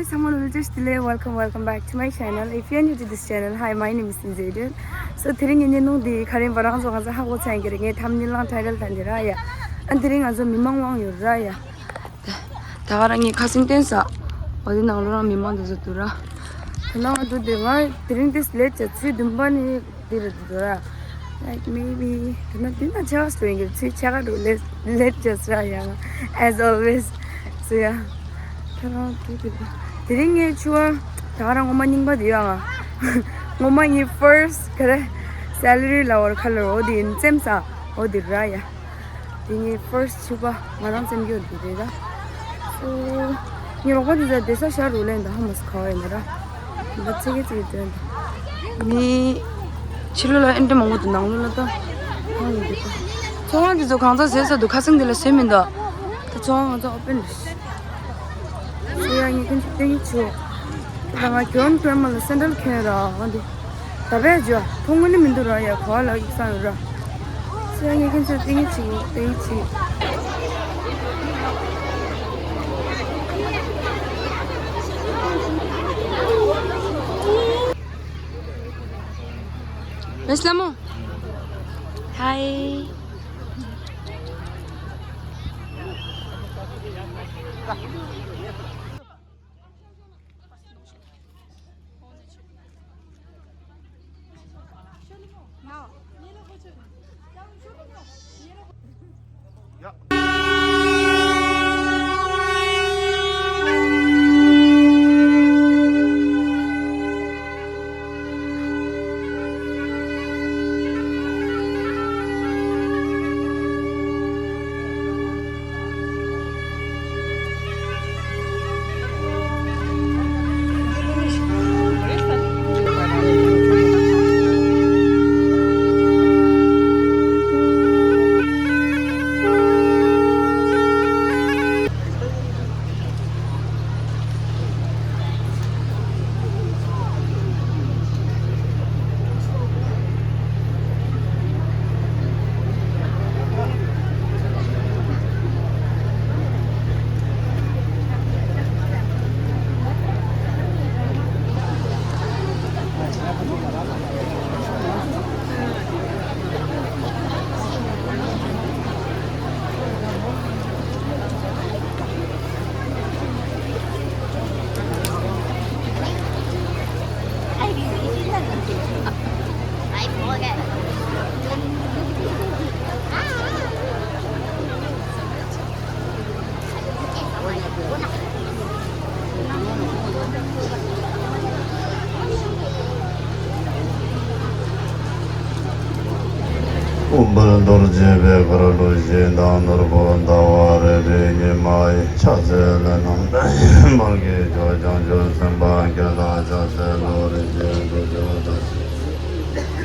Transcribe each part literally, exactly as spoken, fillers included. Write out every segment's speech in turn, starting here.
Someone will just delay. Welcome, welcome back to my channel. If you are new to this channel, hi, my name is Sinzedun. So, དེ་རིང་ངའི་ཉིན་ནོང་འདི་ག་རེ་ཡིན་པ་རང་ཚོ་གང་ཚོད་ཧ་གོ་ཚར་ཡིན་གྱི་རེད། ངའི་ཐམ་ནེལ་ལང་ཊའི་ཊལ་དང་འདི་ར་ཡ། ཨ་དེ་རིང་ང་ཚོ་མི་མང་དབང་ཡོད་ར་ཡ། ད་ག་རང་ངའི་ཁ་སེང་བསྟན་ས། འོ་དེ་ནང་ལོ་རང་མི་མང་དེ་ཚོ་འདུག་ར། དེ་ནང་ང་འདུག་དེ་ང་དེ་རིང་དེ་ལེཊ་བྱས་ཚུལ་བདུན་པ་ནི། འདི་རུ་འདི་ར། Like, maybe དེ་ན་དེ་ན་ཆ་སོ་ཡིན་གྱི་ཚུལ་ཆ་ག་རུ་ལེ་ལེ་ཇ་སི་ར་ཡ། As always. So yeah. ད་རང་དེ་དེ་དེ་རིང་ངའི་ཕྱུ་པ་ད་ག་རང་ངོ་མ་རྙིང་པ་དེ་ཡོད་ཨང་། ངོ་མ་ངའི་ཕར་སི་ཊི་ག་རེ། སེ་ལ་རི་ལ་བར་ཁ་ལོར་འོ་དེ་ཡིན་ཙེམ་ས་འོ་དེ་ར་ཡ། དེ་ངའི་ཕར་སི་ཊི་ཕྱུ་པ་ང་རང་བཙེམ་རྒྱུ་འདི་རེད་ད། སོ། ངའི་རོགས་པ་དེ་ཚོ་བསྡད་ས་ཤར་རུ་ལེན་ད་ཧ་མ་སི་ཁ་བ་ཡིན་ད་ར། ད་ཚེ་གེ་ཚེ་གེ་དྲན་ད། མི། ཕྱི་ལོགས་ལ་ཨེ་འདྲ་མང་པོ་འདུག་ནང་ལོགས་ལ་ད། ཧང་ཡིན་འདུག་ད། ཚོང་ཁང་དེ་ཚོ་གང་ཚ་ཟས་ས་འདུག་ཁ་སང་དེ་ལ་ཟས་མི་འདུག་ད་ཚོང་ཁང་ང་ཚོ་ཨོ་པན་རེད། སོ་ཡ་ངས་ཁྱེད་ཚོ་སྟོན་གྱི་བྱུང་། ད་ང་གྱོན་ཀྲོན་མ་ལ་སེན་ཌལ་གྱོན་ར་འོ་འདི། ད་བས་འཇོ་ཐོང་ངོ་ནི་མི་འདུག་ར་ཡ་གོ་བ་ལ་ཡིག་ཚང་ཡོད་ར། སོ་ཡ་ངས་ཁྱེད་ཚོ་སྟོན་གྱི་བྱུང་སྟོན་གྱི་བྱུང་། Wes Lamo. Hi. དབུ་འཕང་རྡོ་རྗེ་པད་དཀར་ལུས་ཤིང་དང་ནོར་བུ་ཟླ་བ་རེ་རེའི་ཉི་མ་ཡི་ཕྱག་འཚལ་ལས་རྣམས་འབར་གྱི་འཇོག་བྱང་ཆུབ་སེམས་དཔའ་བརྒྱ་དང་ཕྱག་འཚལ་ལོ། རིན་ཆེན་དུར་ཁྲོད་དང་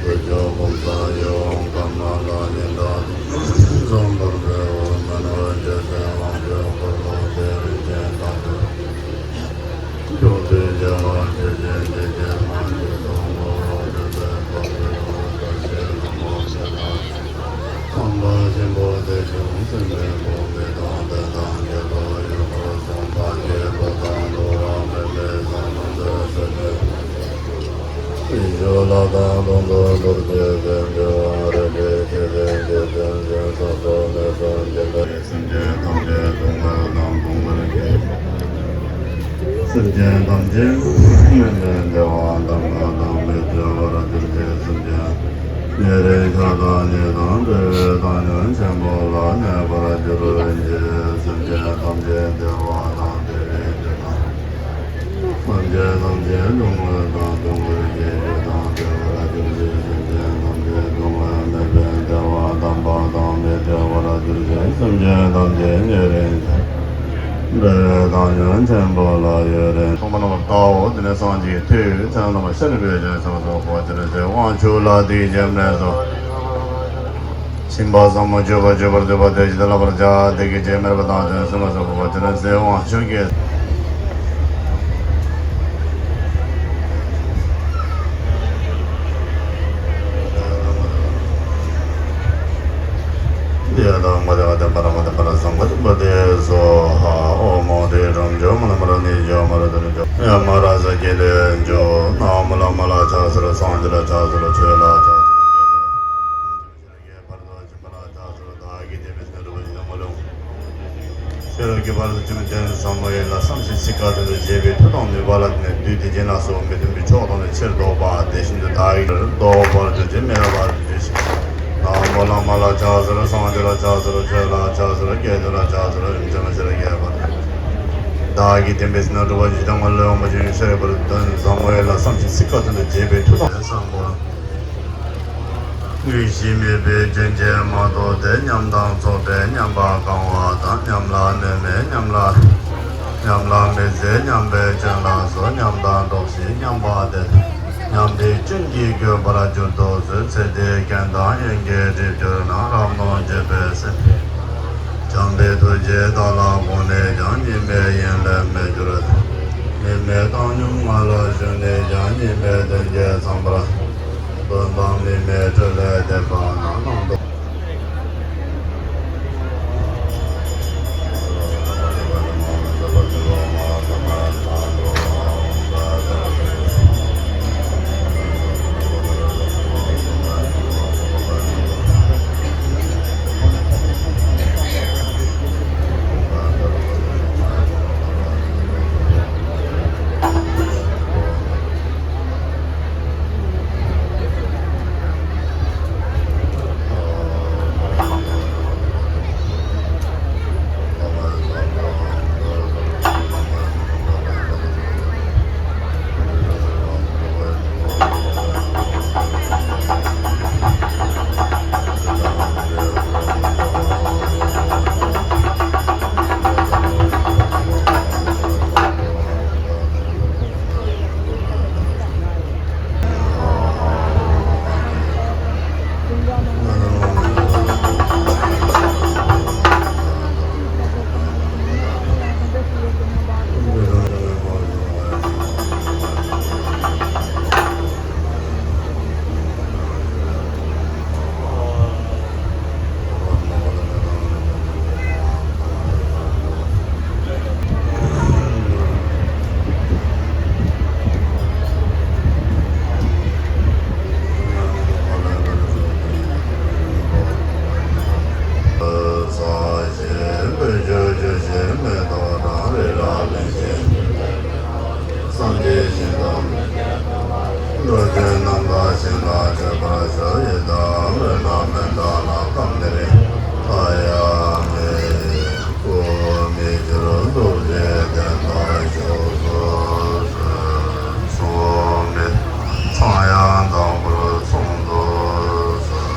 དུར་ཁྲོད་འབུམ་ཕྲག་ཡིད་འོང་ཀ་མ་ལ་ཉི་ཟླ་འཛུམ་པར་འཕེལ་བ་མན་ངག་རྒྱལ་མཚན་དབང་པོའི་འཁོར་ལོ་བརྒྱ་རིན་ཆེན་དང་ཕྱོགས་དུས་རྒྱལ་བ་ཆོས་ཀྱི་འཇིག་རྟེན་མ་གྱུར་ཐོག་མར་འོད་དཔག་མེད་ཀྱི་ཚོགས་ཀྱིས་ཁམས་པ་ཆེན་པོ་དེ་བཞིན་སེམས་ཅན་ཐོག་མའི་དང་དེ་དང་རྒྱལ་ཐོག་ཡུལ་འཁོར་སོགས་ཐམས་ཅད་ཐོབ་དང་ཐོབ་པར་སྨོན་པའི་བསམ་པ་འདི་ཚེ་འདིར། ཨི་ཤྭ་ལ་དང་ལྷུན་པོ་རྡོ་རྗེ་སེམས་དཔའ་རིགས་ཀྱི་ཆེ་ལྡན་གྱི་སེམས་ཅན་ས་སོགས་ལས་སུ་འདི་ལྟར། སེམས་ཅན་ཐམས་ཅད་སྡུག་བསྔལ་དང་སྡུག་བསྔལ་གྱི། སེམས་ཅན་ཐམས་ཅད་སྨོན་པའི་བདེ་བ་དམ་པ་དང་མི་བདེ་བར་གྱུར་ཅིག་སེམས་ཅན་ཉེ་རིང་ཆགས་སྡང་གཉིས་དང་བྲལ་བའི་བཏང་སྙོམས་ཆེན་པོ་ལ་གནས་པར་གྱུར་ཅིག་སེམས་ཅན་ཐམས་ཅད་བདེ་བ་དང་བདེ་བའི་རྒྱུ་དང་། སེམས་ཅན་ཐམས་ཅད་སྡུག་བསྔལ་དང་སྡུག་བསྔལ་གྱི་རྒྱུ་དང་བྲལ་བར་གྱུར་ཅིག་སེམས་ཅན་ཐམས་ཅད་སྡུག་བསྔལ་མེད་པའི་བདེ་བ་དམ་པ་དང་མི་བྲལ་བར་གྱུར་ཅིག་སེམས་ཅན་ཐམས་ཅད་ཉེ་རིང་བྲལ་བའི་བཏང་སྙོམས་ཆེན་པོ་ལ་ཡུན་རིང་། ཐོག་མ་རྣམ་པར་བལྟའོ། དེ་ནས་སངས་རྒྱས་མཐོའི་ཚད་རྣམ་པར་ཤེས་ནས་འབད་བ་ཅིན་སེམས་ལ་སོགས་པ་ཅི་ནས་ཟེར་དབང་ཕྱུག་ལ་དེའི་རྗེས་སུ་སྦྱིན་པ་ཟབ་མོ་སྤྱོད་པ་སྤྱོད་པར་འདོད་པ་དེ་བཞིན་དུ་བསླབ་པར་བྱ། དེ་གི་རྗེས་སུ་མེད་པ་དང་ལྡན་སེམས་ལ་སོགས་པ་ཅི་ནས་ཟེར་དབང་ཕྱུག་གི། ཡ་དང་མ་དེ་བ་དེ་པ་ར་མ་དེ་པ་ར་སང་ག་དེ་པ་དེ་སོ་ཧ། ཨོ་མོ་དེ་རང་བྱོན་མ་ན་མ་ར་ནི་བྱོན་མ་ར་དེ་ར་ ཡ་མ་ར་ས་ཀྱི་ལས་འཇོ་ན་མོ་ལ་མ་ལ་ཕྱག་འཚལ་ལོ། སངས་རྒྱས་ལ་ཕྱག་འཚལ་ལོ། ཆོས་ལ་ཕྱག་འཚལ་ལོ། བར་དུ་ཕྱིན་པ་ལ་ཕྱག་འཚལ་ལོ། བདག་གིས་བསྟན་པའི་སེམས་ནི་སྒྲུབ་པར་བྱེད་དོ། སྔོན་ལ་ཤེས་རབ་ཀྱི་དཔལ་དུ་སྤྱད་པའི་དོན་ཟབ་མོ་ཡིན་ལ། བསམ་ཤིང་ཚིག་ཁ་ཏོན་དུ་བྱས་པའི་མཐུ་དང་ནུས་པ་ལ་བརྟེན་ནས་བདུད་སྡིག་ཅན་ལ་སོགས་མི་མཐུན་པའི་ཕྱོགས་དང་ནི་ཕྱིར་ལྡོག་པ། དེ་བཞིན་དུ་བདག་གིས་ལྡོག་པར་གྱུར་ཅིག་མེད་པར་གྱུར་ཅིག་ན་མོ་ལ་མ་ལ་ཕྱག་འཚལ་ལོ། སངས་རྒྱས་ལ་ཕྱག་འཚལ་ལོ། ཆོས་ལ་ཕྱག་འཚལ་ལོ། དགེ་འདུན་ལ་ཕྱག་འཚལ་ལོ། རིན་ཆེན་མ་ཤེས་རབ་ཀྱི་དཔལ། བདག་གིས་བསྟན་པའི་སེམས་ནི་སྒྲུབ་པར་བྱེད་དོ། སྔོན་ལ་ཡོངས་པ་ཅན་ཤེས་རབ་ཀྱི་དཔལ་དོན་ཟབ་མོ་ཡིན་ལ། བསམ་ཤིང་ཚིག་ཁ་ཏོན་དུ་བྱས་པའི་མཐུ་དང་། དངོས་གཞི་མེད་པའི་རྒྱུན་གྱིས་མ་རྟོགས་ཏེ། ཉམས་དང་ཚོགས་པས་ཉམས་པ་གང་བ་དང་། ཉམས་ལ་གནོད་མེད་ཉམས་ལ་ཉམས་ལ་མི་བརྩི། ཉམས་པའི་སྐྱོན་ལ་སོགས་ཉམས་དང་འགྲོགས་ཤིང་ཉམས་པ་དེ། ཉམས་པའི་སྐྱོན་གྱིས་གོས་པར་གྱུར་ཏོ་གསོལ། ཚེ་འདིའི་རྐྱེན་དང་གཡེང་གིས་བསྒྲིབས་གྱུར་ན། རབ་སྨོན་འཇུག་པའི་སེམས། བྱམས་པའི་ཐུགས་རྗེས་བདག་ལ་དགོངས་ནས་ཀྱང་། གཉིས་མེད་ཡེངས་ལས་མི་འགྱུར་ཏེ། དམིགས་མེད་བཏང་སྙོམས་ངང་ལ་བཞུགས་ནས་ཀྱང་། གཉིས་མེད་དོན་གྱི་ཚངས་པར་སྟོན་དང་། དམིགས་མེད་སྤྲིན་ལས་འདེབས་པ་ན། རྣམ་རྟོག་བསམ་གྱིས་ཤིན་ཏུ་འགྲོ་དོན་རྣམ་དག་ཞིང་ལ་སྤྱོད་པར་ཞུ་ཡི་དམ། འོ་ན་མི་འདའ་ན་ཁམས་ནི་རེ་ཐ་ཡ་མེ། སྐུ་མི་འགྱུར་རྡོ་རྗེ་གདན་དུ་བཞུགས་སོ། གསུང་མི་ཚངས་དབྱངས་དང་པོར་གསུངས་སོ།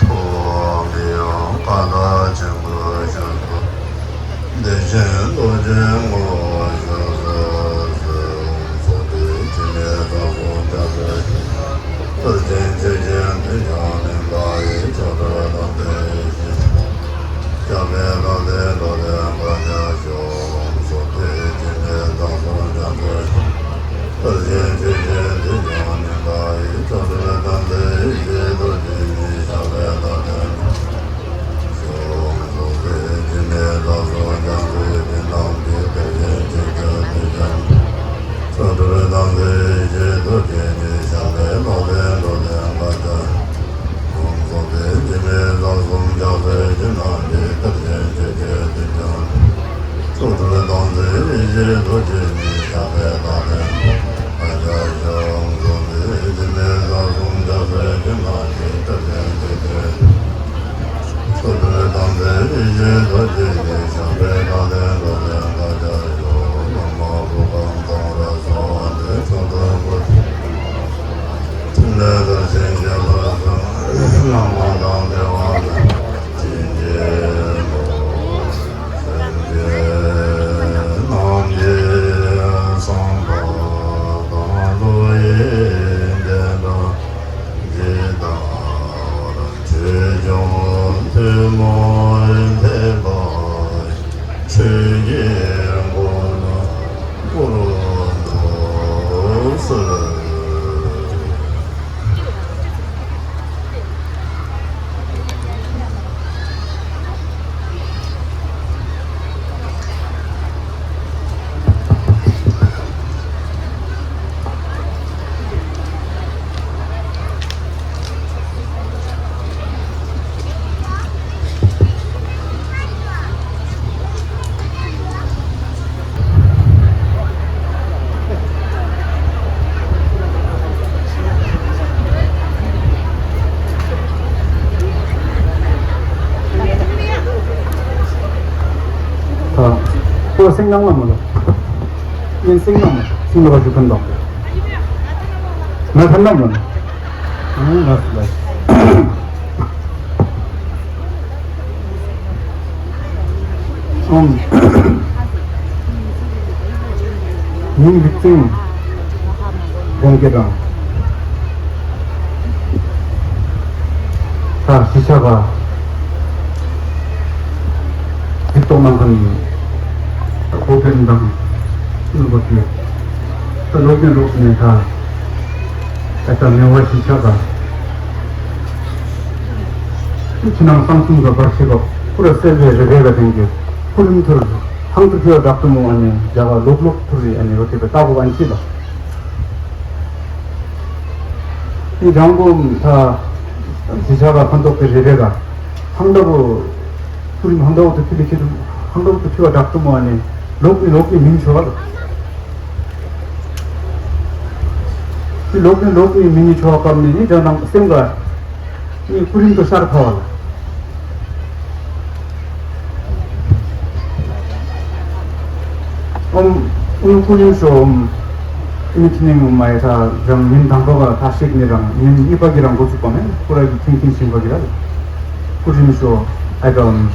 ཐུགས་མི་གཡེང་བཀའ་དག་ཆེན་པོར་བཞུགས་སོ། དེ་བཞིན་རྡོ་རྗེ་ངོ་བོ་བཞུགས་སོ། ཚོགས་དེ་སྐྱེ་མེད་དག་སོ་འཇའ་ཚོན། གཏེར་ཆེན་ཆོས་ཀྱི་མཐུ་ཆེན་ནི། ལ་ཡི་ཆོ་འཕྲུལ་དང་དེ་བཞིན། ཞབས་པད་བརྟན་ཏེ་འགྲོ་དོན་འགྲུབ་པར་ཤོག། ཚོགས་དེ་སྐྱེ་མེད་དག་སོ་འཇའ་ཚོན། གཏེར་ཆེན་ཆོས་ཀྱི་མཐུ་ཆེན་ནི། ལ་ཡི་ཆོ་འཕྲུལ་དང་དེ་བཞིན། རྡོ་རྗེ་ཉིད་ཞབས་པད་བརྟན་ཏེ། ཚོགས་དྲུག་དང་དེ་བཞིན་རྡོ་རྗེ་ཉིད་ཞབས་པད་བརྟན་ཏེ་འགྲོ་དོན་འགྲུབ་པར་ཤོག། བླ་མ་གུ་གེ་ཙོ་ར་ཚོ་འདི་ཚོགས་དྲུག་པོ་ཐུན་ལས་མཐར་ཕྱིན་གྱི་བར་དུ་བླ་མ་དང་བདེ་བ་དང་བྱིན་གྱིས་རློབས། སེམས་ཅན་རྣམས་ཀྱི་བསམ་པ་དང་བློ་ཡི་འདུན་པ་ཇི་ལྟ་བར་ཆོས་སྐྱོང་ཐུན་མོང་ཐེག་པ་ སེང་ནང་ལ་མ་ལོ། ཡིན་སེང་ནང་མ་སེང་ལོ་བ་ཞུ་ཁན་དང་། ང་ཁ་ནང་མ་ལོ། ང་ལ། ཨང་། ཉིན་གྱི་སྟེང་། དགོང་དགེ་དང་། ད་གཞིས་ཆགས་པ། འཛུགས་གཏོང་གནང་མཁན་ཨོ་རྒྱན་དང་། ནོར་བུ་དེ། ད་ལོ་རྒྱུས་ལོགས་ནས་ད། ད་ལྟ་མེ་བ་གཞིས་ཆགས་པ། ཕྱི་ནང་གསང་གསུམ་ག་བར་ཆད་པ། ཁུ་ར་སེལ་བའི་རེ་བའི་ག་དེང་གི། ཁུ་རིམ་ཐུར། ཧང་ཐུར་ཐུར་བ་བྲག་ཏུ་མོ་ཨ་ནི་རྒྱ་ག་ལོག་ལོག་ཐུར་རི་ཨ་ནི་རོ་དེ་བའི་ལྟ་བུ་ཨན་ཆི་ལ། ཨི་རང་བོ་ད་གཞིས་ཆགས་པ་ཕན་ཐོགས་པའི་རེ་བའི་ག། ཧང་ད་བོ། ཁུ་རིམ་ཧང་ད་བོ་དུ་ཕི་ལི་ཁི་རུ། ཧང་ད་བོ་དུ་ཕི་བ་བྲག་ཏུ་མོ་ཨ་ནི། ལོག་ནི་ལོག་ནི་མིན་ཆོག་ལ། ཨི་ལོག་ནི་ལོག་ནི་མིན་ནི་ཆོག་སྐབས་ནི་ནི་དེ་ནང་སེམས་ག། ནི་ཀུ་རིམ་དུ་ཤར་ཕ་བ་ལ། ཨོམ། ཨོམ་ཀུ་རིམ་ཤོ་ཨོམ། ཨི་མི་ཁི་ནིང་ཨོམ་མ་ཡ་ཐ་རང་ཉིན་དང་པོ་ག་ཐ་ཤིག་ནི་རང་ཉིན་གཉིས་པ་གི་རང་འགོ་ཚུགས་པ་མེད་ཁོ་ར་གི་ཁེན་ཁེན་ཤིང་པ་གི་ར། ཀུ་རིམ་ཤོ་ཨ་ཀ་ཨོམ།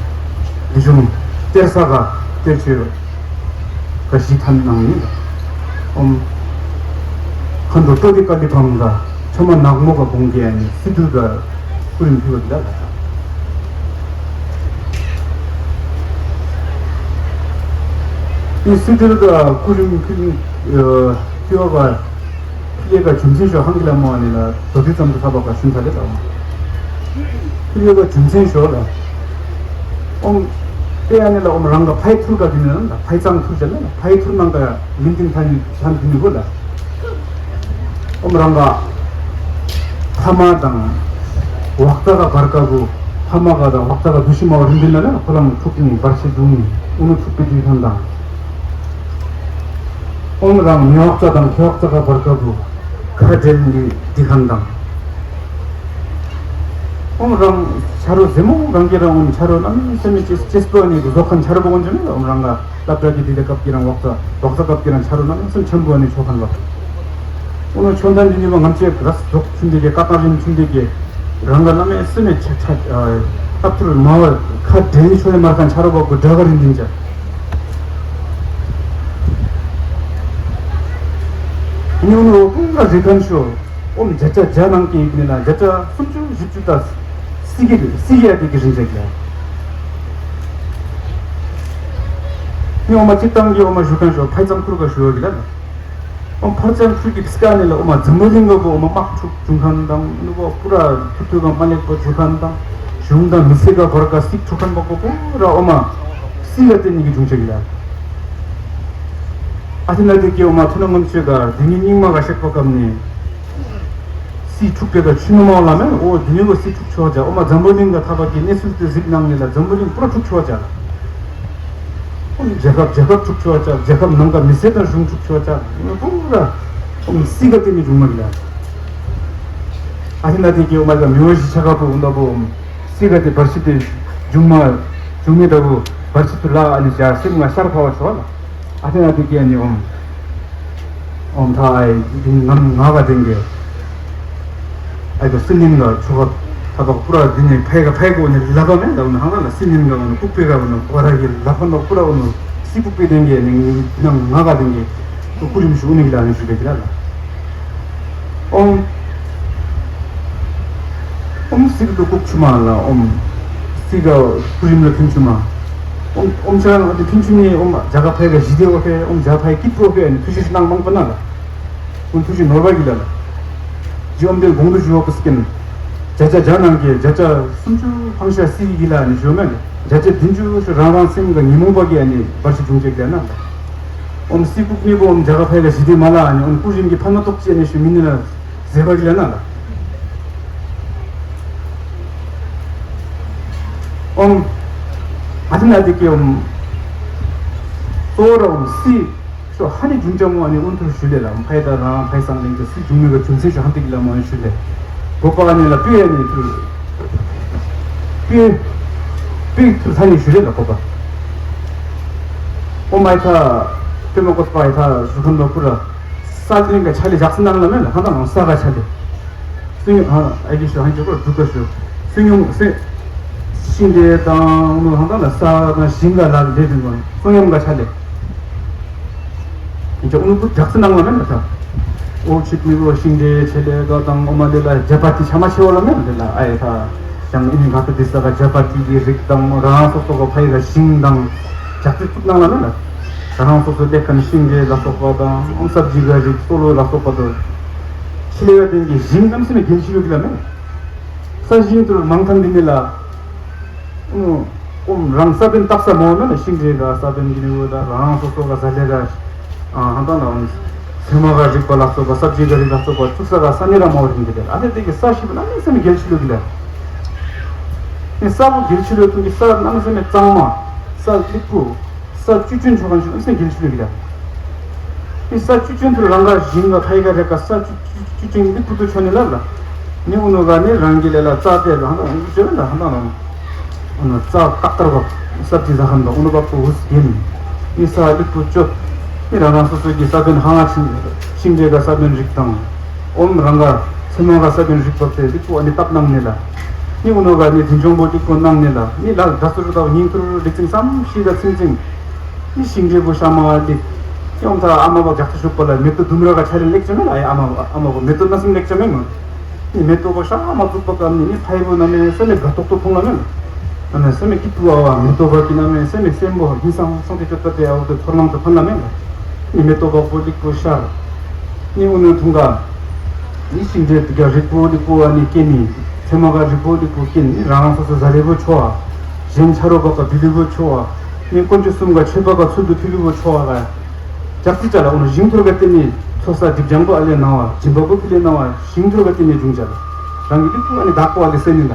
ལི་ཤུང་། གཏེར་ས་ག་གཏེར་ཆོས། ག་ཞི་ཐན་ནང་ནི། ཨོམ། ཁ་འགྲོ་ཏོ་གི་ཀ་ལི་ཕམ་ག་ཆ་མ་ནག་མོ་ག་གོང་གི་ཨ་ནི་སི་ཏུ་ག་ཀུ་རིམ་ཕི་བ་གི་ལ་ལ། ཨི་སི་ཏུ་ག་ཀུ་རིམ་ཕི་ཕི་བ་ག་ཕི་ལེ་ག་རྒྱུ་མཚན་ཤོ་ཧང་གི་ལ་མོ་ཨ་ནི་ལ་དོ་དུས་ཙམ་དུ་ཐ་བ་ག་ཤུན་ཐ་ལེ་ལ་ཨོམ། ཕི་ལེ་ག་རྒྱུ་མཚན་ཤོ་ལ། ཨོམ། ཨེ་ཨ་ནི་ལ་ཨོམ་རང་ག་ཕའི་ཐུར་ག་གི་ནི་ལ་ཕའི་གཙང་ཐུར་ཅན་ལ་ཕའི་ཐུར་ནང་ག་མིན་ཏིང་ཐ་ནི་ཐ་ནི་གོ་ལ། ཨོམ་རང་ག་ཕ་མ་དང་། ཝག་ཙ་ག་བར་ཀ་བུ། ཕ་མ་ག་དང་ཝག་ཙ་ག་བུ་ཤི་མ་བ་རིན་ཏིན་ལ་ལ་ཁོ་རང་ཐུག་ནི་བར་ཆད་བྱུང་ནི་ཨུ་ནུ་ཐུག་པའི་དུས་ཐོན་དང་། ཨོམ་རང་མི་ཝག་ཙ་དང་ཁེ་ཝག་ཙ་ག་བར་ཀ་བུ། ཁ་འབྲལ་ནི་འདི་ཁན་དང་། ཨོམ་རང་ཆ་རོ་ཟེ་མོ་རང་གི་རང་ཨོམ་ཆ་རོ་ནམ་སེ་མི་ཅེས་ཅེས་པོ་ནི་རུ་ཟོ་ཁན་ཆ་རོ་བོ་ཨོན་ཅོ་ནི་ཨོམ་རང་ག་སླབ་གྲྭ་གི་དེ་འདྲ་སྐབས་ཀྱི་རང་ཝག་ཙ་ཝག་ཙ་སྐབས་ཀྱི་རང་ཆ་རོ་ནམ་སེམས་ཆེན་པོ་ནི་ཆོ་ཁན་ལ། ཨོ་ནོ་ཆོ་མཐའ་འདི་ནི་བ་ངམ་ཆེ་ར་ཟོག་ཆུན་དེ་གི་ཀ་ཏང་རིམ་ཆུན་དེ་གི་རང་ག་ནམ་སེ་མི་ཆ་ཆ་སྟབས་ཐུར་མ་བ་ཁ་འབྲལ་ནི་ཆོ་ནི་མར་ཁན་ཆ་རོ་བོ་གུ་དྲ་ག་རིན་ཏིན་ཅ། ཉུང་ནོ་ཀུན་ལ་རི་ཁན་ཤོ། ཨོམ་བརྒྱ་ཆ་བརྒྱ་ནང་གི་ཡིག་ནི་ལ་བརྒྱ་ཆ་སུམ་ཅུ་བཞི་བཅུ་དང་སི་གི་སི་གི་ཡ་དེ་གི་རིན་ཆེན་ལ། ཉི་ཨོ་མ་གཅིག་ཏང་གི་ཨོ་མ་ཞུ་ཁན་ཤོ་ཕའི་ཙམ་ཁུར་ག་ཞུ་བ་གི་ལ། ཨོམ་ཕར་ཙམ་ཁུར་གི་སྐ་ནི་ལ་ཨོ་མ་འཛམ་བུ་གླིང་ག་བོ་ཨོ་མ་དམག་འཁྲུག་བྱུང་ཁན་དང་ནུ་བོ་པུ་ར་ཐུབ་ཐུབ་ག་མ་ལེགས་པ་བྱུང་ཁན་དང་གཞུང་དང་མི་སེར་ག་བར་ག་སྲིད་འཁྲུག་ཁན་པ་པོ་པུ་ར་ཨོ་མ་སི་ག་དེ་ནི་གི་བྱུང་ཆེ་གི་ལ། ཨ་ཐི་ན་དེ་ཀེ་འོ་མ་ཐུ་ན་ངམ་ཆོས་ག་དེ་ཉིད་སྙིགས་མ་ག་ཤེག་པ་སྐབས་ནས། སྲིད་འཁྲུག་པའི་ག་ཆུ་ནུ་མ་ལ་མེ་འོ་དེ་ཉིད་ག་སྲིད་འཁྲུག་ཆོག་ཅག་འོ་མ་འཛམ་བུ་གླིང་ག་ཐ་བ་ཀེ་གནས་ཚུལ་དེ་གཟིགས་གནང་ནས་ལ་འཛམ་བུ་གླིང་པུ་ར་འཁྲུག་ཆོག་ཅག་ལ། འོ་རྒྱལ་ཁབ་རྒྱལ་ཁབ་འཁྲུག་ཆོག་ཅག་རྒྱལ་ཁབ་ནང་ག་མི་སེར་དང་གཞུང་འཁྲུག་ཆོག་ཅག་འོ་པུ་ར། འོ་སྲིད་ག་དེ་མི་འབྱུང་མ་གི་ལ། ཨ་ཐི་ན་དེ་ཀེ་འོ་མ་ག་མི་འོ་ཞི་ཆ་ག་པོ་འོ་ད་པོ། སྲིད་ག་དེ་བར་ཆད་དེ་འབྱུང་མ་འབྱུང་མེད་ད་པོ་བར་ཆད་དུ་ལ་ཨ་ནི་ཞག་སེམས་ང་ཤར་ཕ་བ་ཆོག་ལ། ཨ་ཐེ་ན་དེ་ཀྱེ་ནི་ཨོམ། ཨོམ་ཐ་ཨའི་འདི་ནམ་ང་ག་དེང་གེ། ཨའི་ག་སི་ནིན་ག་ཆོ་ག་ཐ་བག་པུ་ར་འདི་ནི་ཕའི་ག་ཕའི་གོ་ནི་ལ་བ་མེ་ལ་ཨོ་ནི་ཧང་ལ་ལ་སི་ནིན་ག་ཨོ་ནི་ཀུག་པེ་ག་ཨོ་ནི་གོ་ར་གི་ལ་བ་ནོ་པུ་ར་ཨོ་ནི་སི་ཀུག་པེ་དེང་གེ་ནི་ནམ་ང་ག་དེང་གེ་ཀུ་ཀུ་རིམ་ཞུ་ནི་གི་ལ་ནི་ཞུ་བེ་གི་ལ་ལ། ཨོམ། ཨོམ་སིག་ཏུ་ཀུག་ཆུ་མ་ལ་ཨོམ། སིག་ག་ཀུ་རིམ་ལ་ཕིན་ཆུ་མ། ཨོམ་ཨོམ་ཆ་ང་དེ་ཕིན་ཆུ་ནི་ཨོམ་ཇ་ག་ཕའི་ག་ཞི་དེ་ཨོ་ཕེ་ཨོམ་ཇ་ཕའི་ཀིད་པོ་ཕེ་ཨ་ནི་ཐུ་ཞི་ཤི་ནང་མང་པ་ན་ལ། ཨོམ་ཐུ་ཞི་ནོར་བ་གི་ལ་ལ། ཇི་ཨོམ་དེ་གོང་དུ་ཞུ་བ་པུ་སི་ཀིན། ཇ་ཆ་ཇ་ནང་གི་ཇ་ཆ་སུམ་ཅུ་ཕང་ཤ་སི་གི་ལ་ནི་ཞུ་མེ་ལ། ཇ་ཆ་བདུན་ཅུ་ཤུ་རང་རང་སེམས་ག་ཉི་མོ་པ་གི་ཨ་ནི་བར་ཞི་ཅུང་ཅེག་ལ་ན་ལ། ཨོམ་སི་ཀུག་ནི་བོ་ཨོམ་ཇ་ག་ཕའི་ག་ཞི་དེ་མ་ལ་ཨ་ནི་ཨོམ་ཀུ་རིམ་གི་ཕ་ན་ཏོག་ཅེ་ནི་ཤུ་མི་ནི་ལ་ཟེ་བ་གི་ལ་ན་ལ། ཨོམ་ཨ་ཐི་ན་དེ་ཀེ་ཨོམ་ཏོ་ར་ཨོམ་སི་ཤོ་ཧ་ནི་ཇུང་ཅ་མོ་ཨ་ནི་ཨོན་ཐུར་ཞུ་ལེ་ལ་ཨོམ་ཕའི་ད་རང་ཕའི་སང་ལེང་ཅ་སི་ཇུང་མི་ག་ཇུང་སི་ཤོ་ཧ་ཏི་གི་ལ་མོ་ཨ་ནི་ཞུ་ལེ། གོ་པ་ཨ་ནི་ལ་པི་ཨ་ནི་ཐུར་པི་པི་ཐུར་ཧ་ནི་ཞུ་ལེ་ལ་གོ་པ། ཨོ་མའི་ཐ། ཏེ་མོ་ཀོ་སྤའི་ཐ་ཟུ་ཁན་ལོ་ཀུ་ར། ས་ལིང་ག་ཆ་ལི་ཇག་སི་ནང་ལ་མེད་ལ་ཧ་ད་ནང་ས་ག་ཆ་ལི། སུ་ཉུ་ཧ་ཨ་གི་ཤོ་ཧན་ཅོ་ཀོ་དུ་ཀ་ཤོ། སུ་ཉུ་སེ། ཤིང་འབྲས་དང་ནུ་ཧ་ད་ལ་ས་དང་ཤིང་ག་ལ་ལེ་དུ་ནོ་སུ་ཉམ་ག་ཆ་ལི། ཨིན་ཅོ་ཨུ་ནུ་ཀུ་ཇག་སི་ནང་ལ་མེད་ལ་ཐ། ཨོ་ཆིག་མི་བོ་ཤིང་འབྲས་ཆེ་ལེ་ག་དང་ཨོ་མ་ལེ་ལ་ཇ་པ་ཏི་ཆ་མ་ཆེ་བོ་ལ་མེད་ལ་ཨ་ཡེ་ཐ། ཡང་ཨིན་ག་ཏུ་དི་ས་ག་ཇ་པ་ཏི་གི་རིགས་དང་རང་སོ་སོ་ག་ཕ་ཡི་ག་ཤིང་དང་། ཇག་སི་ཚུགས་ནང་ལ་མེད་ལ། རང་སོ་སོ་ལེགས་ཁན་ཤིང་འབྲས་ལ་སོགས་པ་དང་ཨོ་སབ་ཇི་ག་རིགས་སོ་ལོ་ལ་སོགས་པ་དང་། ཆེ་ལེ་བ་དེན་གི་ཤིང་གནམ་སེ་མེ་གལ་ཆེ་ལུ་གི་ལ་མེད། ས་ཞིང་དུ་མང་ཐང་དི་ནི་ལ། ཨུ་ཨུམ་རང་ས་བོན་བཏབ་ས་མོ་ནོ་ན་ཤིང་འབྲས་ག་ས་བོན་གྱི་ནི་འོ་ད་རང་སོ་སོ་ག་ཟ་ལེ་ག་ཨ་ཧ་ད་ལ་ཨུམ་ཚེར་མ་ག་རིག་པ་ལ་སོགས་པ་སབ་ཇི་ག་རིག་ལ་སོགས་པ་ཚུགས་ས་ག་ས་ནི་ར་མོ་རིན་གྱི་དེ་ཨ་ལེ་དེ་གི་ས་ཞིབ་ན་མི་སེ་མི་གལ་ཆེ་ལུ་གི་ལ། ནི་ས་བོ་གལ་ཆེ་ལུ་ཐུང་གི་ས་ན་མི་སེ་མི་གཙང་མ་ས་ལིག་པུ། ས་བཅུད་ཅན་ཆོག་ག་ཞིག་ཨུ་སེ་གལ་ཆེ་ལུ་གི་ལ། ནི་ས་བཅུད་ཅན་དུ་རང་ག་ཞིང་ག་ཕ་ཡི་ག་རེ་ག་ས་བཅུད་བཅུད་ཅན་ལིག་པུ་དུ་ཆོ་ནི་ལ་ལ། ནི་ཨུ་ནུ་ག་ནི་རང་གི་ལེ་ལ་རྩ་དེ་རང་ག་ཨུ་ཅོ་ལ་ཧ་ན་རང་། ཨུ་ནུ་རྩ་ཀག་ཏར་བ་ས་བཅུད་ཟ་ཧན་པ་ཨུ་ནུ་བ་པུ་ཧུ་སི་གེ་ནི། ནི་ས་ལིག་པུ་ཅོ། ནི་རང་རང་སོ་སོ་གི་ས་བོན་ཧ་ང་ཆིན་ཤིང་འབྲས་ག་ས་བོན་རིགས་དང་། ཨོམ་རང་ག་ཚེར་མ་ག་ས་བོན་རིགས་བབས་ཏེ་ལིག་པུ་ཨ་ནི་བཏབ་གནང་ནི་ལ། ནི་ཨུ་ནུ་ག་ནི་དིན་ཅོང་པོ་ལིག་པུ་གནང་ནི་ལ། ནི་ལ་དྲ་སུ་རུ་དག་ཉིན་ཐུར་རིག་ཚིང་སམ་ཤི་ག་ཚིང་ཚིང་། ནི་ཤིང་འབྲས་བུ་ཤ་མ་ཏི། ཡོང་ཐ་ཨ་མ་བ་ཇག་ཏུ་ཤུག་པ་ལ་མེ་ཏོ་དུམ་ར་ག་ཆ་ལེ་ལེགས་ཅན་མེ་ལ་ཨ་ཨ་མ་ཨ་མ་བ་མེ་ཏོ་ན་སིམ་ལེགས་ཅན་མེ་མ། ནི་མེ་ཏོ་བ་ཤ་མ་ཙུག་པ་ཀ་ནི་ནི་ཕའི་བུ་ན་མེ་ས་མེ་ག་ཏོག་ཏོ་ཐོང་ལ་མེ་ལ། ན་མེ་ས་མེ་ཀི་ཏུ་ཨ་བ་མེ་ཏོ་བ་ཀི་ན་མེ་ས་མེ་སེམས་པོ་ཧི་སང་སང་ཏེ་ཅོ་ཏ་ཏེ་ཨ་བ་ཏེ་ཐོར་ནང་ཏེ་ཕན་ལ་མེ་ལ། ནི་མེ་ཏོ་བ་པོ་ལིག་པོ་ཤར། ནི་ཨུ་ནུ་ཐུང་ག་ནི་ཤིང་འབྲས་དེ་ག་རིག་པོ་ལིག་པོ་ཨ་ནི་སྐྱེ་ནི། ཚེར་མ་ག་རིག་པོ་ལིག་པོ་སྐྱེ་ནི་རང་རང་སོ་སོ་ཟ་ལེ་བོ་ཆོ་བ། གཞན་ཆ་རོ་བ་ག་བི་ལི་བོ་ཆོ་བ། ནི་དཀོན་མཆོག་གསུམ་ག་མཆོད་པ་ག་ཚུལ་དུ་ཕི་ལི་བོ་ཆོ་བ་ག་ཇག་ཙི་ཅ་ལ་ཨོ་ན་ཞིང་ཐུར་ག་ཏེ་ནི་ཚོ་ས་སྒྲིབ་སྦྱང་པོ་ཨ་ལེ་ན་བ་སྦྱིན་པ་པོ་ཕི་ལེ་ན་བ་ཞིང་ཐུར་ག་ཏེ་ནི་འབྱུང་ཅ་ལ། རང་གི་ལིག་པོ་ཨ་ནི་བདག་པོ་ཨ་ལེ་སེ་ནི་ལ།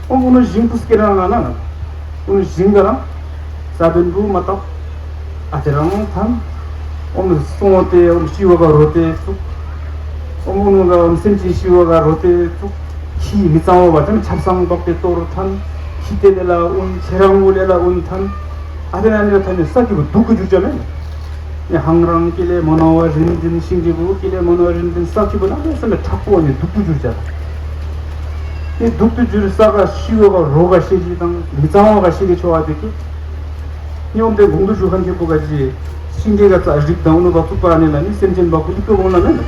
ཨོ་ཨོ་ན་ཞིང་ཕུ་སྐེ་རང་ང་ན་ལ། ཨོ་ན་ཞིང་ག་རང་ས་བོན་བུ་མ་བཏབ། ཨ་ཏེ་རང་ཐམ། ཨོ་ན་སོང་སྟེ་ཨོ་ན་ཤི་བ་ག་རོ་ཏེ་ཚུགས། ཨོ་ཨོ་ན་ག་ཨོ་ན་སེམས་ཅན་ཤི་བ་ག་རོ་ཏེ་ཚུགས། ཁྱི་མི་གཙང་བ་བ་ཐམ་ཆབ་གསང་འབག་སྟེ་གཏོར་ཐམ། ཁྱི་ཏེ་ལེ་ལ་ཨོ་ན་ཁྱེད་རང་ངུ་ལེ་ལ་ཨོ་ན་ཐམ། ཨ་ཏེ་ན་ནི་ཐ་ནི་ས་ཀི་བུ་སྡུག་གི་འཇུག་ཅ་མེ། ནི་ཧང་རང་ཀི་ལེ་མོ་ནོ་བ་རིན་དིན་ཤིང་གི་བུ་ཀི་ལེ་མོ་ནོ་བ་རིན་དིན་ས་ཀི་བུ་ན་ལེ་ས་མེ་དྲག་པོ་ནི་སྡུག་ཏུ་འཇུག་ཅ། ནི་སྡུག་ཏུ་འཇུག་ས་ག་ཤི་བ་ག་རོ་ག་ཤི་རི་དང་མི་གཙང་བ་ག་ཤི་རི་ཆོ་བ་དེ་ཀི། ནི་ཨོམ་དེ་གོང་དུ་ཞུ་ཁན་ཁེ་པོ་ག་ཅི། ཤིང་འབྲས་ག་རྩ་རིགས་དང་ཨུ་ནུ་བ་ཚུགས་པ་ནི་ལ་ནི་སེམས་ཅན་བ་ཀུ་ལི་ཀོ་གོང་ལ་མེ་ལ།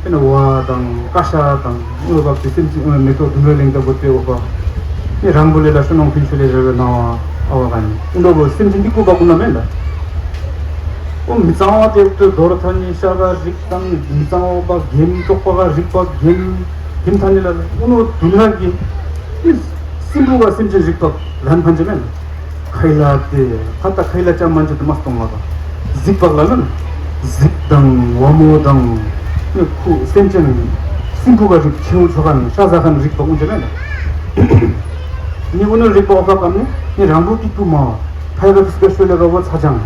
ཨེ་ན་བ་དང་ཀ་ཤ་དང་ཨུ་ལོ་བབ་ཀྱི་སེམས་ཅན་ཨེ་མེ་ཏོག་ལྡུམ་ར་གླིང་དང་བོད་པའི་འོ་བ། ཨེ་རང་བུ་ལེ་ལ་ཤོ་ནང་ཕིན་ཆུ་ལེ་རེ་བའི་ནང་བ་ཨ་བ་ག་ནི་ཨུ་ལོ་བོ་སེམས་ཅན་འདི་ཀུ་བ་ཀུ་ན་མེ་ལ། ཨོ་མི་གཙང་བ་དེ་ཏུ་རྡོར་ཐ་ནི་ཤ་ག་རིགས་དང་མི་གཙང་བ་བ་གེམ་ཅོག་པ་ག་རིགས་བ་གེམ་གེམ་ཐ་ནི་ལ་ཨུ་ལོ་ལྡུམ་ར་གི་ཨེ་སྲིན་བུ་བ་སེམས་ཅན་རིགས་བ་ལན་ཕན་ཅེ་མེ་ལ། ཁའི་ལ་དེ་ཁ་ཏ་ཁའི་ལ་ཅམ་མན་ཅི་དུ་མ་སྟོང་ལ་དང་གཟིག་པག་ལ་ནི་གཟིག་དང་བ་མོ་དང་ནི་ཁུ་སེམས་ཅན་སྲིན་བུ་ག་རིགས་ཆེའུ་ཆོ་ག་ནི་ཤ་ཟ་ཁ་ནི་རིགས་པག་འོང་ཅེ་མེད་ལ། ནི་འུ་ནི་རིགས་པག་ཨོ་ཁ་ཀམ་ནི་ནི་རང་བུ་ཏིག་པུ་མ་ཕའི་ག་ཏུ་སི་ཀ་ཤོ་ལེ་ག་བོ་ཚ་ཅང་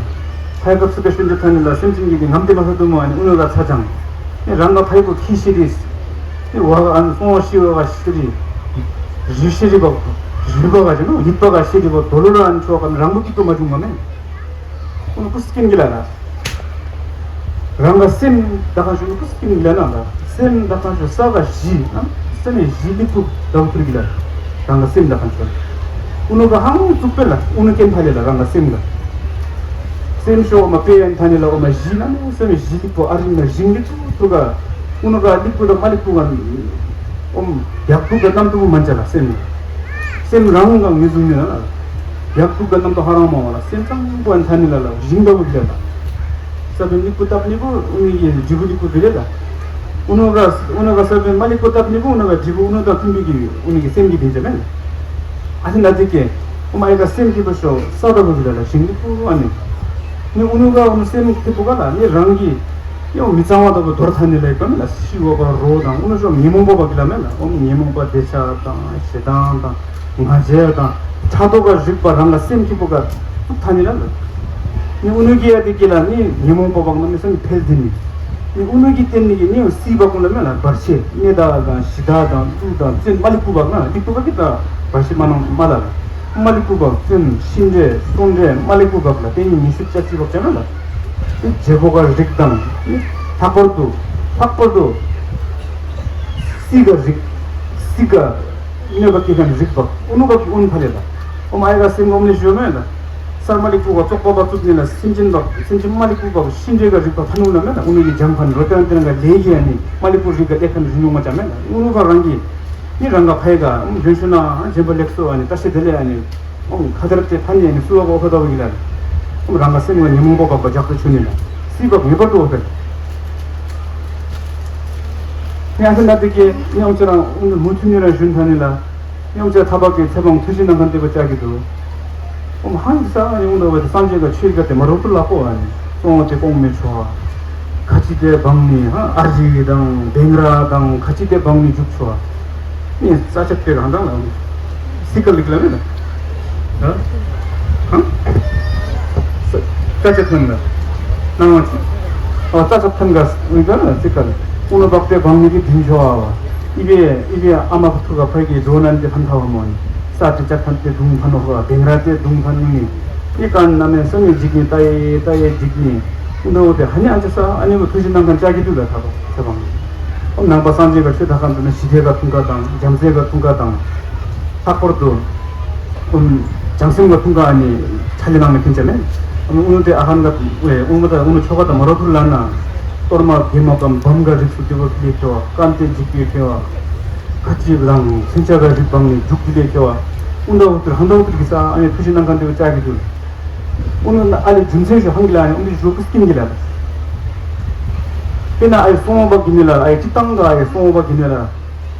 ཕའི་ག་ཏུ་སི་ཀ་ཤོ་ལེ་ཐ་ནི་ལ་སེམས་ཅན་གྱི་ངམ་དེ་མ་ས་དུ་མ་ནི་འུ་ནི་ག་ཚ་ཅང་། ནི་རང་ག་ཕའི་བུ་ཁི་ཤི་རིས། ནི་བ་ག་ཨ་ནི་སོང་བ་ཤི་བ་ག་ཤི་རི། རི་ཤི་རི་བ། རི་བ་ག་ཅི་ནོ་ཡིད་པ་ག་ཤི་རི་བ་དོ་ལོ་ལ་ཨ་ནི་ཆོ་ག་ནི་རང་བུ་ཏིག་ཏུ་མ་བྱུང་མ་མེད། ཨོ་ནི་ཀུ་སི་ཀིན་གི་ལ་ལ། རང་ག་སེམས་ད་ག་ཤུ་ནི་ཀུ་སི་ཀིན་གི་ལ་ན་ལ། སེམས་ད་ག་ཤུ་ས་ག་ཞི་ཨ་སེམས་ཞི་ལི་ཀུ་ད་བུ་ཐུར་གི་ལ། རང་ག་སེམས་ད་ག་ཤུ། ཨོ་ནི་ག་ཧང་ཙུག་པེ་ལ་ཨོ་ནི་ཀེན་ཕ་ལེ་ལ་རང་ག་སེམས་ག་སེམས་ཤོ་མ་པེ་ཡན་ཐ་ནི་ལ་ཨོ་མ་ཞི་ན་ནི་སེམས་ཞི་ལི་པོ་ཨ་རིང་ན་ཞིང་ལི་ཏུ་ཏུ་ག་ཨུ་ནུ་ག་ལི་པུ་དང་མ་ལི་པུ་ག་ཨོམ་ཡག་ཏུ་ག་རྣམ་ཏུ་མ་ཅ་ལ་སེམས་སེམས་རང་ག་ངེས་བཟུང་ནི་ལ་ཡག་ཏུ་ག་རྣམ་ཏུ་ཧ་རང་མ་བ་ལ་སེམས་ཙང་པོ་ཨན་ཐ་ནི་ལ་ལ་ཞིང་ད་བུ་ལ་ལ་ས་བོན་ལི་པུ་བཏབ་ནི་པོ་ཨུ་ནུ་ཡི་འབྲི་བུ་ལི་པུ་བི་ལེ་ལ་ཨུ་ནུ་ག་ཨུ་ནུ་ག་ས་བོན་མ་ལི་པུ་བཏབ་ནི་པོ་ཨུ་ནུ་ག་འབྲི་བུ་ཨུ་ནུ་དང་མཐུན་པའི་གི་ཨུ་ནུ་གི་སེམས་ཀྱི་དེ་འཇམ་མེད་ལ་ཨ་ཐི་ན་དེ་ཀེ་ཨུ་མ་ཡི་ག་སེམས་ཀྱི་པོ་ཤོ་ས་ད་བུ་ལ་ལ་ཞིང་ལི་པུ་ཨ་ནི། ནི་ཨུ་ནུ་ག་ཨུ་ནུ་སེམས་ཀྱི་པོ་ག་ལ་ནི་རང་གི་ཡང་མི་གཙང་བ་ལྟ་བུ་དོར་ཐ་ནི་ལ་ཡི་པ་མེད་ལ་ཤི་བ་པ་རོ་དང་ཨུ་ནུ་ཤོ་ཉོན་མོངས་པ་པ་གི་ལ་མེད་ལ་ཨོ་ཉོན་མོངས་པ་བདེ་ཆ་དང་ཞེ་སྡང་དང་ང་རྒྱལ་དང་ཕྲག་དོག་ག་རིག་པ་རང་ག་སེམས་ཀྱི་པོ་ག་བཙུགས་ཐ་ནི་ལ་ལ། ནི་ཨུ་ནུ་གི་ཡ་དེ་གི་ལ་ནི་ཉོན་མོངས་པ་པ་ག་ན་མི་སེམས་འཕེལ་དེ་ནི། ནི་ཨུ་ནུ་གི་བརྟེན་ནི་གི་ནི་སྲིད་པ་ཀུན་ལ་མེད་ལ་བར་ཆད་ནད་དང་ཞི་དང་དང་ཀླུ་དང་བཙན་མ་ལི་ཀུ་པ་ན་ལི་ཀུ་པ་གི་ད་བར་ཆད་མ་ནང་མ་ལ་ལ། མ་ལི་ཀུ་བག་སེམས་ཤིང་འབྲས་སོན་འབྲས་མ་ལི་ཀུ་བག་ལ་བརྟེན་ནས་ཉི་ཤུ་རྩ་གཅིག་བག་ཅན་ལ། དེ་བྱེད་པོ་ག་རིགས་དང་། ལྷག་པར་དུ་ལྷག་པར་དུ་སི་ག་རིགས་སི་ག་གནོད་པ་སྐྱེལ་མཁན་རིགས་བག་ཨུ་ནུ་བག་གི་ཨུན་ཕ་ལེ་ལ། ཨོ་མ་ཨའི་ག་སེམས་ངོམ་ལེ་ཞོ་མེད་ལ། སར་མ་ལི་ཀུ་བག་བཙོག་པ་བག་བཙུགས་ནས་ལ་སེམས་ཅན་བག་སེམས་ཅན་མ་ལི་ཀུ་བག་ཤིང་འབྲས་ག་རིགས་བག་ཕ་ནུ་ལ་མེད་ལ། ཨུ་ནུ་ཡི་ལྗང་ཕན་རོ་ཏན་ཏན་ག་ལེ་ཡི་ཨ་ནི་མ་ལི་ཀུ་རིགས་ག་ལེ་ཁན་རི་ཉུང་མ་ཅང་མེད་ལ། ཨུ་ནུ་བག་རང་གི་ནི་རང་ག་ཕ་ཡི་ག་ཨུ་ན་ཞོན་ཤུ་ན་ཨ་ཇན་པ་ལེགས་སོ་ཨ་ནི་ཏ་ཤི་དེ་ལེ་ཨ་ནི། ཨོམ་ཁ་དར་ཏེ་ཕན་ནི་ནི་སུ་བ་གོ་ཁ་ཏོ་བ་གི་ལ། ཨོམ་རང་ག་སེམས་ངོ་ཉི་མོ་གོ་བག་བག་ཇག་ཏུ་ཆུ་ནི་ལ། སི་བག་ངེས་པར་དུ་འོ་ཕེ། ནི་ཨ་ཁ་ན་ཏི་ཀེ་ཉམ་ཆ་རང་ཨུ་མུ་ཐུ་ནི་རང་ཞུན་ཐ་ནི་ལ། ཉམ་ཆ་ཐ་བག་གི་ཚེ་བང་ཐུ་ཞི་ནང་ཁན་ཏི་བ་ཅག་གི་དུ། ཨོམ་ཧང་ས་ཨ་ནི་ཨུ་འདོ་བ་ཏི་སངས་རྒྱས་ག་ཆོས་ག་ཏེ་མ་རོ་ཏུ་ལ་གོ་ཨ་ནི། སོང་བ་ཏེ་ཀོང་མེ་ཆོ། ཁ་ཅི་ཏེ་བང་ནི་ཧ་ཨར་ཇི་དང་བེང་ར་དང་ཁ་ཅི་ཏེ་བང་ནི་འཇུག་ཆོ། ནི་རྩ་ཆབ་དེ་རང་དང་ལ། སི་ཀ་ལིག་ལ་མེད་ལ། ཧ། ཧ། རྩ་ཆབ་ཐོན་ལ། སྣང་བ་ཆེ། ཨོ་རྩ་ཆབ་ཐོན་ག་ཨུན་ག་ལ་སི་ཀ་ལ། ཨུ་ནུ་བག་དེ་བང་ནི་གི་དྲིན་ཆོ་བ། ཨི་བེ་ཨི་བེ་ཨ་མ་གི་ཐུག་ག་ཕ་གི་འགྲོ་ནན་དེ་ཕན་ཐ་བ་མོ་ནི། ས་དེ་ཅག་ཕན་དེ་དུང་ཕན་ནོ་ཧ་བེང་ར་དེ་དུང་ཕན་ནི། ཨི་ཀ་ན་མེ་སོ་ནི་འཇིག་ནི་ཏ་ཡེ་ཏ་ཡེ་འཇིག་ནི། ཨུ་ནུ་དེ་ཧ་ནི་ཨ་ཅེ་ས་ཨ་ནི་བ་ཐུ་ཞི་ནང་ཁན་ཅག་གི་དུ་ལ་ཐ་བ་ཚེ་བང་། ཨོ་ནང་པ་སངས་རྒྱས་ཀ་ཆོས་ད་ཁམས་དུ་ན་ཞི་བདེ་ག་ཐུང་ག་དང་རྒྱ་མཚན་ག་ཐུང་ག་དང་། ལྷག་པར་དུ་ཨུམ་བྱང་སེམས་ག་ཐུང་ག་ནི་ཆ་ལི་ནང་ནི་ཁྱིན་ཆ་མེད། ཨུ་ནུ་དེ་ཨ་ཧན་ག་ཨུ་མ་ད་ཨུ་ནུ་ཆོ་ག་ད་མ་རོ་ཐུར་ལ་ན་གཏོར་མ་བི་མ་གམ་བམ་ག་རིགས་སུ་དེ་བ་ལེ་ཁྱོ་ཀན་ཏེ་འཇིག་པའི་ཁྱོ་ཁ་ཅིག་དང་སེམས་ཆ་ག་རིགས་བང་ནི་འཇུག་དེ་ལེ་ཁྱོ་ཨུ་འདའ་ཨུ་ཐུར་ཧན་འདའ་ཨུ་ཐུར་གི་ས་ཨ་ནི་ཐུ་ཞི་ནང་ཁན་དེ་བ་ཅག་གི་དུ། ཨུ་ནུ་ཨ་ལེ་རྒྱུ་མཚན་ཞུ་ཧང་གི་ལ་ནི་ཨུ་ནུ་ཞུ་ཀུ་སྐིན་གི་ལ་ལ། དེ་ན་ཨའི་སོང་བ་གི་ནི་ལ་ཨའི་ཅི་ཏང་ག་ཨའི་སོང་བ་གི་ནི་ལ་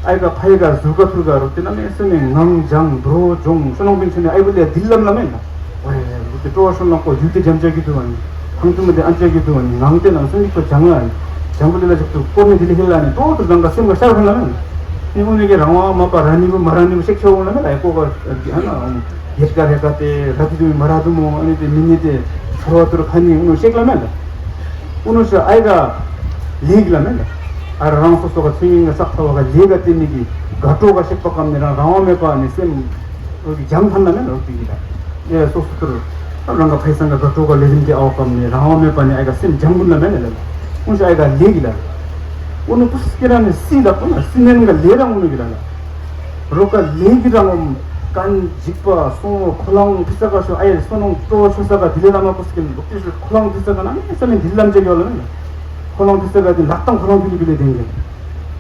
ཨའི་ག་ཕའི་ག་ཟུར་ག་ཐུར་ག་རུ་དེ་ན་མེ་སེ་མེ་ངང་ལྗང་བྲོ་ལྗོང་ཤོ་ནང་པིན་ཆེ་ནི་ཨའི་བུ་ལེ་དིལ་ལམ་ལ་མེ་ལ། ཨོ་ཡ་ཡ་རུ་དེ་ཀྲོ་ཤོ་ནང་ཀོ་ཡུ་དེ་ཇམ་ཅ་གི་དུ་བ་ནི་ཧང་དུ་མ་དེ་ཨན་ཅ་གི་དུ་བ་ནི་ངང་དེ་ནང་སེ་མི་ཀོ་ལྗང་ལ་ནི་ཇམ་བུ་ལེ་ལ་ཅིག་ཏུ་ཀོ་ནི་དིལ་ཧེ་ལ་ནི་ཏོ་ཏུ་ལང་ག་སེམས་ག་ཤར་ཧེ་ལ་མེ་ལ། ནི་ཨུ་ནི་གི་རང་དབང་མ་པ་ར་ནི་བུ་མ་ར་ནི་བུ་ཤེག་ཤོ་ལ་མེ་ལ་ཨའི་ཀོ་ག་ཨ་ན། ཡེ་ཀ་རེ་ཀ་ཏེ་ར་ཏི་དུ་མ་ར་དུ་མོ་ཨ་ནི་ཏེ་མི་ནི་ཏེ་ཚོར་བ་ཏུར་ཁ་ནི་ཨུ་ནུ་ཤེག་ལ་མེ་ལ། ཨུ་ནུ་ཤ་ཨའི་ག་ལིག་ལ་མེ་ལ། ཨ་རང་སོ་སོ་ག་ཚུལ་ཡིན་ག་སག་ཐ་བ་ག་ལིག་ག་ཏེ་ནི་གི་ག་ཏོ་ག་ཤེག་པ་ཀམ་ནི་རང་རང་དབང་མེད་པ་ནི་སེམས་ཨུ་གི་ཇམ་ཕན་ལ་མེ་ལ་ཨུ་ཏི་གི་ལ། ཨེ་སོ་སོ་ཏུར་རང་ག་ཕའི་སང་ག་ག་ཏོ་ག་ལེ་རིམ་ཏེ་ཨའོ་ཀམ་ནི་རང་དབང་མེད་པ་ནི་ཨའི་ག་སེམས་ཇམ་གུན་ལ་མེ་ལ་ལ། ཨུ་ནུ་ཤ་ཨའི་ག་ལིག་ལ། ཨུ་ནུ་པུ་སི་ཀི་ར་ནི་སི་ལ་པོ་ན་སི་ནན་ག་ལེ་རང་ཨུ་ནུ་གི་ལ་ལ། རོ་ཀ་ལེ་གི་རང་ཨོམ་ཀན་འཇིགས་པ་སོང་ཁོ་ལང་ཕི་ས་ག་ཤོ་ཨའི་སོ་ནོང་ཏོ་ཤོ་ས་ག་དི་ལེ་ལ་མ་པོ་སི་ཀིན་ལུག་ཏི་ཤོ་ཁོ་ལང་ཕི་ས་ག་ན་མི་ས་མི་དི་ལམ་ཅེ་ཡོ་ལ་ནི་ཁོ་ལང་ཕི་ས་ག་དི་ལག་དང་ཁོ་ལང་ཕི་ལི་ཕི་ལི་དེན་གི་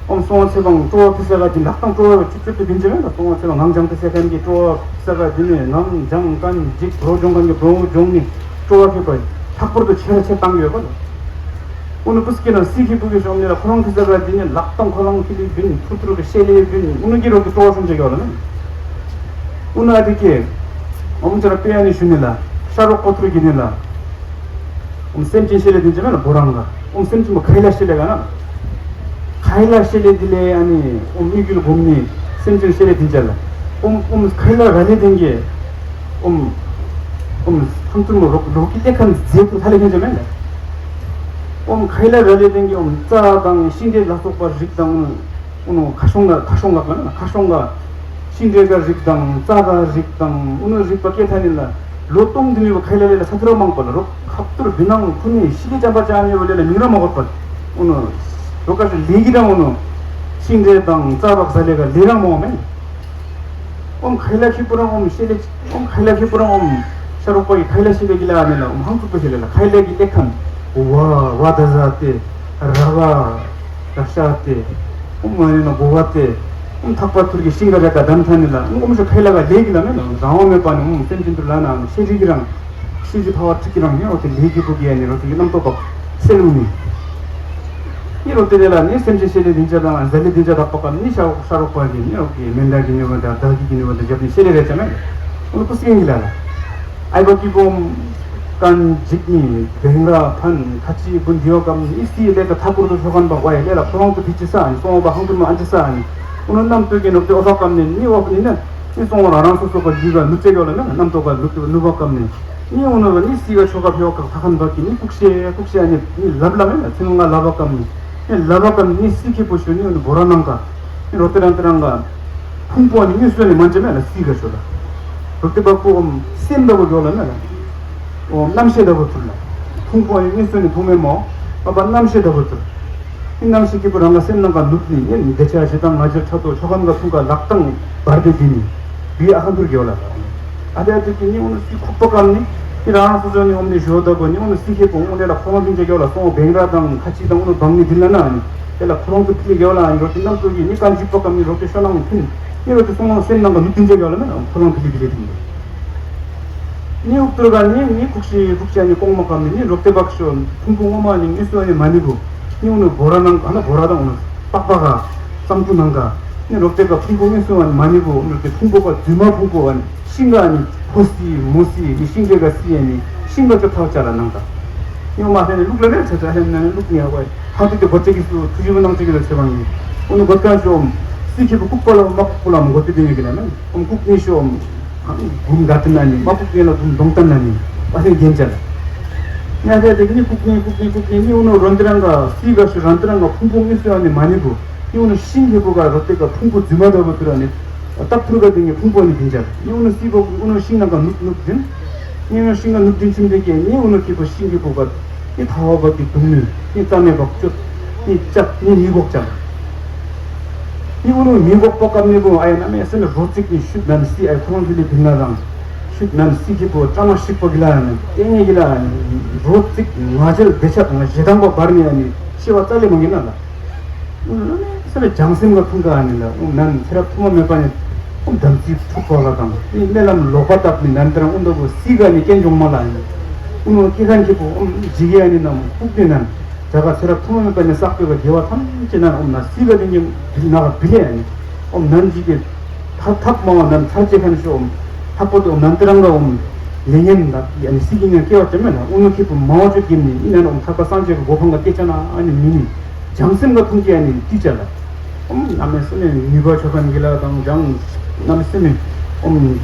ཨོམ་སོང་ཚེ་བང་ཏོ་ཕི་ས་ག་དི་ལག་དང་ཏོ་ཆུ་ཆུ་དུ་དིན་ཅེ་མེ་ན་སོང་ཚེ་བང་ངང་ཅང་ཕི་ས་ག་ནི་ཏོ་ཕི་ས་ག་དི་ནི་ངང་ཅང་ཀན་འཇིགས་བྲོ་ཇོང་ཀན་གི་བྲོ་ཇོང་ནི་ཏོ་ཕི་པ་ལྷག་པར་དུ་ཆེ་ར་ཆེ་བཏང་གི་ཡོད་པ་ལ། ཨུ་ནུ་པུ་སི་ཀི་ན་སི་ཁི་པུ་གི་ཤོམ་ནི་ལ་ཁོ་རང་ཁི་ས་ག་དི་ནི་ལག་དང་ཁོ་རང་ཁི་ལི་བིན་ཐུ་ཐུ་རུ་གི་ཤེ་ལེ་བིན་ཨུ་ནུ་གི་རོ་གི་ཏོ་ཤོམ་ཅེ་གི་ལ་ནི། ཨུ་ནུ་ཨ་དི་ཀེ་ཨོམ་ཅ་ར་པེ་ཨ་ནི་ཤུ་ནི་ལ་ཤ་རོག་པོ་ཐུ་རུ་གི་ནི་ལ་ཨོམ་སེམས་ཅན་ཤེ་ལེ་དིན་ཅེ་མེ་ལ་བོ་རང་ག་ཨོམ་སེམས་ཅན་མོ་ཁའི་ལ་ཤེ་ལེ་ག་ན་ཁའི་ལ་ཤེ་ལེ་དི་ལེ་ཨ་ནི་ཨོམ་མི་གུལ་གོམ་ནི་སེམས་ཅན་ཤེ་ལེ་དིན་ཅེ་ལ་ཨོམ་ཨོམ་ཁའི་ལ་ར་ལེ་དིན་གི་ཨོམ་ཨོམ་ཧམ་ཏུ་མོ་རོག་རོག་གི་ལེ་ཁན་ཛེ་ཏུ་ཐ་ལེ་ཁན་ཅེ་མེ་ལ། ཨོམ་ཁའི་ལ་ར་ལེ་དེང་གི་ཨོམ་རྩྭ་དང་ཤིང་འབྲས་ལ་སོགས་པ་རིགས་དང་ཨུ་ནུ་ཁ་ཤོང་ལ་ཁ་ཤོང་ལག་ན་ཁ་ཤོང་ལ་ཤིང་འབྲས་ཀ་རིགས་དང་རྩྭ་ཀ་རིགས་དང་ཨུ་ནུ་རིགས་པ་སྐད་ཐ་ནི་ལ་ལོ་སྟོང་འདི་ནུས་པ་ཁའི་ལ་ལེ་ལ་ས་ཐུ་ར་མང་པ་ལ་རོ་ཁབ་ཏུར་བི་ནང་ཁུ་ནི་ཤི་ལི་ཅམ་པ་ཅ་ནི་བ་ལེ་ལ་མིང་ར་མ་གོ་པ་ཨུ་ནུ་རོ་ཀ་ཤི་ལི་གི་དང་ཨུ་ནུ་ཤིང་འབྲས་དང་རྩྭ་བག་ས་ལེ་ཀ་ལེ་རང་མོ་མེན། ཨོམ་ཁའི་ལ་ཁི་པུ་རང་ཨོམ་ཤེ་ལེ་ཨོམ་ཁའི་ལ་ཁི་པུ་རང་ཨོམ་ཤ་རོག་པ་གི་ཁའི་ལ་ཤེ་ལེ་གི་ལ་ནི་ལ་ཨོམ་ཧང་ཀུ་པ་ཤེ་ལེ་ལ་ཁའི་ལ་གི་ལེ་ཁན་ཝ་ཝ་ད་ཟ་ཏེ་ར་བ་ར་ཤ་ཏེ་ཨོམ་ང་ནི་ན་གོ་བ་ཏེ་ཨོམ་ཐག་པ་ཐུར་གི་ཤིང་ག་རེ་ཀ་དམ་ཐ་ནི་ལ་ཨོམ་ཤ་ཁའི་ལ་ག་ལེ་གི་ལ་ནི་ལ་རང་བ་མེད་པ་ནི་ཨོམ་སེམས་ཅན་དུ་ལ་ན་ཤེ་རི་གི་རང་ཤེ་རི་ཕ་བ་ཁྲི་གི་རང་ནི་ཨོ་ཏེ་ལེ་གི་པུ་གི་ཡ་ནི་རོ་ཏེ་གི་རྣམ་རྟོག་པ་སེ་ལུ་ནི། ནི་རོ་ཏེ་ལེ་ལ་ནི་སེམས་ཅན་ཤེ་ལེ་དིན་ཅ་དང་ཟ་ལེ་དིན་ཅ་དག་པ་ཀ་ནི་ཤ་ཤ་རོག་པ་གི་ནི་རོ་གི་མེན་དག་གི་ནི་བ་དང་དག་གི་གི་ནི་བ་དང་རྒྱབ་ནི་ཤེ་ལེ་རེ་ཅ་མེ། ཨོ་ནི་པུ་སི་ཀེན་གི་ལ་ལ་ཨའི་བ་ཀི་བོམ་ཀན་འཇིག་ནི་བེང་ར་ཕན་ཁ་ཅི་བུན་དི་ཡོ་ཀམ་ནི་སི་ལེ་ཀ་ཐ་པུར་དུ་ཤོ་ཁན་བ་ཝའི་ལེ་ལ་ཁོ་རང་དུ་ཕི་ཅི་ས་ནི་སོང་བ་ཧང་དུ་མ་ཨན་ཅི་ས་ནི་ཨོ་ནི་རྣམ་ཏོ་གི་ནོ་ཏེ་ཨོ་ཧ་ཀམ་ནི་ནི་ཨོ་ནི་ནི་ནི་སོང་བ་རང་རང་སོ་སོ་ག་ལུས་ག་ནུ་ཙེ་ག་ལ་ནི་རྣམ་ཏོ་ག་ལུ་ཏེ་ནུ་བ་ཀམ་ནི། ནི་འོ་ན་ལ་ནི་སི་ག་ཆོ་ག་ཕེ་བ་ཀ་ཐ་ཁན་བ་ཀི་ནི་ཀུག་ཤེ་ཀུག་ཤེ་ནི་ནི་ལབ་ལ་མེ་ལ་ཚིང་ང་ལབ་བ་ཀམ་ནི་ནི་ལབ་བ་ཀམ་ནི་སི་ཁེ་པོ་ཤོ་ནི་འོ་ནི་བོ་ར་ནང་ཀ་ནི་རོ་ཏེ་རང་ཏེ་རང་ཀ་ཕུང་པོ་ནི་ནི་སོ་ནི་མན་ཅེ་མེ་ལ་སི་ག་ཤོ་ལ་ རོག་ཏེ་བ་ཀུ་ཨོམ་སེམས་ལྟ་བུ་ཡོད་ལ་ན་ལ། ཨོམ་རྣམ་ཤེས་ལྟ་བུ་ཐུར་ལ། ཕུང་པོ་ཨ་ནི་དངོས་སུ་ནི་མཐོང་མེད་མོ། ཨ་པ་རྣམ་ཤེས་ལྟ་བུ་ཐུར། ཨི་རྣམ་ཤེས་ཀྱི་བུ་རང་ལ་སེམས་ནང་ག་ནུབ་ནི་ཨེ་འདི་ཆ་ཞེ་སྡང་ང་རྒྱལ་ཕྲག་དོག་ཆོ་གམ་ག་ཐུང་ག་ལག་སྟངས་བར་དེ་དེ་ནི་བི་ཨ་ཁ་འཐུར་གི་ཡོད་ལ། ཨ་དེ་ཨ་དེ་དེ་ནི་ཨོ་ནི་སི་ཁུག་པ་ཀམ་ནི་ཨི་རང་སོ་སོ་ནི་ཨོམ་ནི་ཞོ་ལྟ་བུ་ནི་ཨོ་ནི་སི་ཁེ་པོ་ཨོ་ནི་ལ་ཁོ་རང་ཕིན་ཅ་གི་ཡོད་ལ་སོང་བེང་ར་དང་ཁ་ཆི་དང་ཨོ་ནི་བང་ནི་དེ་ལ་ན་ཨ་ནི་དེ་ལ་ཁོ་རང་ཚོ་ཕི་ལི་གི་ཡོད་ལ་ཨ་ནི་རོག་ཏེ་རྣམ་ཚོ་གི་ནི་ག་འཇིག་པ་ཀམ་ནི་རོག་ཏེ་ཤོ་ནང་ཕིན་ཨི་རོག་ཏེ་སོང་སེམས་ནང་ག་ནུབ་ཕིན་ཅ་གི་ཡོད་ལ་ན་ཨ་ནི་ཁོ་རང་ཕི་ལི་ཕི་ལི་དེ་ནི། ནི་ཨུག་ཏུར་ག་ནི་ནི་ཁུག་ཤི་ཁུག་ཤི་ནི་ཀོང་མ་ཀམ་ནི་ནི་རོག་ཏེ་བག་ཤོ་ཕུང་པོ་ངོ་མ་ནི་ངི་སོ་ནི་མ་ནི་གུ་ནི་ཨུ་ནུ་བོ་ར་ནང་ཨ་ན་བོ་ར་དང་ཨུ་ནུ་པག་པ་ག་ཙམ་ཀུ་ནང་ག་ནི་རོག་ཏེ་ག་ཕུང་པོ་ངི་སོ་ནི་མ་ནི་གུ་ཨུ་ནུ་ཏེ་ཕུང་པོ་ག་རྫུས་མ་ཕུང་པོ་ག་ནི་ཤིང་ག་ནི་ཕོ་སི་མོ་སི་ནི་ཤིང་ཏེ་ག་སི་ཡ་ནི་ཤིང་ག་ཅོ་ཐག་ཅ་ལ་ནང་ག་ནི་ཨུ་མ་ཧེ་ནི་ལུག་ལ་ནི་ཆ་ཆ་ཧེ་ནི་ལུག་ནི་ཨ་བ་ཧ་ཏུ་ཏེ་གོ་ཅེ་གི་སུ་ཐུ་ཞི་བ་ནང་ཅེ་གི་ལ་ཆེ་བ་ནི་ཨུ་ནུ་གོ་ཀ་ཤོ་སི་ཁེ་པོ་ཀུག་པ་ལ་མ་ཀུག་པ་ལ་མ་གོ་ཏེ་ཏེ་ནི་གི་ལ་ནི་ཨུ་ཀུག་ནི་ཤོ། གུམ་ག་ཏི་ན་ནི་མ་ཕུག་ཡན་ལ་གུམ་གདོང་ཏན་ན་ནི་པ་སེ་རྒྱན་ཅ་ལ། ཉ་ཐེ་དེ་ནི་ཕུག་ནི་ཕུག་ནི་ཕུག་ནི་ནི་ཨུ་ནུ་རོན་ཏི་རང་ག་སི་ག་ཤུ་རོན་ཏི་རང་ག་ཕུང་ཕུང་ཨི་སུ་ཡ་ནི་མ་ནི་གུ་ནི་ཨུ་ནུ་ཤིང་ཧེ་པོ་ག་རོ་ཏེ་ག་ཕུང་པོ་རྫུས་མ་ད་བུ་ཏུ་ར་ནི་ཏག་ཐུར་ག་དེ་ནི་ཕུང་པོ་ནི་རྒྱན་ཅ་ལ་ནི་ཨུ་ནུ་སི་པོ་ཨུ་ནུ་ཤིང་ནང་ག་ནུབ་ནུབ་རྒྱན། ནི་ཨུ་ནུ་ཤིང་ག་ནུབ་རྒྱན་ཆིམ་དེ་ག་ནི་ཨུ་ནུ་ཁེ་པོ་ཤིང་ཧེ་པོ་ག་ནི་ཐ་བ་བ་གི་དུང་ནི་ནི་རྩ་མེད་བག་གཅོད་ནི་ལྕགས་ནི་ནི་འགོག་ཅ་ལ། ནི་ཨུ་ནུ་མི་འགོག་པོ་ཀམ་ནི་བུ་ཨ་ཡ་ན་མེ་སེ་ནི་རོ་ཙིག་ནི་ཤུད་ན་ནི་སི་ཨ་ཡ་ཁོ་རང་ཚོ་ལི་བིང་ན་རང་ཤུད་ན་ནི་སི་ཁེ་པོ་ཀྲ་མ་ཤིག་པོ་གི་ལ་ནི་ཏེ་ངེ་གི་ལ་ནི་རོ་ཙིག་ང་རྒྱལ་བདེ་ཆགས་ང་ཞེ་སྡང་པོ་བར་ནི་ཨ་ནི་ཤི་བ་རྩ་ལས་མ་གི་ན་ལ། ཨུ་ནུ་མེ་སེ་ནི་བྱང་སེམས་ག་ཐུང་ག་ཨ་ནི་ལ་ཨུ་ནན་ཚེ་རབས་ཐུང་མ་མེད་པ་ནི་ཨུ་དམ་ཚིག་འཁྲུག་པ་ག་དང་ནི་སྨོན་ལམ་ལོག་པ་བཏབ་ནི་ནན་ཏེ་རང་ཨུ་འདོ་བུ་སི་ག་ནི་སྐྱེན་ཅོང་མ་ལ་ནི་ཨུ་ནུ་ཀི་ཁན་ཁེ་པོ་ཨུ་ཇི་གི་ཨ་ནི་ནམ་ཁུག་ནི་ནན། ཇ་ག་ཚེ་རབས་ཐུང་མ་མེད་པ་ནས་བསགས་པའི་དགེ་བ་ཐམས་ཅད་ནང་ཨོམ་ན་སྲིད་པ་དེ་ཉིད་ན་བི་ལེ་ཨ་ནི་ཨོམ་ནན་ཇི་གི་ཐབས་ཐབས་མང་བ་ནན་ཚར་བཅད་ཁན་ཤོ་ཨོམ་ལྷག་པར་དུ་ཨོམ་ནན་ཏི་རང་ག་ཨོམ་ལེ་ཉན་ད་ཨ་ནི་སྲིད་ཀྱི་ཉན་སྐྱེ་བ་ཅན་མེད་ན་ཨུ་ནུ་ཁེ་པུ་མ་བ་ཅོ་གིན་ནི་ཨི་ནན་ཨོམ་ཐར་པ་སངས་རྒྱས་ཀྱི་གོ་འཕང་ག་སྐྱེ་ཆ་ན་ཨ་ནི་མི་ནི་བྱང་སེམས་ག་ཐུང་ཀྱི་ཨ་ནི་ཏི་ཅ་ལ། ཨོམ་ན་མེ་སེ་ནི་ནུས་པ་ཆོ་ཁན་གི་ལ་དང་ལྗང་ན་མེ་སེ་ནི་ཨོམ་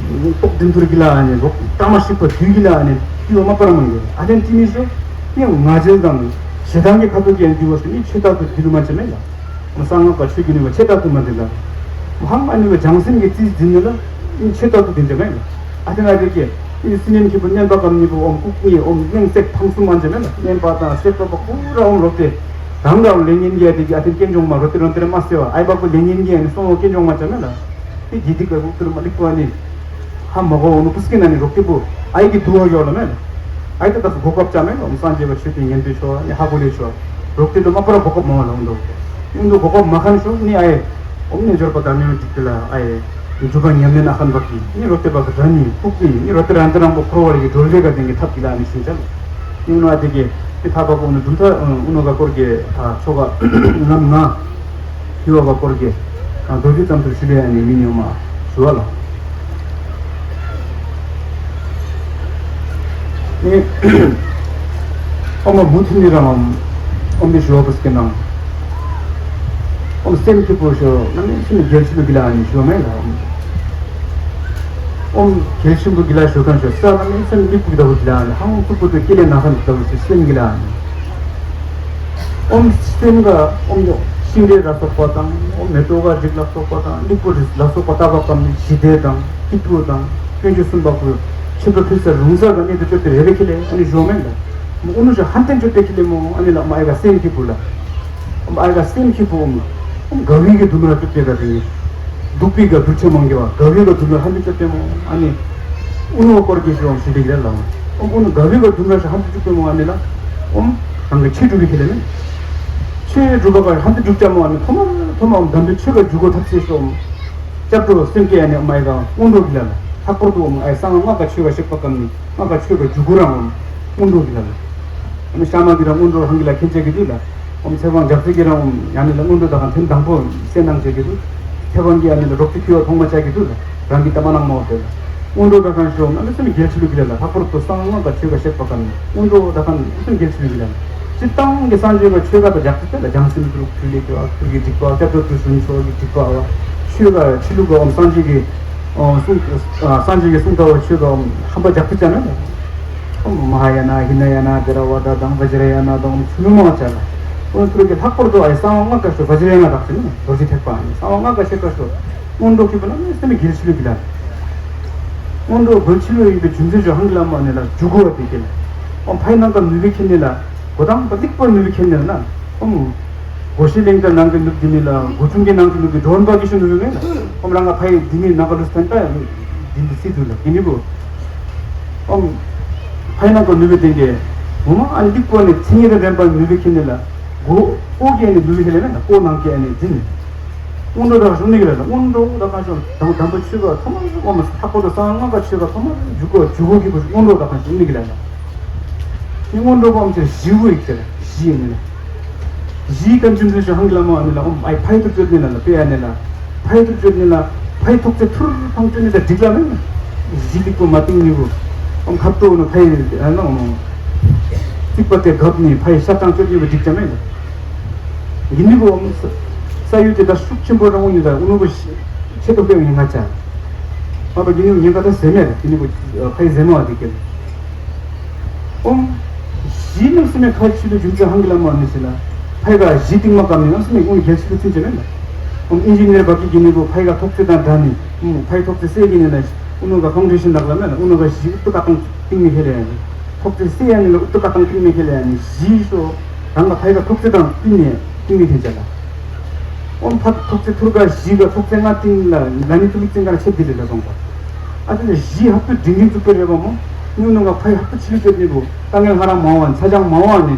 རྟོག་ལྡན་ཐུར་གི་ལ་ཨ་ནི་རོག་ཀྲ་མ་ཤིག་པ་དུས་གི་ལ་ཨ་ནི་ཏི་བ་མ་པ་ར་མ་གི་ཨ་ཐན་ཏི་མི་ཤོ་ཡང་ང་རྒྱལ་དང་ཞེ་སྡང་གི་ཁ་ཐུག་གི་ཨ་ནི་ཏི་བ་སུ་ནི་ཆོས་རྟག་ཏུ་དུལ་མ་ཅེ་མེད་ལ། གསང་སྔགས་པ་ཆོས་ཀྱི་ནུས་པ་ཆེ་རྟག་ཏུ་མ་འདི་ལ། ཧང་ཨ་ནི་བ་བྱང་སེམས་ཀྱི་རྩིས་འཛིན་ནི་ལ་ནི་ཆོས་རྟག་ཏུ་འདི་འདི་མེད་ལ། ཨ་ཐན་ཨ་ཐན་གྱི་ཨི་སི་ནན་གྱི་བུ་ནན་པ་གམ་ནི་བུ་ཨོམ་ཀུག་ནི་ཨོམ་ནན་སེག་ཕང་སུ་མ་འཇ་མེད་ལ་ནན་པ་དང་སེག་པ་པ་ཀུ་ར་ཨོམ་རོ་ཏེ། རང་རང་ལེ་ཉན་གྱི་ཨ་ཐན་གྱི་ཨ་ཐན་སྐྱེན་ཅོང་མ་རོ་ཏེ་རོ་ཏེ་ར་མ་སེ་བ་ཨའི་བ་ཀུ་ལེ་ཉན་གྱི་ཨ་ནི་སོང་བ་སྐྱེན་ཅོང་མ་འཇ་མེད་ལ། ཏེ་ཇི་ཏི་ཀ་བུ་ཏུ་ར་མ་ལིག་པ་ནི། ཧ་མ་གོ་འོ་ནུ་པུས་ཀི་ན་ནི་རོག་ཏི་པུ་ཨའི་གི་དུ་བ་ཡོ་ལ་མེ་ལ། ཨའི་ཏ་ཏ་སུ་གོ་སྐབས་ཅ་མེ་ལ་སངས་རྒྱས་པ་ཆོས་ཏེ་ཉན་པའི་ཆོ་ནི་ཧ་གོ་ལེ་ཆོ་རོག་ཏི་ལོ་མ་པ་ར་གོ་སྐབས་མ་བ་ལ་འོ་འདུག་འོ་འདུ་གོ་སྐབས་མ་ཁན་ཤོ་ནི་ཨའི་ཨོམ་ནི་འབྱོར་པ་དར་ནི་འཇིག་ཏི་ལ་ཨའི་འཇུ་ག་ཉམས་ལེན་ཨ་ཁན་བ་ཀི་ནི་རོག་ཏི་པ་གི་ར་ནི་ཁུག་ཏི་ནི་རོག་ཏི་ར་འདི་རང་པོ་འཁོར་བ་རི་གི་སྒྲོལ་ལེ་ག་ཏེ་གི་ཐབས་ཀྱི་ལ་ནི་ཤིན་ཅ་ལ་ནི་འོ་ནུ་ཨ་ཏི་གི་ནི་ཐ་པ་གོ་ནི་དུམ་ཐ་འོ་ནུ་ག་སྐོར་གི་ཐ་ཆོ་ག་ལམ་ང་། ཞུ་བ་བ་སྐོར་གྱི་རྡོ་རྗེ་ཙམ་དུ་ཞུ་ལེ་ཡ་ནི་མི་ཉུང་མ་ཞུ་བ་ལ། ནི་ཨོ་མ་མུ་མཐུད་ནི་རང་ཨོམ་ཨོམ་དེ་ཞུ་བ་པུས་ཀི་ནང་ཨོམ་སེམས་ཀྱི་པོ་ཞོ་ན་མི་སེམས་རྒྱལ་ཆུ་ལུ་གི་ལ་ནི་ཞུ་བ་མེད་ལ་ཨོམ། ཨོམ་གལ་ཆེན་པོ་གི་ལ་ཞོ་ཁན་ཞོ་ས་ན་མི་སེམས་མི་ཕུག་ལྟ་བུ་གི་ལ་ནི་ཧང་ཚུགས་པོ་དུ་ཀི་ལེ་ན་ཁན་ལྟ་བུ་ཞིག་སེམས་གི་ལ་ནི། ཨོམ་སེམས་ག་ཨོམ་ཤིང་འབྲས་ལ་སོགས་པ་དང་ཨོམ་མེ་ཏོག་ག་རིགས་ལ་སོགས་པ་དང་ལིག་པོ་རིགས་ལ་སོགས་པ་ལྟ་བ་ཀམ་ནི་ཞི་བདེ་དང་སྐྱིད་པོ་དང་སྐྱོན་བརྗོད་གསུམ་པ་པོ་ཆོས་པ་ཕུལ་ས་རུང་ས་ག་ནི་དུ་ཅོ་ཏེ་རེ་རེ་ཁི་ལེ་ཨ་ནི་ཞོ་མེན་ལ། ཨོ་ནུ་ཞོ་ཧན་ཏན་ཅོ་ཏེ་ཁི་ལེ་མོ་ཨ་ནི་ལ་མ་ཨེ་ག་སེམས་ཁི་པོ་ལ། ཨ་ཨ་ག་སེམས་ཁྱི་པོ་ཨོམ། ཨོམ་ག་བི་གི་དུམ་ར་ཅོ་ཏེ་ག་དེ། དུག་པི་ག་དུར་ཆེ་མང་གི་བ་ག་བི་ག་དུམ་ར་ཧ་མི་ཅོ་ཏེ་མོ་ཨ་ནི། ཨུ་ནུ་བ་སྐོར་གྱི་ཞུ་ཨོམ་ཞི་ཏེ་གི་ལ་ལ་ཨོམ། ཨོམ་ཨུ་ནུ་ག་བི་ག་དུམ་ར་ཧ་མི་ཅོ་ཏེ་མོ་ཨ་ནི་ལ། ཨོམ། རང་གི་ཆེ་གྲུབ་པི་ཁེ་ལེ་ནི། ཆེ་གྲུབ་པ་ག་ཧ་མི་ཅོ་ཏེ་མོ་ཨ་ནི་ཐོ་མ་ཐོ་མ་ཨོམ་དམ་པའི་ཆོས་ག་འཇུག་གོ་ཐབས་ཤེས་ཤོ་ཨོམ། སྐྱབས་འགྲོ་སེམས་བསྐྱེད་ཨ་ནི་ཨོམ་ཨེ་ག་སྔོན་འགྲོ་གི་ལ་ལ་ལྷག་པར་དུ་ཨོམ་ཨེ་གསང་སྔགས་ག་ཆོས་ག་བཤད་པ་ཀམ་ནི་སྔགས་ག་ཆོས་ག་འཇུག་གོ་རང་ཨོམ། སྔོན་འགྲོ་གི་ལ་ལ། ཨ་ནི་ཤ་མ་གི་རང་སྔོན་འགྲོ་རང་གི་ལ་མཁྱེན་ཆ་གི་དུས་ལ། ཨོམ་ཚེ་དབང་ལྗགས་རྩེ་གི་རང་ཨོམ་ཡང་ནི་ལ་སྔོན་འགྲོ་ད་གང་ཐེམ་དང་པོ་སེ་ནང་བྱེད་ཀྱི་དུས། ཚེ་དབང་གི་ཨ་ནི་ལ་རོགས་ཀྱི་ཁྱི་བ་ཐོང་མ་ཆ་གི་དུས་ལ་རང་གི་ལྟ་མ་ནང་མ་བ་དེ་ལ། སྔོན་འགྲོ་ད་གང་ཤོ་ཨ་ནི་སེམས་རྒྱལ་ཆེ་ལུགས་ཀྱི་ལ་ལ་ལྷག་པར་དུ་གསང་སྔགས་པ་ཆོས་ག་བཤད་པ་ཀམ་ནི་སྔོན་འགྲོ་ད་གང་སེམས་རྒྱལ་ཆེ་ལུགས་ཀྱི་ལ་ལ། སྤྱིར་བཏང་གི་སངས་རྒྱས་པ་ཆོས་ག་དང་རྒྱག་ཏུ་ལ་བྱང་སེམས་ཐུགས་ཐུགས་ལས་ཀྱི་བ་ཐུགས་ཀྱི་སྒྲིག་པ་སྐྱབས་འགྲོ་དུ་ཟུན་ཆོས་ཀྱི་སྒྲིག་པ་བ་ཆོས་ག་ཆོས་ལུགས་ག་ཨོམ་སངས་རྒྱས་ཀྱི་ཨོ་གསུང་ཨ་སངས་རྒྱས་ཀྱི་གསུང་ལྟ་བ་ཆོས་ག་ཨོམ་ཧམ་པ་རྒྱག་ཏུ་ཅ་ན་ལ། ཨོམ་མ་ཧཱ་ཡ་ན་ཧི་ན་ཡ་ན་ཏེ་ར་ཝ་ད་དང་བཛྲ་ཡ་ན་དང་ཨོམ་ཆུ་ནུ་མ་ཅ་ལ། ཨོ་ཐུར་གྱི་ལྷག་པར་དུ་ཨ་ཡི་གསང་བ་སྔགས་ཀ་ཤོ་བཛྲ་ཡ་ན་རག་ཅི་ན་རྡོ་རྗེ་ཐེག་པ་ཨ་ནི་གསང་བ་སྔགས་ཀ་ཤོ་ཀ་ཤོ་སྔོན་འགྲོ་ཁྱི་པོ་ན་ནི་སེམས་རྒྱལ་ཆེ་ལུགས་ཀྱི་ལ། སྔོན་འགྲོ་དགོས་ཆེ་ལོས་ཡིན་པའི་རྒྱུ་མཚན་ཞིག་ཧང་གི་ལ་མ་ནི་ལ་འཇུག་གོ་བ་དེ་ཀྱེ་ལ། ཨོམ་ཕའི་ནང་ག་ནུས་པའི་ཁྱེར་ནི་ལ། གོ་དང་པ་ལིག་པ་ནུས་པའི་ཁྱེར་ནི་ལ་ན། ཨོམ། གོ་ཤེས་གླེང་དང་ནང་གི་ནུབ་དེ་ནི་ལ་གོ་ཆུང་གི་ནང་གི་ནུབ་ཀྱི་སྒྲོན་པ་གི་ཤུ་ནུས་པའི་ངེས་ལ། ཨོམ་རང་ག་ཕའི་དེ་ནི་ནང་ག་ལུས་ཐན་ཏ་ཡང་དེ་འདི་སི་དུ་ལ་དེ་ནི་གོ། ཨོམ། ཕའི་ནང་ག་ནུས་པའི་དེ་ཀྱེ། འོ་མ་ཨ་ནི་ལིག་པ་ནི་མཚན་ཉིད་དང་ལྡན་པ་ནུས་པའི་ཁྱེར་ནི་ལ། གོ། ཀོ་གི་ཨ་ནི་ནུས་པའི་ཁྱེར་ནི་ལ་ན་ཀོ་ནང་གི་ཨ་ནི་འཛིན་ནི། སྔོན་འགྲོ་དང་གཞུང་ནི་གི་ལ་ན་སྔོན་འགྲོ་དང་གང་བྱུང་དང་དམ་པ་ཆོས་པ་ཐོག་མར་ཨོ་མ་ལྷག་པར་དུ་གསང་སྔགས་ཀ་ཆོས་པ་ཐོག་མར་འཇུག་གོ་འཇུག་གོ་གི་བུ་སྔོན་འགྲོ་དང་གང་བྱུང་ནི་གི་ལ་ན། ནི་སྔོན་འགྲོ་པའམ་ཆེར་གཞི་བོ་ཡིག་ཟེར་གཞི་ཡིན་ནི་ལ། གཞི་ཀ་འཛིན་ཚུལ་ཞིག་ཧང་གི་ལ་མ་ཨ་ནི་ལ་ཨོམ་ཨའི་ཕའི་དུ་བཅོས་ནི་ལ་ལ་པེ་ཨ་ནི་ལ། ཕའི་དུ་བཅོས་ནི་ལ། ཕའི་ཐོག་ཚེ་ཐུར་ཕང་བཅོས་ནི་ལ་འགྲིག་ལ་མེད་ན། གཞི་ལིག་པོ་མ་ཏིང་ནི་བུ། ཨོམ་ཁབ་ཏོ་ནི་ཕའི་ཨ་ནི་ཨོམ། རྩིག་པ་དེ་གབ་ནི་ཕའི་ཤ་ཚང་བཅོས་ནི་བུ་འགྲིག་ཅམ་མེད་ན། གི་ནི་བུ་ཨོམ་ས་ས་ཡུལ་དེ་ད་ཤུགས་ཆེན་པོ་རང་ངོ་ནི་ད་ཨུ་ནུ་བུ་ཤི་ཆེ་ཏོག་པའི་ངན་ཁ་ཆ། མ་པ་གི་ནི་ཉེན་ཁ་ད་ཟེ་མེད་ལ་གི་ནི་བུ་ཕའི་ཟེ་མ་བ་དེ་ཀེ་ལ། ཨོམ། གཞི་རྣམ་སེམས་མེད་ཁ་ཆུ་ལུ་རྒྱུ་མཚན་ཧང་གི་ལ་མ་ནི་ཟེར་ན། ཕའི་ག་གཞི་སྟེང་མ་བཀབ་ནི་རྣམ་སེམས་མེད་ཀུན་རྒྱལ་ཆུ་ལུ་ཚུན་ཆད་མེད་ལ། ཨོམ་ཨིན་ཇི་ནི་ཡར་བ་གི་གི་ནི་བུ་ཕའི་ག་ཐོག་ཚེ་དང་འདྲ་ནི། ཨོམ་ཕའི་ཐོག་ཚེ་སེ་གི་ནི་ལ། ཨུ་ནུ་ག་ཕང་ཌེ་ཤན་དག་ལ་མེད་ལ་ཨུ་ནུ་ག་གཞི་ཨུ་ཏུ་ཀ་ཏང་ཏིང་མི་ཁེ་ལ་ཡ་ནི། ཐོག་ཚེ་སེ་ཡ་ནི་ལ་ཨུ་ཏུ་ཀ་ཏང་ཏིང་མི་ཁེ་ལ་ཡ་ནི་གཞི་ཤོ། རང་ག་ཕའི་ག་ཐོག་ཚེ་དང་ཏིང་ནི་ཏིང་མི་ཁེ་ཅ་ལ། ཨོམ་ཕ་ཐོག་ཚེ་ཐུར་ག་གཞི་ག་ཐོག་ཚེ་ང་ཏིང་ལ་ལ་ནི་ཐུ་ལི་ཙིང་ག་ཆེ་དི་ལི་ལ་སོང་པ། ཨ་ཏི་ལ་གཞི་ཧབ་ཏུ་འབྲིང་འབྲིང་ཙུག་པེ་རེ་བ་མོ། ཉུ་ནུ་ག་ཕའི་ཧབ་ཏུ་ཆི་ལི་ཙེ་ནི་བུ། ཏང་ངེ་ཧ་རང་མ་བ་ཚ་ཅང་མ་བ་ནི།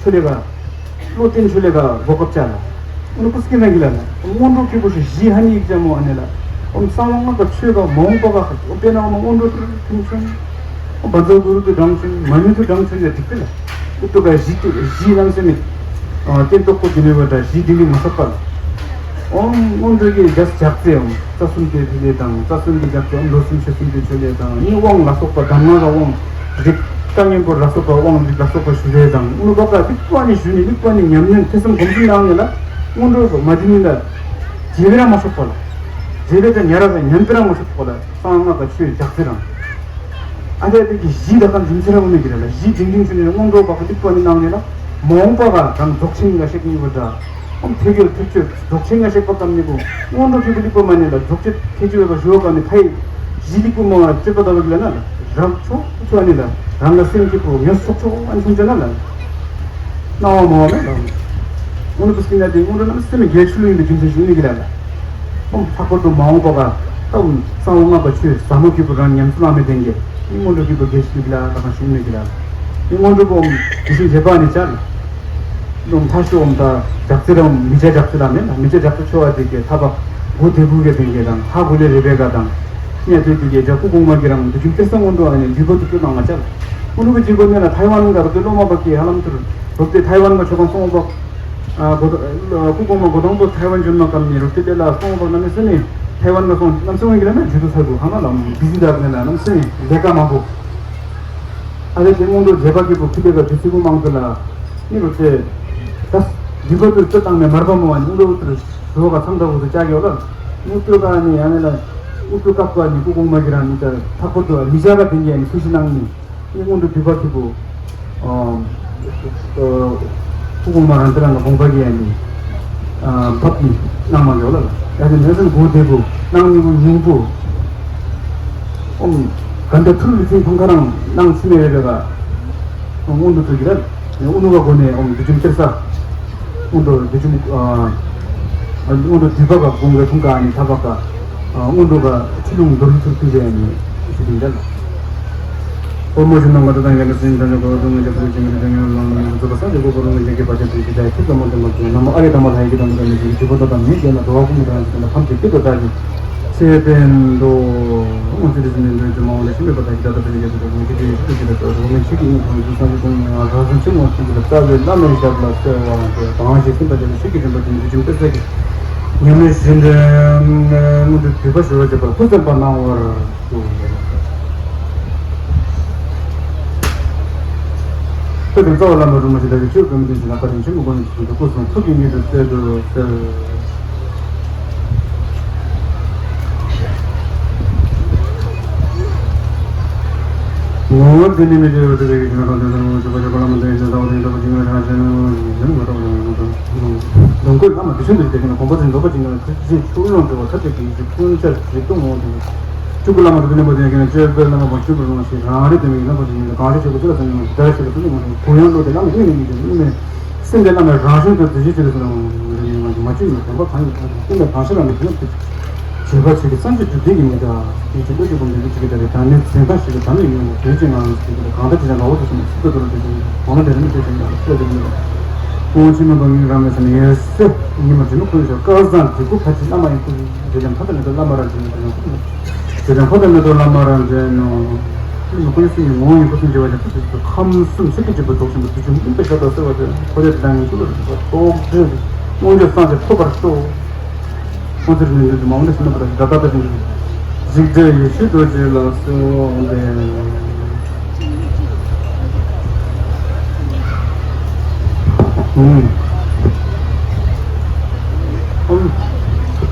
ཆུ་ལེ་ག་བློ་བརྟན་ཆུ་ལེ་ག་གོ་སྐབས་བཅའ་ལ། ཨུ་ནུ་ཀུ་སྐྱེ་ན་གི་ལ་ན། སྔོན་འགྲོ་སྐྱེ་བོ་ཞིག་གཞི་ཧ་ནི་ཡིག་ཅ་མོ་ཨ་ནེ་ལ། ཨོམ་གསང་བ་སྔགས་པ་ཆོས་པ་མ་འོངས་པ་ག་ཁ་ཨོ་པེ་ན་ཨོ་མ་སྔོན་འགྲོ་དུ་ཐུན་ཆུན། ཨོ་བཛྲ་གུ་རུ་དུ་དྲང་ཆུན་མ་ཉུ་དུ་དྲང་ཆུན་ལ་འགྲིག་པེ་ལ། ཨུ་ཏུ་ག་གཞི་ཏུ་གཞི་རྣམ་སེམས་མེད། ཨ་སྟེང་ཏོག་པོ་དུ་ནུས་པ་འདྲ་གཞི་དུ་ནི་མ་སོགས་པ་ལ། ཨོམ་སྔོན་འགྲོ་གི་རྒྱ་ཇག་རྩེ་ཨོམ་རྩ་གསུམ་གྱི་ཕི་ལེ་དང་རྩ་གསུམ་གྱི་ཇག་རྩེ་ཨོམ་ལོ་གསུམ་ཕྱེད་གསུམ་གྱི་ཆོས་ལེ་དང་ནི་དབང་ལ་སོགས་པ་གདམས་ངག་ག་དབང་། རིགས་བཀའ་གཉན་པོ་ལ་སོགས་པ་དབང་རིགས་ལ་སོགས་པ་ཞུ་རེ་དང་ཨུ་ནུ་བ་ཀ་ཏིག་པ་ནི་ཞུ་ནི་ལིག་པ་ནི་ཉམས་ལེན་ཐེ་ཚོམ་སྒོམ་གསུམ་གནང་ནི་ལ། སྔོན་འགྲོ་མ་དི་ནི་ལ། རྗེ་བེ་ར་མ་སོགས་པ་ལ། རྗེ་བེ་ཀ་ཉ་ར་ཀ་ཉམས་པེ་ར་མ་སོགས་པ་ལ་གསང་སྔགས་ཀ་ཆོས་ཇག་རྩེ་རང་། ཨ་ཏེ་ཏེ་གི་གཞི་ད་ཀ་འཛིན་ཚེ་ར་ཨུ་ནུ་གི་ར་ལ་གཞི་འབྲིང་འབྲིང་ཆུ་ནི་སྔོན་འགྲོ་བ་ཀ་ལིག་པ་ནི་གནང་ནི་ལ། མ་འོངས་པ་ཀ་རང་རྫོགས་ཆེན་ལ་ཤེས་ནི་བ་འདྲ། ཨོམ་ཐེག་ཡོད་ཐེག་ཆོད་རྫོགས་ཆེན་ལ་ཤེས་པ་ཀམ་ནི་གོ། སྔོན་འགྲོ་ཆོས་པ་ལིག་པ་མ་ནི་ལ་རྫོགས་ཆེན་ཐེག་ཆོད་བ་ཞུ་བ་ཀ་ནི་ཕའི་གཞི་ལིག་པ་མ་བ་སྤྱོད་པ་ད་བ་གི་ལ་ན་ལ་རང་ཆོ་ཆོ་ཨ་ནི་ལ་རང་ལ་སེམས་སྐྱིད་པོ་ངན་སོག་ཆོ་ཨན་ཆུང་ཆོ་ན་ལ་སྣང་བ་མ་བ་མེད་ལ། སྔོན་འགྲོ་སྐྱིད་ན་དེ་སྔོན་འགྲོ་རྣམ་སེམས་རྒྱལ་ཆུ་ལུ་ཡིན་པའི་རྒྱུ་མཚན་ཞིག་ནི་གི་ལ་ལ། ཨོམ་ལྷག་པར་དུ་མ་འོངས་པ་ག་ཏམ་གསང་བ་སྔགས་པ་ཆོས་ཟབ་མོ་སྐྱེས་བུ་རང་ཉམས་སུ་བླངས་མི་ལྡན་གྱི་ནི་སྔོན་འགྲོ་སྐྱེས་བུ་དགེ་ཞིག་ལ་ལ་དང་ཞུགས་མི་གི་ལ་ལ། ནི་སྔོན་འགྲོ་པོ་དེ་བཞིན་རྗེ་པ་ནི་བཅར། ནོམ་ཐ་ཤོ་འོམ་ད་ཇག་རྩི་རམ་མི་བྱ་ཇག་རྩི་ལ་མེད་ན་མི་བྱ་ཇག་རྩི་ཆོ་བ་དེ་གི་ཐ་བ་གོ་དེ་གུ་གི་ལྡན་གྱི་དང་ཧ་གོ་ལེ་རེ་བེ་ག་དང་། ནི་དེ་དེ་གི་ཇག་སྐུ་གོང་མ་གི་རང་འདུ་ཁྱིམ་གཏེར་ས་སྔོན་འགྲོ་ཨ་ནི་འདུས་པ་དུ་ཀྱོ་ནང་ང་བཅར། སྔོན་འགྲོ་གི་རྗེ་པོ་ནི་ལ་ཐའེ་ཝན་ག་རུ་དེ་སློབ་མ་པ་གི་ཧ་ལམ་ཐུར་རུབ་དེ་ཐའེ་ཝན་ག་ཆོ་གང་སོང་བ། ཨ་གོ་ཨ་སྐུ་གོང་མ་གོ་དང་པོ་ཐའེ་ཝན་བྱོན་མ་ཀམ་ནི་རུ་ཏི་ཏེ་ལ་སོང་བ་ནམ་སེ་ནི་ཐའེ་ཝན་ག་སོང་ནམ་སེ་ཝན་གི་ལ་ན་ཇུ་ཏུ་ཚ་གུ་ཧ་ན་ལ་བི་ཟི་དག་ནི་ལ་ནམ་སེ་ནི་ལས་ཀ་མང་པོ། ཨ་ལེ་དེ་སྔོན་འགྲོ་རྗེ་པ་སྐྱེས་བུ་ཁུ་ཏེ་ག་ཇུ་ཚི་གུ་མང་དུ་ལ་ནི་རུ་ཏེ་ད་འདི་བ་དུ་ཏུ་བཏང་ནས་མར་པ་མོ་བ་ནི་སྔོན་འགྲོ་ཏུ་རུ་བ་ག་ཚང་ད་བུ་དུ་ཅག་ཡོད་ལ་སྔོན་ཏུ་ག་ནི་ཡ་ནི་ལ་སྔོན་ཏུ་བཀག་པ་ནི་སྐུ་གོང་མ་གི་རང་ནི་ད་ཐག་པོ་དུ་མི་བྱ་ག་དེ་ནི་ཡ་ནི་ཁུ་ཤི་གནང་ནི། ནི་སྔོན་དུ་འདུས་པ་ཐིག་པོ། སྐུ་གོང་མ་རང་ཏི་རང་གི་དགོངས་པ་གི་ཡན་ནི། བབ་ནི་གནང་མ་འགྲོ་ལ། ཡ་ནི་ནེ་སན་གོ་དེ་གུ་གནང་ནི་གུ་ཉུང་པོ། ཨོམ། ག་འདྲ་ཐུར་ལི་ཚིན་ཐུང་ཁ་རང་གནང་ཚི་མེ་རེ་རེ་ག་སྔོན་དུ་ཐུག་གི་ར། ནི་ཨུ་ནུ་ག་གོ་ནས་ཨོམ་འདི་ཅུམ་ཏེར་ས། སྔོན་དུ་འདི་ཅུམ། སྔོན་དུ་འདུས་པ་ག་དགོངས་ག་ཐུང་ག་ནི་ཐ་བ་ག་སྔོན་དུ་ག་ཆི་ལུང་རྡོ་རི་ཐུར་ཐུག་གི་ཡན་ནི་ཞུ་དིན་ར་ལ། ཨོ་མོ་ཤི་ནང་མ་ཏོ་དང་ཡང་ན་སེམས་དང་ཡང་གོ་རུ་ངེས་ཀྱི་ཕུལ་ཅིང་རེ་ཡང་ལ་མ་ཡང་ཚོ་པ་སངས་རྒྱས་གོ་རུ་ངེས་ཀྱི་བར་ཆད་དུ་ཞི་བྱ་ཐུགས་ཀྱི་མ་དོན་མ་དོན་ནམ་ཨ་རེ་དམ་པ་ལྷ་ཡི་གི་དམ་པ་དང་མི་ཞིག་གི་ཇི་པོ་ཏོ་དང་མི་རྒྱལ་ལ་འགྲོ་བ་ཀུན་གྱི་དང་ཞིག་དང་ཐམས་ཅད་སྐྱིད་དུ་བདག་གིས་ཚེ་ཕན་དོ། ཨོ་ཚེ་རིས་ནས་འདོན་གྱི་མ་འོངས་ལ་ཤི་མེད་པ་དང་ཞི་བདག་དང་བདག་གི་རྒྱལ་དུ་འགྲོ་བ་ངེས་ཀྱི་ཆོས་ཀྱི་ལ་འགྲོ་བ་ངེས་ཀྱི་ཉིད་དང་ཞི་སངས་རྒྱས་ཀུན་ང་རང་སེམས་ཆེན་མོ་ཆེན་པོ་ལ་རྩ་བའི་བླ་མའི་ཞབས་ལ་གསོལ་བ་དང་ཞེས་སེམས་དང་བཅས་པའི་ཆོས་ཀྱི་རིམ་པ་དེ་ཉིད་ཀྱི་ཅུང་ཏེ་ས་གི་ཉམས་ལེན་བཞིན་དུ་སྔོན་དུ་འདུས་པ་ཞུ་བར་བྱེད་པར་ཐུགས་བརྩོན་པ་གནང་བར། ཁྱོད་ཀྱི་རྩ་བ་བླ་མ་རུ་མ་ཞིག་ལ་ཡི་ཆོས་ཀུན་མི་མཐུན་ཞིང་ལག་པ་རིན་ཆེན་མི་དགོས་ནས་ཞིག་ཏུ་སྐུ་གསུང་ཐུགས་ཀྱི་ཉིད་དུ་གསལ་དུ་གསལ། ངོ་བོ་དེ་ནི་མི་བདེ་བ་དེ་ལས་ཀྱི་ཞིང་ཁམས་དེ་ལྟར་ངོ་བོ་ཞུགས་པ་ཞུགས་པ་ལ་མི་ལྡན་ཞིང་ཟླ་བ་དེ་ཉིད་ལྟ་བུ་ཞིག་ངོ་ཤ་ཞེ་ན་ངོ་བོ་ཞིག་ཞེ་ན་ངོ་ཐོག་ལ་ངོ་ཐོག་ལོངས་སྐུ་བླ་མ་དུས་ཆེན་དུ་བསྟན་ནས་དགོངས་པ་དེ་འདོད་པ་ཅན་ལ་ཐུགས་རྗེ་ཆུ་ཀླུང་འགྲོ་བ་ཐབས་ཀྱི་བདེ་བཞི་ཀུན་བཅར་རིག་སྟོང་ངོ་བོ་དེ་ཉིད། ཆོས་སྐུ་བླ་མ་རིག་པའི་རྣམ་པ་དེ་ཡང་ཀྱང་སྤྱོད་པའི་བླ་མ་དང་སྤྱོད་པའི་བླ་མ་ཞེས་རང་རིག་དེ་མིན་ཡིན་ན་པ་ཞིག་མིན་གང་ཞིག་ཆོས་སྐུ་ཅི་ལ་ཟེར་ན་དེ་ལྟར་ཞིག་ལ་ཚུལ་ཁྲིམས་མ་དང་གུ་ཡངས་བློ་དེ་བླ་མ་དབྱིངས་ནས་ཉིད་ཀྱི་དབྱིངས་ནས་སེམས་དེ་བླ་མའི་རང་བཞིན་དུ་གཟི་བརྗིད་ཆེ་ལ་ཟེར་ན་མ་བཅོས་ནས་བདེན་པ་གང་ཡིན་པ་དང་སེམས་དེ་གང་ཞིག་ལ་མི་མཐུན་ན་དེ་བརྗོད་པ་ཆོས་ཀྱི་སངས་རྒྱས་རྒྱུ་འབྲས་ཀྱི་མི་འདྲ་དེ་ཆོས་བློ་ཆོས་ཀུན་ལྡན་གྱི་ཆོས་ཀྱི་དགྲ་བའི་བདག་མེད་འཛིན་སྟངས་ཤིག་གི་བདག་མེད་ཡོད་ནས་དོན་ཅི་ངང་ཟེར་གྱི་གང་ལྟར་ཅི་ཡང་ངོ་བོ་དུ་སོང་ནས་སྲིད་དུ་དོར་ཏེ་ཀྱང་གང་ལ་དེར་མི་ཆོས་ཅན་ཡང་སྲོག་དེ་མི་ལ། ཀུན་ཆེན་མོ་དང་ཡུན་རིང་བའི་ས་ནས་ཡོད་སྲིད་ཉི་མ་དྲི་མ་ཁོ་ནས་ཤོག་སྐལ་བཟང་དྲི་གུ་ཕ་ཆེ་བླ་མ་ཡིན་ཁུ་ཞེས་ཀྱང་ཕ་དང་མེ་ཏོག་བླ་མ་རང་བཞིན་དུ་ཡང་ཁུ། ཇི་ལྟར་འཕགས་པའི་མེ་ཏོག་བླ་མ་རང་འདྲེན་ནོ། ཀུན་གསུམ་གྱི་ངོ་བོ་ཉིད་ཁུ་སུམ་འཇུག་པ་ལས་ཁུ་སུམ་ཁམས་གསུམ་ཆོས་ཀྱི་སྒྲིབ་པ་དོག་ཆེན་པོ་དུ་བྱུང་ཀུན་པའི་ཤ་དང་སེར་བ་དེ་ཁོ་དེ་དང་ངེས་ཤུགས་ལ་རིག་པ་རྟོག་སྒྲིབ་དངོས་འབྱོར་སངས་རྒྱས་ཐོབ་པར་ཤོག་ཁོ་ཚོར་ནི་འདུན་དུ་མ་འོངས་ནས་སེམས་པར་ད་ལྟ་ད་ཞིང་འཇིགས་བྲལ་ཡེ་ཤེས་རྡོ་རྗེ་ལ་གསོལ་བ་འདེབས། ཨུམ། ཨུམ།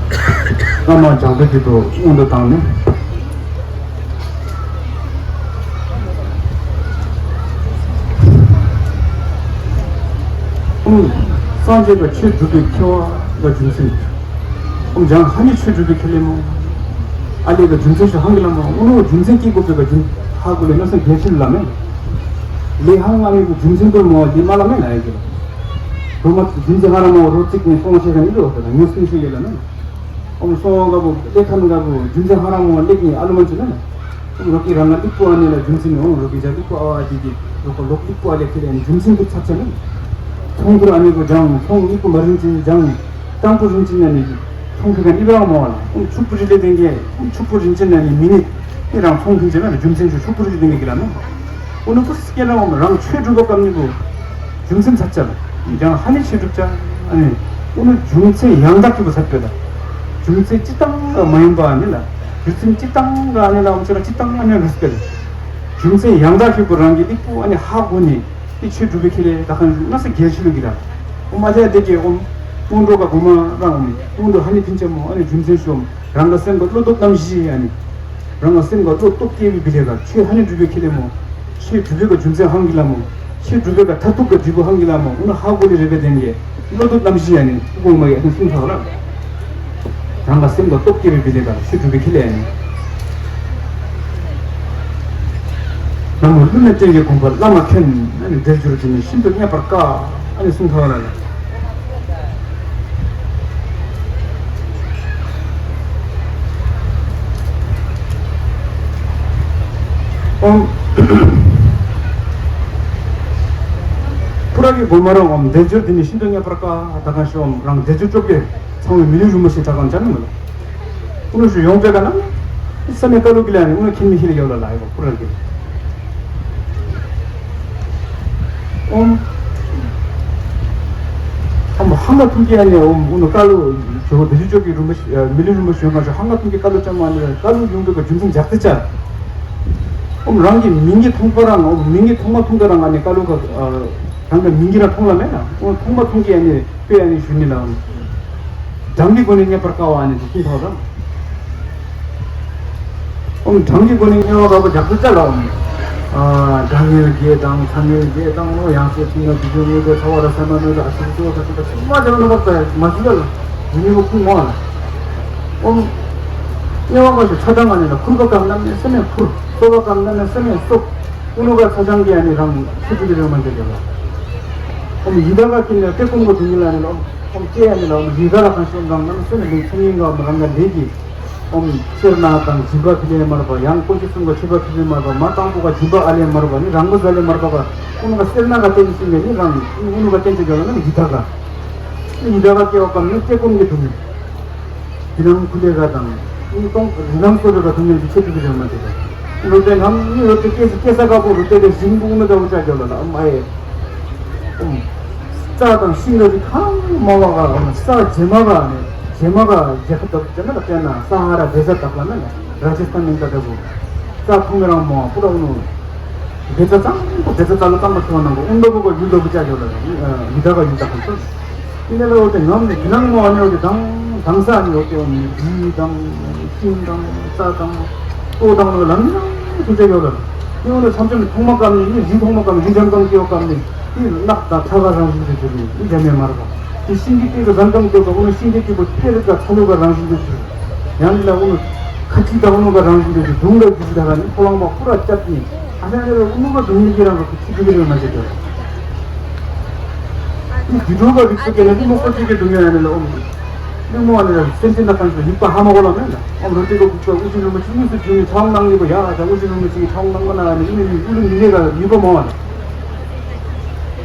བླ་མ་བྱང་ཆུབ་ཀྱི་ཐོག་སྔོན་དུ་བཏང་ནས། ཨུམ། སངས་རྒྱས་པ་ཆོས་སྒྲུབ་པའི་ཁྱད་པར་ལ་རྒྱུ་མཚན། ཨོ་ཡང་ཧ་ནི་ཆོས་སྒྲུབ་པའི་ཁས་ལེན་མོ། ཨ་ལས་ཀ་རྒྱུ་མཚན་ཞིག་ཧང་གི་ལ་མོ་ཨོ་ནོ་རྒྱུ་མཚན་སྐྱེ་དགོས་པའི་ཀ་རྒྱུ་ཧ་གོ་ལས་ན་སེམས་རྒྱལ་ཕྱིར་ལ་མེ། ལས་ཧང་ང་མི་གི་རྒྱུ་མཚན་དུ་མོ་དེ་མ་ལ་མེ་ན་ཡ་གི་ལ། རུ་མ་རྒྱུ་མཚན་ཧ་ར་མོ་རོ་ཙིག་ནས་སོང་ཤེས་ཀ་ནི་རོ་ཧ་ན་ཉོ་སྲིན་ཤེས་ཡོད་ལ་མེ། ཨོ་སོང་ག་བོ་ལས་ཁ་ནི་ག་བོ་རྒྱུ་མཚན་ཧ་ར་མོ་ལེགས་ནི་ཨ་ལུ་མ་ཅི་ན་མེ། ཨོ་རོ་ཀི་ར་ང་ཏི་པོ་ཨ་ནི་ལ་རྒྱུ་མཚན་ནི་ཨོ་རོ་ཀི་ཇ་ཏི་པོ་ཨ་བ་ཏི་ཏི་རོ་ཀ་ལོག་ཏི་པོ་ཨ་ལེ་ཁེ་ལེ་རྒྱུ་མཚན་དུ་ཚ་ཚ་ནི། ཚོང་ཁུར་ཨ་ནི་གོ་ཇང་ཚོང་ལི་པོ་མ་རིན་ཅི་ཇང་། ཏམ་པོ་རིན་ཅི་ན་ནི་ཚོང་ཁུར་ག་ནི་རང་མོ་ལ་ཨུམ་ཕྱུག་པོ་རི་ལེ་ལྡན་གྱི་ཨུམ་ཕྱུག་པོ་རིན་ཅི་ན་ནི་མི་ནི་ནི་རང་ཚོང་ཁུར་ཅི་ན་རྒྱུ་མཚན་ཆུ་ཕྱུག་པོ་རི་ལེ་ལྡན་གྱི་གི་ལ་ནོ། ཨུ་ནུ་ཀུ་སི་ཀེ་ན་འོམ་རང་ཆོས་སྒྲུབ་པ་ཀམ་ནི་གོ་རྒྱུ་མཚན་ཚ་ཅ་ལ་ཡང་ཧ་ནི་ཆོས་སྒྲུབ་ཅ་ཨ་ནི་ཨུ་ནུ་རྒྱུ་མཚན་ཡང་དག་གི་གོ་ཚ་པེ་ལ་རྒྱུ་མཚན་ཅི་ཏང་ག་མ་ཡིན་པ་ཨ་ནི་ལ་རྒྱུ་མཚན་ཅི་ཏང་ག་ཨ་ནི་ལ་ཨུམ་ཅི་ལ་ཅི་ཏང་ཨ་ནི་རུ་སྐེ་ལ་རྒྱུ་མཚན་ཡང་དག་གི་གོ་རང་གི་ལི་པོ་ཨ་ནི་ཧ་གོ་ནི། དེ་ཆོས་སྒྲུབ་པའི་ཁེ་ལས་ད་གང་ཞུ་ན་ས་རྒྱལ་ཆེ་ལུགས་ཀྱི་ར། ཨོ་མ་ཅག་དེ་གའི་ཨོ་སྔོན་འགྲོ་ག་གོ་མ་རང་ཨོ་སྔོན་འགྲོ་ཧ་ནི་ཕིན་ཆེ་མོ་ཨ་ནི་རྒྱུ་མཚན་ཤོམ་རང་ག་སེམས་ག་བློ་སྟོབས་རྣམ་བཞི་ཨ་ནི། རང་ག་སེམས་ག་བློ་སྟོབས་སྐྱེ་བའི་བི་ལེ་ག་ཆོས་ཧ་ནི་སྒྲུབ་པའི་ཁེ་ལས་མོ། ཆོས་སྒྲུབ་པའི་ག་རྒྱུ་མཚན་ཧང་གི་ལ་མོ། ཆོས་སྒྲུབ་པའི་ག་མཐར་ཐུག་ག་འབྲས་བུ་ཧང་གི་ལ་མོ་ཨོ་ན་ཧ་གོ་ལི་རེ་བའི་དེན་གྱི་བློ་སྟོབས་རྣམ་བཞི་ཨ་ནི་ཨུ་གོང་མ་ཡ་ཨ་ནི་གསུང་ཐག་ལ། རང་ལ་སེམས་ལ་སྟོབས་སྐྱེ་བའི་བི་ལེ་དང་ཆོས་སྒྲུབ་པའི་ཁེ་ལས་ནི། ནམ་མོ་ཀླུ་ནད་ཅན་གྱི་དགོན་པར་བླ་མ་མཁྱེན་ཨ་ནི་འདིར་གྱུར་དེ་ནི་ཤིན་ཏུ་རྙེད་པར་དཀའ་ཨ་ནི་གསུང་ཐོག་ལ་ལ། ཨོམ། ཕུ་ར་གི་དགོན་པ་རང་ཨོམ་འདིར་གྱུར་དེ་ནི་ཤིན་ཏུ་རྙེད་པར་དཀའ་ད་གང་ཞིག་ཨོམ་རང་འདིར་གྱུར་ཅོག་གི་ཚང་བའི་མི་ལུས་རིན་པོ་ཆེ་ད་གང་ཅང་མི་ལ། ཀུ་ལུ་ཞུ་ཡོང་པའི་ཀ་ན། ས་མེ་ཀ་ལུ་གི་ལ་ནི་ཀུ་ལུ་ཁྱིམ་མི་ཤི་ལ་ཡོད་ལ་ལ་ཡོད་ཀུ་ར་གི། ཨོམ། ཨོམ་ཧང་ག་ཐུང་གི་ཨ་ནི་ཨོམ་ཀུ་ལུ་ཀ་ལུ་ཇོ་བོ་བདེ་གཤེགས་མཆོག་གི་རུམ་པ་མི་ལུས་རུམ་པ་ཞོན་ག་ཞོ་ཧང་ག་ཐུང་གི་ཀ་ལུ་ཅང་མ་ནི་ཀ་ལུ་ཡོང་པའི་ཀ་རྒྱུ་མཚན་འཇག་ཏི་ཅ། ཨོམ་རང་གི་མིང་གི་ཐུང་པ་རང་ཨོམ་མིང་གི་ཐུང་མ་ཐུང་གི་རང་ཨ་ནི་ཀ་ལུ་ཀ་རང་གི་མིང་གི་རང་ཐུང་ལ་མེད་ན་ཨོམ་ཐུང་མ་ཐུང་གི་ཨ་ནི་དཔེ་ཨ་ནི་ཞུ་ནི་ལ་ཨོམ། གྲངས་ཀྱི་སྒོ་ནས་རྙེད་པར་དཀའ་བ་ཨ་ནི་དུ་ཐུང་ཐོག་རང་། ཨོམ་གྲངས་ཀྱི་སྒོ་ནས་རྙེད་པ་དཀའ་བ་རྒྱག་ཏུ་ཅ་ལ་ཨོམ། ཨ་དྲང་ངེས་རྒྱས་དང་ཚང་ངེས་རྒྱས་དང་ནོ་ཡང་སོ་ཐིང་ན་དུས་རྒྱུན་དངོས་དེ་ཚ་བ་ར་སེམས་མ་ནོ་ད་ཨ་ཤི་ཏོ་ད་ཏོ་ད་ཤི་མ་ཅ་ལ་ནོ་བ་ད་མ་ཤི་ལ་ལ་ཡིན་ནི་བོ་ཁུ་མོ་ལ། ཨོམ། རྙེད་པ་དཀའ་ཞིག་ཚ་གྲང་ཨ་ནི་ལ་ཁུར་པ་གམ་ན་ནི་སེམས་མེད་ཁུར་སོ་བ་གམ་ན་ནི་སེམས་མེད་སོ། ཀུ་ལུ་ག་ཚ་ཅང་གི་ཨ་ནི་རང་ཆུ་ཏི་ཏི་རེ་མ་འདི་རེ་ལ། ཨོམ་ཡི་ད་ག་ཁྱིམ་ལ་ཏེ་ཀུན་གོ་དུ་ཉི་ལ་ནི་ལ་ཨོམ་ཨོམ་ཅེ་ཨ་ནི་ལ་ཨོམ་ཡི་ད་ག་ཁང་ཤོམ་རང་ནམ་སེ་ནི་ལུང་ཚུ་ཉིན་ག་ཨོམ་རང་ག་ལེ་གི་ཨོམ་སེར་སྣ་དང་སྦྱིན་པ་ཕི་ལེ་མར་བ་ཡང་ཀོ་ཅི་སུམ་ག་ཆུ་བ་ཕི་ལེ་མར་བ་མ་དང་པོ་ག་སྦྱིན་པ་ཨ་ལེ་མར་བ་ནི་རང་གོ་ཟ་ལེ་མར་བ་ག་ཀུན་ག་སེར་སྣ་ག་ཏེ་ནི་སེ་ནི་ནི་རང་ཀུན་ག་ཏེན་ཏེ་ག་ལ་ནི་ཡི་ད་ག་ཡི་ད་ག་ཀེ་བ་ཀམ་ནི་ཏེ་ཀུན་གི་དུ་ནི། དེ་ནང་ཁུ་ལེ་ག་དང་། ཨིན་ཏོང་རི་ནང་སོ་ར་ག་ཐུང་ཉན་གྱི་ཆེད་དུ་གི་རེ་མ་དེ་ག་རུ་ཏེ་ནང་ནི་རུ་ཏེ་ཀེ་སི་ཀེ་ས་ག་པོ་རུ་ཏེ་གི་ཞིང་བུ་མི་ད་འུ་ཅག་གི་ལ་ལ་ཨམ་ཨེ། ཨུམ། རྩྭ་དང་ཤིང་ག་རི་ཁང་མ་བ་ག་ཨམ་ས་རྗེ་མ་ག་ནི་རྗེ་མ་ག་རྒྱལ་ཁབ་དག་ཅན་ན་ལ་དཔེར་ན་ས་ཧ་ར་དེ་ས་དག་ལ་ན་ལ་ར་ཇི་སྟན་ནང་ག་ད་བུ། རྩྭ་ཐུང་མི་རང་མོ་པུ་ར་ཨུ་ནུ། དེ་ཚ་ཙམ་པོ་དེ་ཚ་ཙ་ལ་ཙམ་པོ་ཐོན་ནང་གོ་ཨུན་དོ་གོ་གོ་ཡུལ་དོ་གི་ཅག་ཡོད་ལ་ཡི་ད་ག་ཡུལ་ད་ག་སོ། དེ་ནས་ལ་འོ་དེ་ངམ་ནས་དེ་ནང་མོ་ཨ་ནེ་འོ་དེ་དང་དང་ས་ཨ་ནེ་འོ་དེ་འོ་ནི་རི་དང་ཤིང་དང་ས་དང་ལྟོ་དང་ལ་ལམ་ཡང་ཐུག་ཅག་ཡོད་ལ། དེ་འོ་ལ་མཚམས་མཚམས་ཐོག་མ་ཀམ་ནས་ནི་རི་ཐོག་མ་ཀམ་རི་འཇམ་ཀམ་སྐྱེ་བ་ཀམ་ནས་དེ་ནགས་དང་ཁྲ་ག་རང་བཞིན་དུ་གྱུར་ནས་དེ་འཇམ་མེ་མར་ག་དེ་ཤིང་གི་སྟེང་དུ་རང་ཀམ་སྐྱེ་བ་ཀམ་ནས་ཤིང་གི་སྐྱེ་བ་གཏེར་ག་ཚ་ལུ་ག་རང་བཞིན་དུ་གྱུར། ཡང་འདི་ལ་འོ་ནི། ཁ་ཅིག་དང་ནུ་ག་རང་བཞིན་དུ་གདུང་ལ་རྒྱུ་ཞིག་ད་ར་ནི་ཕོ་ལང་མ་ཁུ་ར་བཅད་ནི་ཨ་ཧྲ་ཧྲ་ར་ནུ་ག་གདུང་ཡི་གི་རང་གི་ཁུ་ཅི་གི་རེ་མ་བྱེད་དོ། ནི་དུད་འགྲོ་ག་རིགས་སུ་སྐྱེ་ན་ནི་མོ་ཁོ་ཅིག་གི་གདུང་ཡ་ནི་ལ་ཨོམ། ནི་མོ་ཨ་ནི་ར་སེམས་ཅན་ན་གང་སུ་ཡིག་པ་ཧ་མ་གོ་ལ་མེད་ལ་ཨོམ། རོ་ཏི་ག་གུག་པ་ཨུ་ཅི་ནུ་མ་ཅི་ནུ་སུ་ཅི་ནི་ཁྲང་ནང་ཡི་གོ་ཡ་ད་ཨུ་ཅི་ནུ་མ་ཅི་ཁྲང་ནང་མ་ན་ནི་ཨུ་ནི་ཨུ་ལུ་མི་ནི་ག་ཡིག་པ་མོ་ཨ་ལ།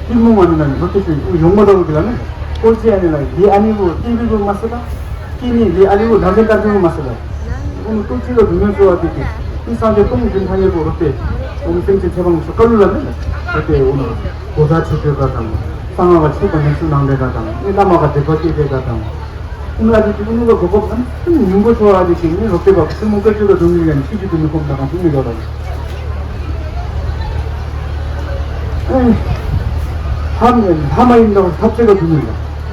ཏི་མོ་མ་ནི་ན་ནི་ལོ་ཏི་ཤུ་ཡོང་མ་ད་རུ་གི་ལ་ནི། ཀོ་ཅི་ཨ་ནི་ལ་ཡི་ཨ་ནི་བོ་ཏི་བི་བོ་མ་སི་ད། ཀི་ནི་ལི་ཨ་ནི་བོ་ལ་ཟེ་ཀ་ཏི་བོ་མ་སི་ད། ཨུ་ནུ་ཏོ་ཅི་ལ་དུ་ནི་སོ་བ་ཏི་ཏི། ཏི་སང་ཏེ་ཏོང་ཏི་ཐ་ཉེ་བོ་རོ་ཏེ། ཨུ་ནུ་སེང་ཅི་ཚེ་བང་སུ་ཀ་ལུ་ལ་ནི། རོ་ཏེ་ཨུ་ནུ་གོ་ད་ཆུ་ཏེ་ག་དང་། སང་ང་བ་ཆུ་པ་ནི་སུ་ནང་ཏེ་ག་དང་། ནི་ལ་མ་ག་ཏེ་བ་ཏི་ཏེ་ག་དང་། ཨུ་ནུ་ཨ་ཏི་ཏི་ཨུ་ནུ་ག་གོ་གོ་ཨ་ནི་ཉིན་གོ་ཆོ་ཨ་ཏི་ཏི་ནི་རོ་ཏེ་བ་སུ་མོ་ཀ་ཅུ་ག་དུ་ནི་ཡ་ནི་ཆི་ཅི་དུ་ནི་ཁོམ་ད་གང་སུ་ནི་ག་ལ་ནི། ལྷ་མ་ཡིན་ནོ་ཐབས་ཚེ་ག་དུ་མིན་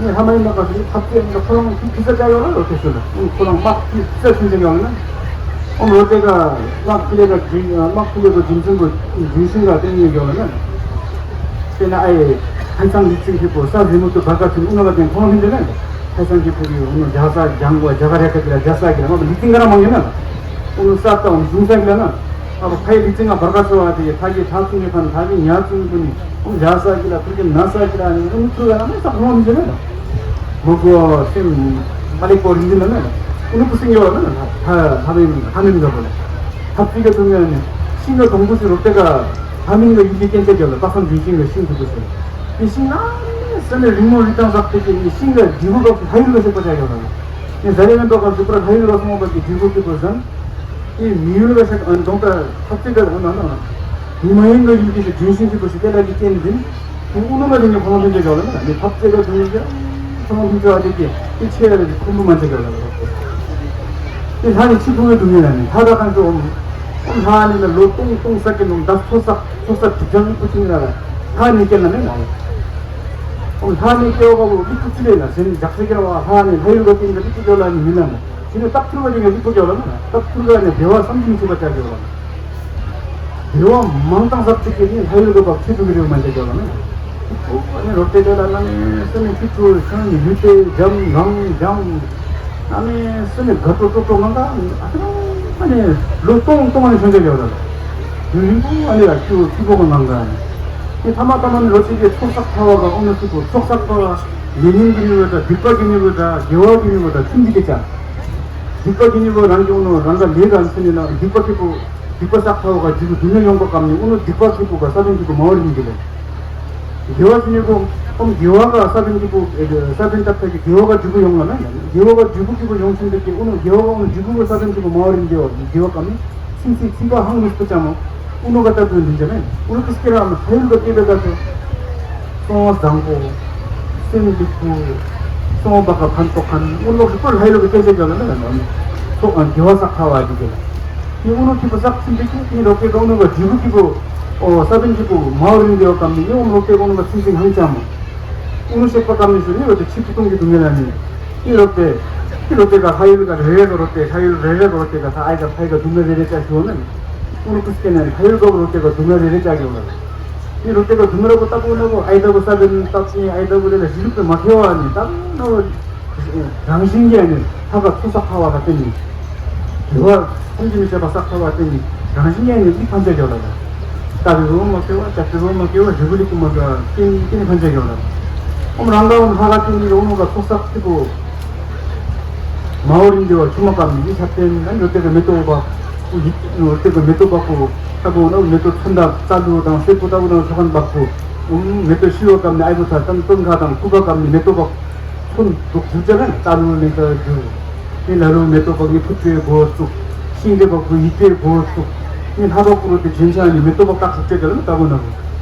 ལ། ལྷ་མ་ཡིན་ནོ་ག་ཐབས་ཚེ་ཡིན་ནོ་ཁོ་རང་གི་ཕི་ས་ཅག་ཡོད་ལ་རོ་ཏེ་ཤོད་ལ། ཁོ་རང་དམག་གི་ས་ཆུན་ཅག་ཡོད་ལ་ན། ཨོམ་རོ་ཏེ་ག་དམག་ཕི་ལེ་ག་དམག་ཕི་ལེ་ག་རྒྱུན་ཆེན་པོ་རྒྱུན་ཤིང་ག་བསྟན་ཡོད་ལ་ན། དེ་ན་ཨེ་ཧན་སང་ལི་ཚིག་ཧི་པོ་ས་ཟི་མུ་ཏུ་བར་ག་ཚིན་ཨུ་ན་ག་དེན་ཁོང་ལ་མིན་དེ་ན། ཧན་སང་གི་ཕུ་གི་ཨུ་ནུ་རྒྱ་ས་ལྗང་གོ་རྒྱ་ག་རེ་ཁ་གི་ལ་རྒྱ་ས་གི་ལ་ང་ལི་ཚིག་ག་ར་མང་ཡོད་ན། ཨུ་ནུ་ས་ཏ་ཨུ་ཟུང་ས་གི་ལ་ན། ཨ་བ་ཕའི་ལི་ཙི་ང་བར་ག་ཚོ་བ་དེ་ཐ་གི་ཐ་ཚུ་ནི་ཕན་ཐ་གི་ཉ་ཚུ་ནི་ཕུ་ནི་ཨུ་ཇ་ས་གི་ལ་ཕུ་གི་ན་ས་གི་ལ་ནི་ཨུ་ནུ་ཚུ་ལ་ན་ས་ཁོང་མི་ཟེར་ན་མོ་གོ་སེམ་མ་ལེགས་པོ་རིན་འཛིན་ན་ན་ཨུ་ནུ་ཕུ་སིང་ཡོ་ན་ན་ཐ་ཐ་མིན་ཐ་མིན་ག་བོ་ལ་ཐ་ཕི་ག་ཚུ་ནི་ཤིང་ག་དོང་པོ་སི་རོ་ཏེ་ག་ཐ་མིན་ག་ཡུལ་གྱི་སྐྱེ་མཆེད་ག་ལ་པ་སམ་ཇིན་ཤིང་ག་ཤིང་ཚུ་གོ་སི་ནི་ཤིང་ན་ས་ནི་རིང་མོ་རི་ཏང་ཟག་ཏེ་ཀྱི་ནི་ཤིང་ག་འབྲས་བུ་ག་ཕུ་ཧ་ཡུལ་ག་ཤེས་པ་ཆ་ཡོ་ན་ནི་ཟ་ཡ་ན་འདོ་ག་ཕུ་པ་ཧ་ཡུལ་ག་སོང་བ་གི་འབྲས་བུ་ཕུ་གོ་ཟན། དེ་མི་ཡུལ་ལ་ཤ་གདོང་ལྟར་ཐབས་ཚད་ལྟར་འོང་ན་ན། མི་མ་ཡིན་པའི་ཡུལ་གྱི་ཞིག་ལྗོན་ཤིང་གི་བུ་ཞིག་སྐད་ལ་གི་རྐྱེན་འཛིན། དེ་དབུ་ནུ་མ་དེ་ཉིད་ཁོང་ལ་ཕན་ཆད་ཡོད་ལ་ན་ནི་ཐབས་ཚད་ལྟར་དུ་ཡིན་ཀྱང་ཁོང་ལ་ཕན་ཆད་ཨ་དེ་ཀྱི་དེ་ཆེ་ཡ་ལ་གི་ཁུམ་བུ་མ་ཆད་ཡོད་ལ་ལ། དེ་ལྷ་ནི་ཆི་ཕུ་བའི་སྡུག་བསྔལ་ལ་ནི་ལྷ་དག་གང་ཞིག་འོང་། འོང་ལྷ་ནི་ལ་ལོ་སྟོང་སྟོང་ས་ཀྱི་ནང་ད་ཚོ་ས་ཚོ་ས་དྲུག་ཅང་ཡིག་པུ་ཆིང་ལ་ལྷ་ནི་སྐྱེ་ལ་ནི་ལ། འོང་ལྷ་ནི་སྐྱེ་བ་ག་བུ་ཡིག་པུ་ཆི་ལེ་ལ་ཟེར་ནི་ཇག་ས་ཀྱི་ར་བ་ལྷ་ནི་ལྷ་ཡུལ་ག་དེ་འདྲ་ཡིག་པུ་ཆི་ལ་ནི་མི་ལ་ནི། དེ་ནས་སྟག་ཐུར་བ་དེ་ངས་ལིག་པོ་རྒྱག་ལ་ན། སྟག་ཐུར་བ་ནས་བདེ་བ་བསམ་གྱིས་མི་ཁྱབ་པ་ཅག་རྒྱག་ལ། བདེ་བ་མང་དང་ཟབ་ཅིག་གི་ནི་ལྷ་ཡུལ་གི་བབ་ཆེ་ཐུབ་ཀྱི་རེད་མ་ཅག་རྒྱག་ལ་ན། ཨོ་ཨ་ནི་རོ་ཏེ་ཏེ་ལ་ན་ནི་སེ་ནི་ཁྱི་ཚོ་ཤང་ནི་ཡུལ་ཏེ་འཇམ་རང་འཇམ། ཨ་ནི་སེ་ནི་དགའ་སྤྲོ་སྤྲོ་སྤྲོ་ང་ག་ཨ་ནི་ཨ་ནི་ལོ་སྟོང་སྟོང་ཨ་ནི་ཤང་ཅག་རྒྱག་ལ། ཡུལ་རིང་པོ་ཨ་ནི་ལ་ཁྱི་ཁྱི་པོ་གི་ནང་ག་ཨ་ནི། ཐ་མ་ཐ་མ་ནི་རོ་ཏེ་གི་ཚོགས་བསགས་ཚ་བ་ག་ཨོ་ནི་ཁྱི་པོ་ཚོགས་བསགས་ཚ་བ་ལེ་ཉིན་གི་ནི་བོ་ད་སྡིག་པ་གི་ནི་བོ་ད་དགེ་བ་གི་ནི་བོ་ད་ཁྱིམ་གྱི་སྐད་ཆ། སྡིག་པ་གི་ནི་བོ་རང་གི་ཨོ་ནོ་རང་ག་ལས་ག་ཚུ་ནི་ན་སྡིག་པ་ཁྱི་པོ་སྡིག་པ་བསགས་ཚ་བ་ག་རྒྱུ་གི་སྡུག་བསྔལ་ཡོང་པ་གམ་ནི་ཨོ་ནོ་སྡིག་པ་ཁྱི་པོ་ག་ས་བོན་ཁྱི་པོ་མ་བ་རིན་གི་ལས། དགེ་བ་ཁྱི་ནི་བོ་ཨོམ་དགེ་བ་ག་ས་བོན་ཁྱི་པོ་ས་བོན་བཏབ་ཚ་གི་དགེ་བ་ག་རྒྱུ་གི་ཡོང་ལ་ན་དགེ་བ་ག་རྒྱུ་གི་ཁྱི་པོ་ཡོང་ཚུན་དེ་གི་ཨོ་ནོ་དགེ་བ་ག་ཨོ་ནོ་རྒྱུ་གི་ས་བོན་ཁྱི་པོ་མ་བ་རིན་གི་ལས་དགེ་བ་གམ་ནི། ཚིང་ཚིང་ཚིང་པ་ཧང་ལུས་པ་ཅང་མོ། ཨུ་ནུ་ག་ལྟ་བུ་འདི་འཇམ་མེད། ཨུ་ནུ་ཀི་སྐེ་ར་མ་ཧ་ཡུལ་ག་སྐེ་བེ་ག་ཚོ། སོང་བ་བཟང་པོ། སེམས་ལུས་པོ། སོང་བ་ག་ཕན་ཐོགས་ཁན། ཨུ་ལོག་ཤི་པར་ཧ་ཡུལ་ག་སྐེ་ཆེ་ག་ལ་ན་ལ་ནོ། ཚོགས་ཨང་དགེ་བ་བསགས་ཁ་བ་འདི་ག་ལ། ནི་ཨུ་ནུ་ཁྱི་པོ་བསགས་ཚིན་པའི་ཁྱི་ནི་རོ་སྐེ་ག་ཨུ་ནུ་ག་འབྲས་བུ་ཁྱི་པོ། ཨོ་ས་བོན་ཁྱི་པོ་མའོ་རིན་དེ་བ་གམ་ནི་ནི་ཨུ་ནུ་རོ་སྐེ་ག་ཨུ་ནུ་ག་ཚིན་ཚིན་ཧང་ཅང་མོ། ཨུ་ནུ་ཤེག་པ་ཀམ་ནི་སུ་ནི་རོ་ཏེ་ཆིབས་ཀྱི་ཏུང་གི་དུང་ངེ་ལ་ནི། ནི་རོ་ཏེ། ནི་རོ་ཏེ་ག་ཧ་ཡུལ་ག་རེ་རེ་ག་རོ་ཏེ་ཧ་ཡུལ་རེ་རེ་ག་རོ་ཏེ་ག་ས་ཨའི་ག་ཕའི་ག་དུང་ངེ་རེ་རེ་ཅག་ཞུ་ནི། ཨུ་ནུ་ཀུ་སྐེ་ནི་ཧ་ཡུལ་ག་རོ་ཏེ་ག་དུང་ངེ་རེ་རེ་ཅག་ཡོང་ལ། ནི་རོ་ཏེ་ག་དུང་ངེ་ར་གོ་ཏ་པོ་ན་གོ་ཨའི་ད་གོ་ས་བེ་ནི་ཏ་ཅི་ཨའི་ད་གོ་ལེ་ལ་ཞི་ལུག་ཏེ་མ་ཁེ་བ་ནི་ཏ་ན་གོ། རང་བཞིན་གྱིས་ནི་ཐ་ག་ཚོ་ས་ཁ་བ་ག་ཏེ་ནི། དེ་བ་ཐམས་ཅད་མི་བྱེད་པ་ས་ཁ་བ་ཏེ་ནི་རང་བཞིན་གྱིས་ནི་ཨི་ཕན་ཆད་ཡོད་ལ་ལ། ལྟ་བའི་རོ་མ་སྐྱེ་བ་ལྕགས་ཀྱི་རོ་མ་སྐྱེ་བ་རི་བོ་ལི་ཀུ་མ་ས་ཏེ་ནི་ཏེ་ནི་ཕན་ཆད་ཡོད་ལ། ཨོམ་རང་ག་ཨོམ་ཧ་ག་ཏེ་ནི་རོ་ནོ་ག་ཚོགས་བསགས་ཏེ་གོ། མའོ་རིན་དེ་བ་ཆུ་མ་ཀམ་ནི་ཆ་ཏེ་ནི་ནི་རོ་ཏེ་ག་མེ་ཏོག་བ། ཨུ་ཡི་རོ་ཏེ་ག་མེ་ཏོག་བ་གོ། ལྟ་བུ་ན་མེ་ཏོག་ཚོན་མདངས་རྩ་ལུ་དང་སེར་པོ་ལྟ་བུ་ན་ཚོ་ཁན་བ་གོ། ཨུམ་མེ་ཏོག་ཤི་བ་ཀམ་ནི་ཨའི་བོ་ཚ་ཏན་ཏོན་ཁ་དང་ཀུ་བ་ཀམ་ནི་མེ་ཏོག་བ། ཚོན་དུག་རྒྱུ་ཅག་ལ་རྟ་ལུ་ལེན་ས་རྒྱུ། ནི་ལ་ལུ་མེ་ཏོག་པགས་ནི་ཕུ་ཏྲའི་སྒོ་བཙུགས། ཤིང་གི་པགས་པོ་ཡིད་པའི་སྒོ་བཙུགས། ནི་ལྷ་པགས་པོ་རོ་ཏེ་ཇེན་ཆ་ནི་མེ་ཏོག་པགས་ཏག་ཧྲུག་ཅེ་ག་ལ་ནི་ལྟ་བུ་ན་བུ།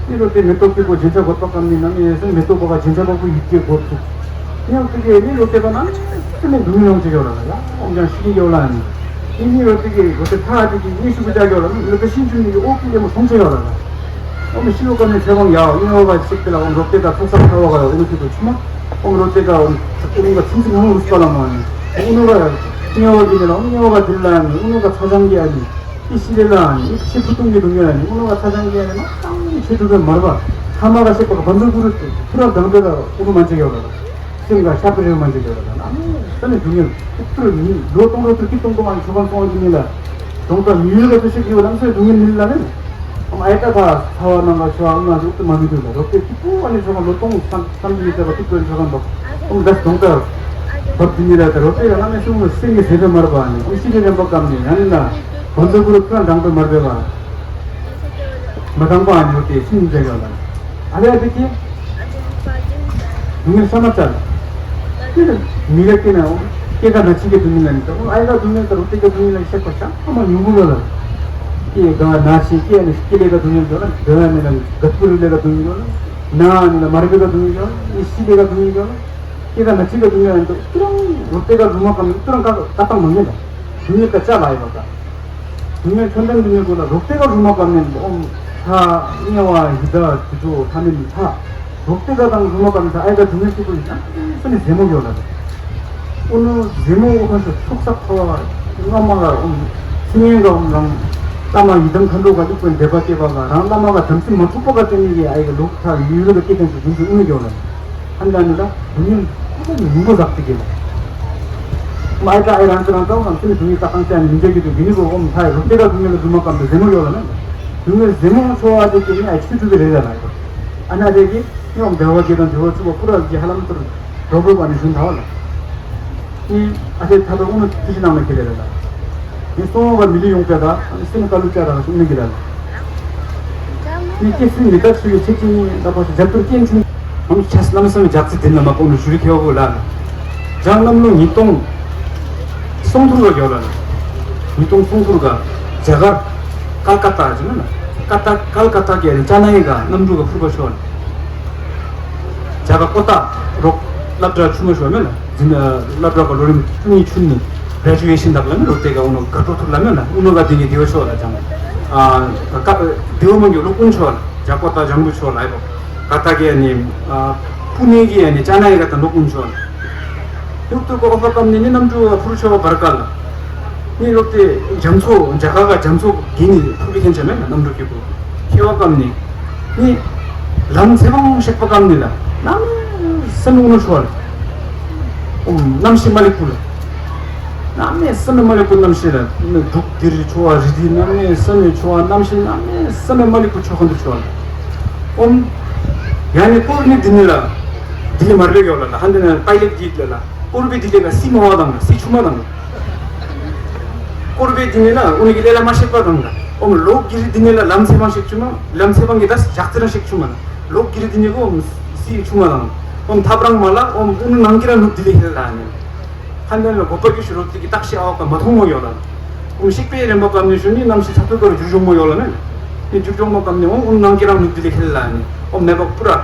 ནི་རོ་ཏེ་མེ་ཏོག་པི་པོ་ཇེན་ཆ་གོ་པགས་ཀམ་ནི་ནམ་ཡེ་སེ་མེ་ཏོག་པགས་ཇེན་ཆ་པགས་པོ་ཡིད་པའི་སྒོ་བཙུགས། ནི་ཡང་ཏི་གེ་ནི་རོ་ཏེ་པ་ན་ནི་སེ་མེ་འདུ་མི་ཡོང་ཅེ་ག་ལ་ཡ་ཨོམ་ཀྱང་ཤི་གི་ཡོ་ལ་ནི། ནི་ནི་རོ་ཏེ་གེ་རོ་ཏེ་ཐ་ཏི་གེ་ནི་ཤུ་གུ་ཅ་ག་ལ་ནི་རོ་ཏེ་ཤིན་ཅུ་ནི་གི་ཨོ་ཀི་ལེ་མོ་སོང་ཅེ་ག་ལ་ལ། ཨོ་མི་ཤི་ལོ་ཀ་ནི་ཚེ་དབང་ཡ་ཨོ་ཉེ་བ་ཞིག་ཏེ་ལ་ཨོ་རོ་ཏེ་ག་ཚོགས་བསགས་ཁ་བ་ག་ལ་ཨོ་ནི་ཤི་གུ་ཆུ་མ། ཨོ་མི་རོ་ཏེ་ག་ཨོ་ཨོ་ནི་ག་ཚིམ་ཚིམ་ཧོང་རུ་སུ་པ་ལ་མ་ནི། ཨོ་ནི་ག་ཉེ་བ་གི་ནི་ལ་ཨོ་ཉེ་བ་ག་དིར་ལ་ནི་ཨོ་ནི་ག་ཚ་ཅང་གི་ཨ་ནི། ཏི་ཤི་ལེ་ལ་ནི་ཤི་ཕུ་ཏུང་གི་དུང་གི་ཨ་ནི་ཨོ་ནི་ག་ཚ་ཅང་གི་ཨ་ནི་མ་ཏང་ནི་ཆེ་ཏུ་བེ་མར་བ། ཐ་མ་ག་ཤེ་པ་ག་བན་ཛུ་གུ་རུ་ཏི་ཐུ་ར་དང་ཏེ་ག་ཨོ་ནི་མ་ཅེ་ག་ལ། སེམས་ལ་ཤར་པ་རེད་མ་འདྲི་འདོད་ལ་ན་ས་ནས་སྡུག་བསྔལ་ཐུབ་ཐུབ་མི་ལོ་སྟོང་ལོ་ཐུབ་ཀྱི་སྟོང་སྟོང་ཨ་ནི་ཆོ་ག་སོང་བ་འདི་ཉིད་ལ་གདོང་དག་མི་ཡུལ་ལ་ཐུ་ཤི་གི་ལམ་སེང་སྡུག་བསྔལ་མི་ལ་ནི་ཨམ་ཨའི་ཏ་ད་ཚ་བ་ནང་ག་ཤོ་ཨ་ང་ཐུབ་ཐུབ་མ་མི་འདུག་ལ་རོ་ཏེ་ཐུབ་ཐུབ་ཨ་ནི་ཆོ་ག་ལོ་སྟོང་སང་སང་གི་ཡི་ཏ་བ་ཐུབ་ཐུབ་ཆོ་ག་འདོག་ཨམ་ད་གདོང་དག་བབ་འདི་ཉིད་ལ་ད་རོ་ཏེ་ལ་ན་མེ་སུ་མ་སེང་གི་ཟེ་ཏ་མར་པ་ཨ་ནི་ཨམ་ཤི་ལི་རན་པ་ཀམ་ནི་ཨ་ནི་ན་གོ་འཛོ་གུ་རུ་ཁ་འདང་པ་མར་པེ་བ། མ་འདང་པ་ཨ་ནི་ཡོད་དེ་ཤིན་ཏུ་འདྲ་ཡོད་ལ། ཨ་ལས་ཨ་དེ་ཀྱེ། སྡུག་བསྔལ་ས་མ་ཙལ། ཀྱེ་ད་མི་ར་ཀྱེ་ན་ཀྱེ་ད་ན་ཅི་ཀྱེ་སྡུག་བསྔལ་ལ་ནི་ད་ཨ་ཡ་ད་སྡུག་བསྔལ་ད་རུ་ཏེ་ཀྱེ་སྡུག་བསྔལ་ལ་ཤེས་པ་ཤ་ཨ་མ་ཉུང་པོ་ལ་ལ། ཀྱེ་ག་ན་ཤི་ཀྱེ་ནི་ཀྱེ་ལེ་ག་སྡུག་བསྔལ་ཡོད་ལ་ག་ནི་ན་ག་ཏུ་རུ་ལེ་ག་སྡུག་བསྔལ་ཡོད་ལ་ན་ནི་ན་མ་རི་ཀ་སྡུག་བསྔལ་ཡོད་ལ་ནི་ཤི་ལེ་ག་སྡུག་བསྔལ་ཡོད་ལ། ཀྱེ་ད་ན་ཅི་ཀྱེ་སྡུག་བསྔལ་ཡོད་ལ་ཏུ་རང་རུ་ཏེ་ག་རུ་མ་ཀམ་ཏུ་རང་ཀ་ཀ་ཏང་མ་ངེ་ལ་སྡུག་བསྔལ་ཀ་ཅ་ལ་ཡོད་པ་ཀ། སྡུག་བསྔལ་ཆོས་ལྡན་སྡུག་བསྔལ་ཀུན་ལ་རོགས་ཏེ་ག་རུ་མ་བབ་ནས་ཨོམ་ཐ་དམྱལ་བ་ཡི་དྭགས་དུད་འགྲོ་ཐ་མལ་ཐ། རོགས་ཏེ་ག་དང་རུ་མ་བབ་ནས་ཨའི་ད་སྡུག་བསྔལ་སྐྱིད་པོ་ཡིན་ན་ས་ནས་ཟེ་མོ་ཡོད་ལ། ཨུ་ནུ་ཟེ་མོ་ཨུ་ཁ་ཤོ་ཚུགས་ས་ཁོ་བ་སྔ་མ་ག་ཨོམ་ཚིག་ངན་ག་ཨོམ་རང་བླ་མ་ཡི་དམ་མཁའ་འགྲོ་ག་ལུག་པའི་འདེབས་པ་སྐྱེས་པ་ག་རང་བླ་མ་ག་དམ་ཚིག་མ་ཐུག་པ་ག་ཏེ་ནི་ཡི་ཨའི་ག་ལུག་ཐ་ཡུལ་ག་སྐྱེ་ཐན་ཚོ་རྒྱུན་དུ་ཨུ་ནུ་ཡོད་ལ། ཨ་ནི་ལ་ནི་ལ་སྡུག་བསྔལ་ཁོ་ཁོ་ནི་མང་པོ་བསགས་ཏེ་གི་ལ། མ་ཨེ་ད་ཨེ་རང་ཚོ་རང་ཚོ་ང་ཚོ་ནི་སྡུག་བསྔལ་ད་གང་ཅི་ཡང་མི་འདྲ་གི་འདུག་དེ་ནི་གོ་ཨོམ་ཐའི་རུ་ཏེ་ག་སྡུག་བསྔལ་ལ་སྡུག་མ་ཀམ་དུ་ཟེ་མོ་ཡོད་ལ་ན། སྡུག་བསྔལ་ཟེ་མོ་ཚོ་བ་དེ་དེ་ནི་ཨེ་ཆུ་ཆུ་གི་རེད་ལ་ན་གོ། ཨ་ན་རེ་གི་ནི་ཨོམ་བདེ་བ་དགེ་དང་འབྲེལ་བ་ཚུགས་པ་པུ་ར་གི་ཧ་ལམ་ཏུར་རོབ་རོབ་ཨ་ནི་བཞིན་ད་བ་ལ། ནི་ཨ་ཧེ་ཐ་ད་ཨོ་ནུ་ཐུ་ཤི་ནང་ན་ཁེ་རེ་རེ་ལ། ནི་སོང་བ་མི་ལི་ཡོང་པའི་ག་ཨ་ནི་སེམས་དཀའ་ལུགས་བཅའ་ར་ག་ཤུགས་ནི་གི་ལ་ལ། ནི་སྐྱེ་སྲིད་མི་རྟག་ཚུལ་གྱི་ཚེ་གཅིག་ནི་ལ་པ་ཞིག་རྒྱབ་ཏུ་རྐྱེན་ཆུང་། ཨང་ཆ་སྣམ་སྣམ་རྒྱག་ཚེ་དེ་ན་མ་ཀོང་ནུ་ཞུ་རི་ཁེ་བ་གོ་ལ་ལ། ཇང་གནམ་ལོ་ཉིས་སྟོང་སོང་ཐུར་བ་གོ་ལ་ལ། ཉིས་སྟོང་སོང་ཐུར་ག་རྒྱ་གར་ཀལ་ཀ་ཏ་ཅི་ན་ལ་ཀ་ཏ་ཀལ་ཀ་ཏ་གི་ཅ་ན་ཡི་ག་གནམ་གྲུ་ག་ཕུར་བ་ཤོར། རྒྱ་གར་ཀོ་ཏ་རོག་སློབ་གྲྭ་ཆུང་མ་ཤོར་མེད་ལ། འཛིན་སློབ་གྲྭ་ག་ལོ་རིམ་བཅུ་གཉིས་བཅུ་གཉིས་གྲ་ཇུ་ཨེ་ཤན་དག་ལ་ནི་ལོ་དེ་ག་ཨུ་ནོ་ག་ཏོ་ཐུར་ལ་མེད་ལ་ཨུ་ནོ་ག་དེ་གི་དེ་བ་ཤོར་ལ་ཅང་། ཨ་ཀ་དེ་བ་མང་གི་ལོ་ཀུན་ཤོར་ལ་རྒྱ་ཀོ་ཏ་ཇང་བུ་ཤོར་ལ་ཨེ་བ་ག་ཏ་གི་ནི་ཨ་ཕུ་ནེ་གི་ནི་ཅ་ན་ཡི་ག་ཏ་ལོ་ཀུན་ཤོར་ལ། ཡུག་ཏུ་གོ་ཨོ་ཧ་ཀམ་ནི་ནི་གནམ་གྲུ་བ་ཕུར་ཤོར་བར་ཀ་ལ། ནི་ལོག་སྟེ་རྒྱ་མཚོ་རྒྱ་གར་ག་རྒྱ་མཚོ་གི་ནི་ཕུར་བི་ཁན་ཆ་མེད་ན་གནམ་གྲུ་གི་གོ་ཁེ་བ་ཀམ་ནི། ནི་ལམ་ཚེ་བང་ཤེག་པ་ཀམ་ནི་ལ་གནམ་སེམས་ཨུ་ནུ་ཤོར། ཨོམ་གནམ་གཤིས་མ་ལེགས་པོ་ལ། གནམ་མེད་ས་མེད་མ་ལེགས་པོ་གནམ་གཤིས་ལ། ནི་འབྲུག་དིར་ཆོ་བ་རི་དི་གནམ་མེད་ས་མེད་ཆོ་བ་གནམ་གཤིས་གནམ་མེད་ས་མེད་མ་ལེགས་པོ་ཆོ་ཁན་དུ་ཆོ་བ་ལ། ཨོམ་ཡང་ནི་ཀོར་ནི་དི་ནི་ལ་དི་ལི་མར་བེ་ག་ལ་ལ་ཧན་དི་ན་པའི་ལེག་དི་ལ་ལ་ཀོར་བེ་དི་ལེ་ག་སི་མ་བ་དང་ལ་སི་ཆུ་མ་དང་ལ། ཀོར་བེ་དི་ནི་ལ་ཨུ་ནི་གི་ལེ་ལ་མ་ཤེག་པ་དང་ལ། ཨོམ་ལོག་གི་རི་དི་ནི་ལ་ལམ་ཚེ་བང་ཤེག་ཆུ་མ་ལམ་ཚེ་བང་གི་ད་ཞག་ཚེ་རང་ཤེག་ཆུ་མ་ལ། ལོག་གི་རི་དི་ནི་གོ་ཨོམ་སི་ཆུ་མ་དང་། ཨོམ་ཐབ་རང་མ་ལ་ཨོམ་ཨུ་ནུ་ནང་གི་ར་ནུབ་དི་ལེ་ཧེ་ལ་ནི། ཧན་དན་ལ་གོ་པ་གི་ཤུ་རོ་ཏི་གི་ཏག་ཤི་ཨའོ་ཀ་མ་ཐོང་མོ་ཡོ་ལ། ཨོམ་ཤིག་པེ་རེམ་པ་ཀམ་ནི་ཤུ་ནི་ནམ་ཤི་ཚ་ཏུ་ཀ་རུ་ཇུར་ཇོང་མོ་ཡོ་ལ་ནི། ནི་ཇུར་ཇོང་མོ་ཀམ་ནི་ཨོམ་ཨུ་ནང་གི་རང་ནུབ་དི་ལེ་ཧེ་ལ་ནི། ཨོམ་མེ་བག་པུ་ར།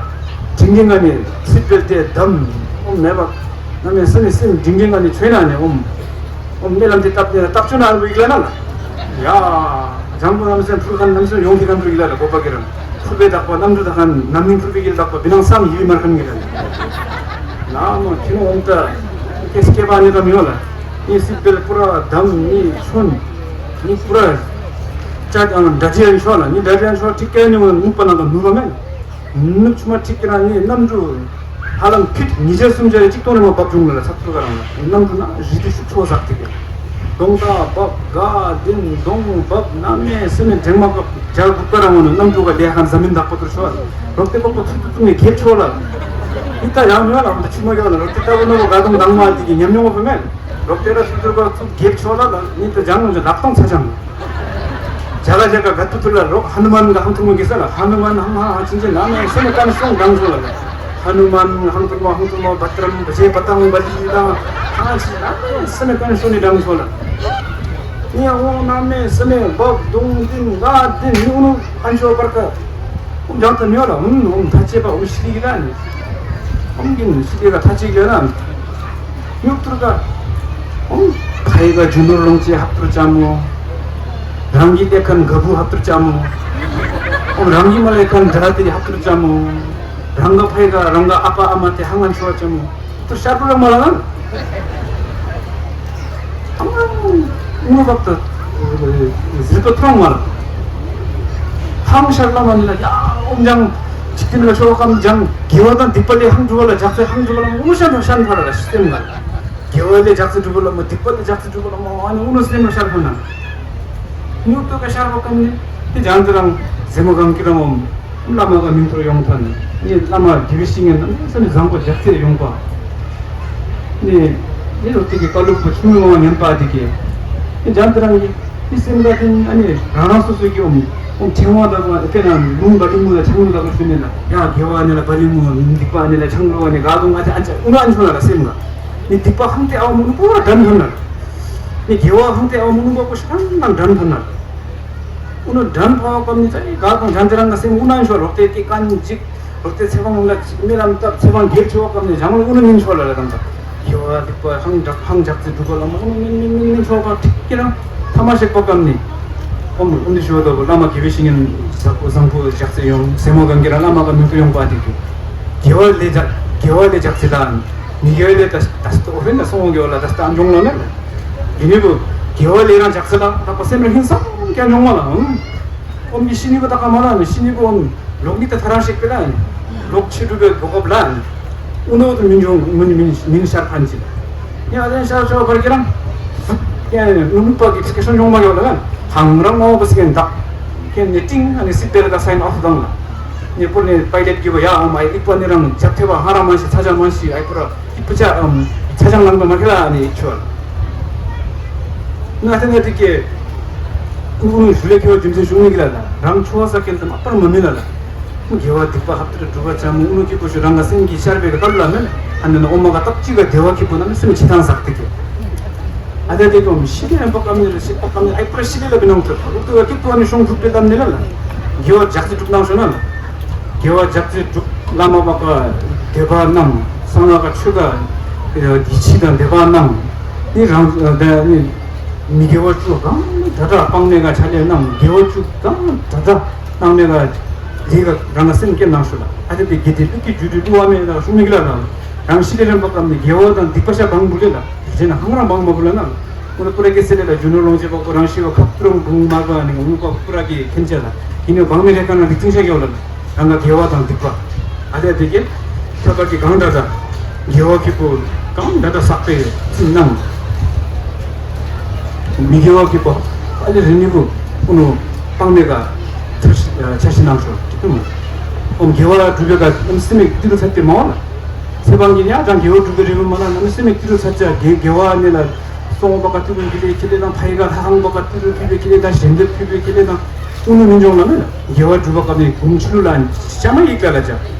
དྲིན་གི་ང་ནི་སི་པེལ་ཏེ་དམ། ཨོམ་མེ་བག་ན་མེ་སི་ནི་སི་དྲིན་གི་ང་ནི་ཆོས་ན་ནི་ཨོམ། ཨོམ་ནེ་ལམ་ཏེ་ཏབ་ཏེ་ཏབ་ཆུ་ན་ཨ་རུ་ཡིག་ལ་ན་ལ། ཡ། ཇང་པོ་ནམ་སེ་ཕུར་ཁན་ནམ་སེ་ཡོང་གི་ཁན་ཕུར་གི་ལ་ལ་གོ་པ་གི་རང་། ཕུར་པའི་དག་པ་གནམ་གྲུ་དག་ཁན་ནམ་ནིང་ཕུར་པའི་གི་ལ་དག་པ་བི་ནང་སམ་ཡི་བི་མར་ཁན་གི་ལ་ལ། ན་མོ་ཁྱི་ནོ་འོང་ཏ་ཀེ་སི་ཀེ་པ་ནི་དམ་ཡོ་ལ། ནི་སི་པེལ་པུ་ར་དམ་ནི་ཆུན། ནི་པུ་ར་ཅ་ཨང་འདྲ་ཇི་ཡན་ཤོ་ལ་ནི་འདྲ་ཇི་ཡན་ཤོ་ཏི་ཀེ་ནི་མོ་ནུ་པ་ན་དང་ནུ་རོ་མེན། ནུབ་ཆུ་མ་ཁྲིག་གི་རང་ནི་གནམ་གྲུ་ཧ་ལམ་ཕིཊ་ཉིས་བརྒྱ་སུམ་བརྒྱ་རེ་གཅིག་སྟོང་རེ་མ་བབ་བྱུང་ལ་ཚབ་ཚུ་ག་རང་ལ་གནམ་གྲུ་ན་རི་དུ་ཤུགས་ཆོ་ཟག་ཏི་གི་གདོང་ད་བབ་ག་དིན་གདོང་བབ་ན་མེ་སེ་མེ་འགྲེང་མ་བབ་རྒྱ་གུ་ཀ་རང་ངོ་ནི་གནམ་གྲུ་ག་ལེ་ཧན་ཟ་མིན་དག་པོ་ཏུ་ཤོ་རོག་ཏེ་པག་པོ་ཚུ་ཏུ་ཏུ་ནི་གེབ་ཆོ་ལ་ཨི་ད་ཡང་མེ་ལ་འོ་ད་ཆུ་མ་ག་ལ་རོག་ཏེ་ད་བུ་ནོ་ག་དང་དང་མ་ཏི་གི་ཉམས་མྱོང་བ་ཕེ་མེ་རོག་ཏེ་ར་ཚུ་ཏུ་ག་ཚུ་གེབ་ཆོ་ལ་ལ་ནི་ད་ཇང་ངོ་ལག་སྟོང་ཚ་ཅང་། ཇ་ག་ཇ་ག་ག་ཏུ་ཏུ་ལ་རོག་ཧ་ནུ་མན་ག་ཧང་ཐུ་མོ་གེ་ས་ལ་ཧ་ནུ་མན་ཧང་ཧ་ཧ་ཅིན་ཅིན་ན་མེ་སེ་མེ་ཀན་ཤོང་དང་ཤོ་ལ་ཧ་ནུ་མན་ཧང་ཐུ་མོ་ཧང་ཐུ་མོ་བ་ཏྲམ་བ་ཇེ་བ་ཏང་བ་ལི་དང་ཧ་ཅི་ན་མེ་སེ་མེ་ཀན་ཤོ་ནི་དང་ཤོ་ལ་ཡ་འོ་ན་མེ་སེ་མེ་བ་དུང་དིན་ག་དིན་ནུ་ནུ་ཀན་ཤོ་པར་ཀ་ཨུམ་ཇང་ཏ་ནུ་ལ་ཨུམ་ཨུམ་ཐ་ཅེ་པ་ཨུམ་ཤི་ལི་གི་ལ་ནི་ཨུམ་གིན་ཤི་ལི་ག་ཐ་ཅེ་གི་ལ་ནི། ཡུག་ཏུར་ག་ཨོམ་ཕའི་ག་ཇུ་ནོར་ལོང་ཅེ་ཧབ་ཏུར་ཅ་མོ། རང་གི་ལྟས་ཁན་ག་བུ་ཧབ་ཏུར་ཅ་མོ། ཨོམ་རང་གི་མ་ལས་ཁན་དྲ་ཏེ་ཧབ་ཏུར་ཅ་མོ། རང་ག་ཕའི་ག་རང་ག་ཨ་པ་ཨ་མ་ཏེ་ཧང་ང་ཆོ་ཅ་མོ། ཏུ་ཤར་པུ་ར་མ་ལ་ན། ཨ་མ་ངུ་བབ་ཏུ་ཟི་པ་ཐོང་མ་ལ། ཧང་ཤར་ལ་མ་ནི་ལ་ཡ་ཨོམ་ཇང་། འཇིག་རྟེན་ལ་ཤོར་བ་ཀམ་ཅང་དགེ་བ་དང་སྡིག་པ་ལས་ཧང་སྒྲུབ་པ་ལ་ཇག་རྩི་ཧང་སྒྲུབ་པ་ལ་མོ་ཤ་དང་ཤ་འཕར་ལ་སེམས་ལ། དགེ་བ་ལས་ཇག་རྩི་སྒྲུབ་པ་ལ་མོ་སྡིག་པ་ལས་ཇག་རྩི་སྒྲུབ་པ་ལ་མོ་ཨ་ནི་ཨུ་ནུ་སེམས་ལ་ཤར་ཁོ་ན། ཉུག་ཏོ་ཀ་ཤར་བ་ཀམ་ནི་དེ་ཇང་དེ་རང་ཟེ་མོ་གང་ཀི་རང་འོམ། བླ་མ་ག་མིང་ཐོར་ཡོང་ཐ་ནི་ནི་བླ་མ་དགེ་བའི་བཤེས་གཉེན་རྣམས་ས་ནི་བཟང་པོ་ཇག་རྩི་ཡོང་པ། ནི་ནི་རོ་དེ་གི་ཀ་ལུག་པ་ཆུང་ངུ་བ་ངན་པ་དེ་གི་ནི་ཇང་དེ་རང་གི་ནི་སེམས་ཀ་དེ་ཨ་ནི་རང་རང་སོ་སོ་གི་འོམ་འོམ་ཕྲེང་བ་དག་པ་དཔེར་ན་ལུང་པ་ལུང་མུ་ལ་ཆང་ལུ་དག་པ་ཞུ་ནི་ལ་ཡ་དགེ་བ་ནི་ལ་པ་ལུང་མུ་སྡིག་པ་ནི་ལ་ཆང་ལུ་བ་ནི་ག་ལུང་ཨ་ཅག་ཨ་ཅག་ཨུ་ན་ཨ་ནི་ཆུང་ལ་ལ་སེམས་ཀ་ནི་སྡིག་པ་ཧང་སྟེ་ཨ་མུ་ནུ་པོ་བ་དྲན་ཐོན་ན། ནི་དགེ་བ་ཧང་སྟེ་ཨ་མུ་ནུ་པོ་ཤང་ན་དྲན་ཐོན་ན། ཨུ་ནུ་དྲན་ཕོ་བ་ཀམ་ནི་ཙ་ཡི་ག་ཁོང་དྲན་དེ་རང་ག་སེམས་ཨུ་ན་ཤོ་རོག་ཏེ་ཏེ་ཀན་ཅིག་རོག་ཏེ་ཚེ་བང་ལ་རྨི་ལམ་བཏབ་ཚེ་བང་སྒེར་ཆེ་བ་ཀམ་ནི་ཞང་ལ་ཨུ་ནུ་ཉིན་ཤོ་ལ་ལ་དང་ད་དགེ་བ་སྡིག་པ་ཧང་དྲག་ཧང་ཇག་རྩི་སྒྲུབ་པ་ལ་མ་ཨུ་ནུ་ཉིན་ཉིན་ཉིན་ཉིན་ཤོ་ག་ཁྲིག་ཀི་རང་ཐ་མ་ཤེག་པ་ཀམ་ནི་ཨོམ་ཨུ་ནུ་ཤོ་དོ་བླ་མ་དགེ་བའི་བཤེས་གཉེན་ཟག་པོ་བཟང་པོ་ཇག་རྩི་ཡོང་སེ་མོ་གང་གི་རང་བླ་མ་ག་མིང་དུ་ཡོང་པ་དེ་གི་དགེ་བ་ལས་ཇག་དགེ་བ་ལས་ཇག་རྩི་ལ་མི་དགེ་བ་ལས་ད་ད་ཨོ་ཧེ་ན་སོང་དགེ་བ་ལ་ད་ད་འཇོང་ལ་མེད་ལ། ཡིན་ནི་བུ། དགེ་བ་ལས་རང་ཇག་རྩི་ལ་དག་པ་སེམས་ར་ཧིན་སང་ཀྱང་མྱོང་མ་ལ་ཨང་། ཨོམ་གྱི་ཤི་ནི་བུ་དག་ག་མ་ལ་ནི་ཤི་ནི་བུ་ཨོམ། ལོག་ནི་ད་ཐ་ར་ཤེག་པེ་ལ་ནི། ལོག་ཆི་སྒྲུབ་པའི་གོ་སྐབས་ལ་ནི། ཨུ་ནོ་དུ་མིན་འཇོང་མིན་མིན་མིན་ཤར་ཕན་ཅི། ཡ་ལན་ཤར་ཤོ་བར་གྱི་རང་། ཡ་ནི་ནུ་མི་པ་གི་སྐད་ཤོ་མྱོང་མ་ཡོད་ལ་ནི། ཧང་རང་ངོ་བུ་སི་ཀན་དག་ཀན་ནི་ཏིང་ཨ་ནི་སི་པེ་ལ་ད་སའིན་ཨོཕ་དང་ལ། ནི་པུར་ནི་པའི་ལེབ་གི་བུ་ཡ་ཨོམ་ཨའི་ལིག་པ་ནི་རང་ཇབ་ཐེ་བ་ཧ་ར་མ་ཤི་ཚ་ཇ་མ་ཤི་ཨའི་པུ་ར། ཀི་པུ་ཅ་ཨམ། ཚ་ཅང་ནང་དུ་མ་ཁེ་ལ་ནི་ཆོ། ང་ཏེ་ནེ་ཏི་ཀེ། ཀུ་ཀུ་ནི་ཞུ་ལེ་ཁེ་བ་རྒྱུ་མཚན་ཞུ་ནི་གི་ལ་ལ། རང་ཆོ་ས་ཀེན་དུ་མ་པར་མ་མི་ལ་ལ། དགེ་བ་སྡིག་པ་ཧབ་ཏུ་སྒྲུབ་པ་ཅང་མོ་ཀུ་ནུ་ཁེ་པོ་ཞུ་རང་ག་སེམས་ཀྱི་ཤར་བའི་ག་ཀ་ལུ་ལ་མེ་ལ། ཨ་ནི་ན་ཨོ་མ་ག་སྟབས་གཅིག་ག་བདེ་བ་ཁེ་པོ་ན་མི་སེམས་ཆི་ཐང་ཟག་ཏི་ཀེ། ཨ་ཏེ་ཏེ་ཀོ་མི་ཤི་ལེ་རན་པ་ཀམ་ནི་ལ་ཤི་པ་ཀམ་ནི་ཨའི་པུ་ར་ཤི་ལེ་ལ་བི་ནང་ཐུ་ཨུ་ཏུ་བ་ཀེ་པོ་ནི་ཤོང་སྒྲུབ་པའི་ལམ་ནི་ལ་ལ། དགེ་བ་ཇག་ཏི་སྒྲུབ་ནང་ཤོ་ན་ལ། དགེ་བ་ཇག་རྩི་སྒྲུབ་བླ་མ་བ་ཀ་དད་པ་རྣམས་གསང་སྔགས་ཀ་ཆོས་ཀ་ཡིད་ཆེས་དང་དད་པ་རྣམས་ནི་རང་ནི་མི་དགེ་བ་བཅུ་གང་དྲག་དྲག་སྤང་མེད་ཀ་ཆ་ལས་རྣམས་དགེ་བ་བཅུ་གང་དྲག་དྲག་སྣང་མེད་ཀ་ལས་ཀ་རང་ཀ་སེམས་བསྐྱེད་གནང་ཤོ་ལ། ཨ་ཏི་དེ་དགེ་དེ་ཀླུ་གི་རྒྱུད་དུ་བསླུ་བ་མེད་ལ་ཤུ་མི་གི་ལ་རང་རང་ཤི་ལེ་རན་པ་ཀམ་ནི་དགེ་བ་དང་སྡིག་པ་ཤ་བང་བུ་ལེ་ལ་རྗེས་ན་ཧང་རང་བང་མ་བུ་ལ་ན། ཀུ་ར་ཀུ་ར་ཀེ་སེ་ལེ་ལ་རྒྱུ་ནོར་ལོངས་སྤྱོད་པ་ཀུ་རང་ཤི་བ་ཁབ་ཏུ་རུང་བུང་མ་བ་ནི་ངུ་པ་ཀུ་ར་ཀེ་ཁེན་ཅེ་ལ། ཡིན་ནོ་བང་མི་རེ་ཀ་ན་རིག་ཚིང་ཤ་གེ་བ་ལ་ན། རང་ག་དགེ་བ་དང་སྡིག་པ། ཨ་ལེ་དེ་གེ་ཁྱོད་པ་ཀེ་གང་འདྲ་འདྲ། དགེ་བ་ཁེ་པོ་གང་འདྲ་འདྲ་བསགས་པའི་ཚིག་ནང་། མི་དགེ་བ་ཁེ་པོ་ཨ་ལེ་རེ་ནི་བུ་ཀུ་ནོ་སྤང་མེད་ཀ་འཆར་གཞི་འཆར་གཞི་གནང་ཤོག་ཅི་ཀུ་མོ། ཨོམ་དགེ་བ་སྒྲུབ་པའི་ཀ་ཨམ་སེམས་མེད་ཏི་རུ་ཚ་ཏེ་མ་བ་ལ། ཚེ་བང་གི་ཉག་ཅང་དགེ་བ་སྒྲུབ་པའི་རེ་བུ་མ་ལ་ནམ་སེམས་མེད་ཏི་རུ་ཚ་ཅ་དགེ་དགེ་བ་ནི་ལ། སོང་བ་ཀ་ཏི་རུ་གི་ལེ་ཁི་ལེ་དང་ཕ་ཡི་ཀ་ལྷ་ཁང་བ་ཀ་ཏི་རུ་ཕི་བེ་ཁི་ལེ་དང་ཞེན་དེ་ཕི་བེ་ཁི་ལེ་དང་ཀུ་ནུ་མི་འཇོང་ལ་མེ་ལ། དགེ་བ་སྒྲུབ་པ་ཀ་ནི་གུང་ཆུ་ལུ་ལ་ཤ་མ་ཡིག་ལ་ལ་ཅ།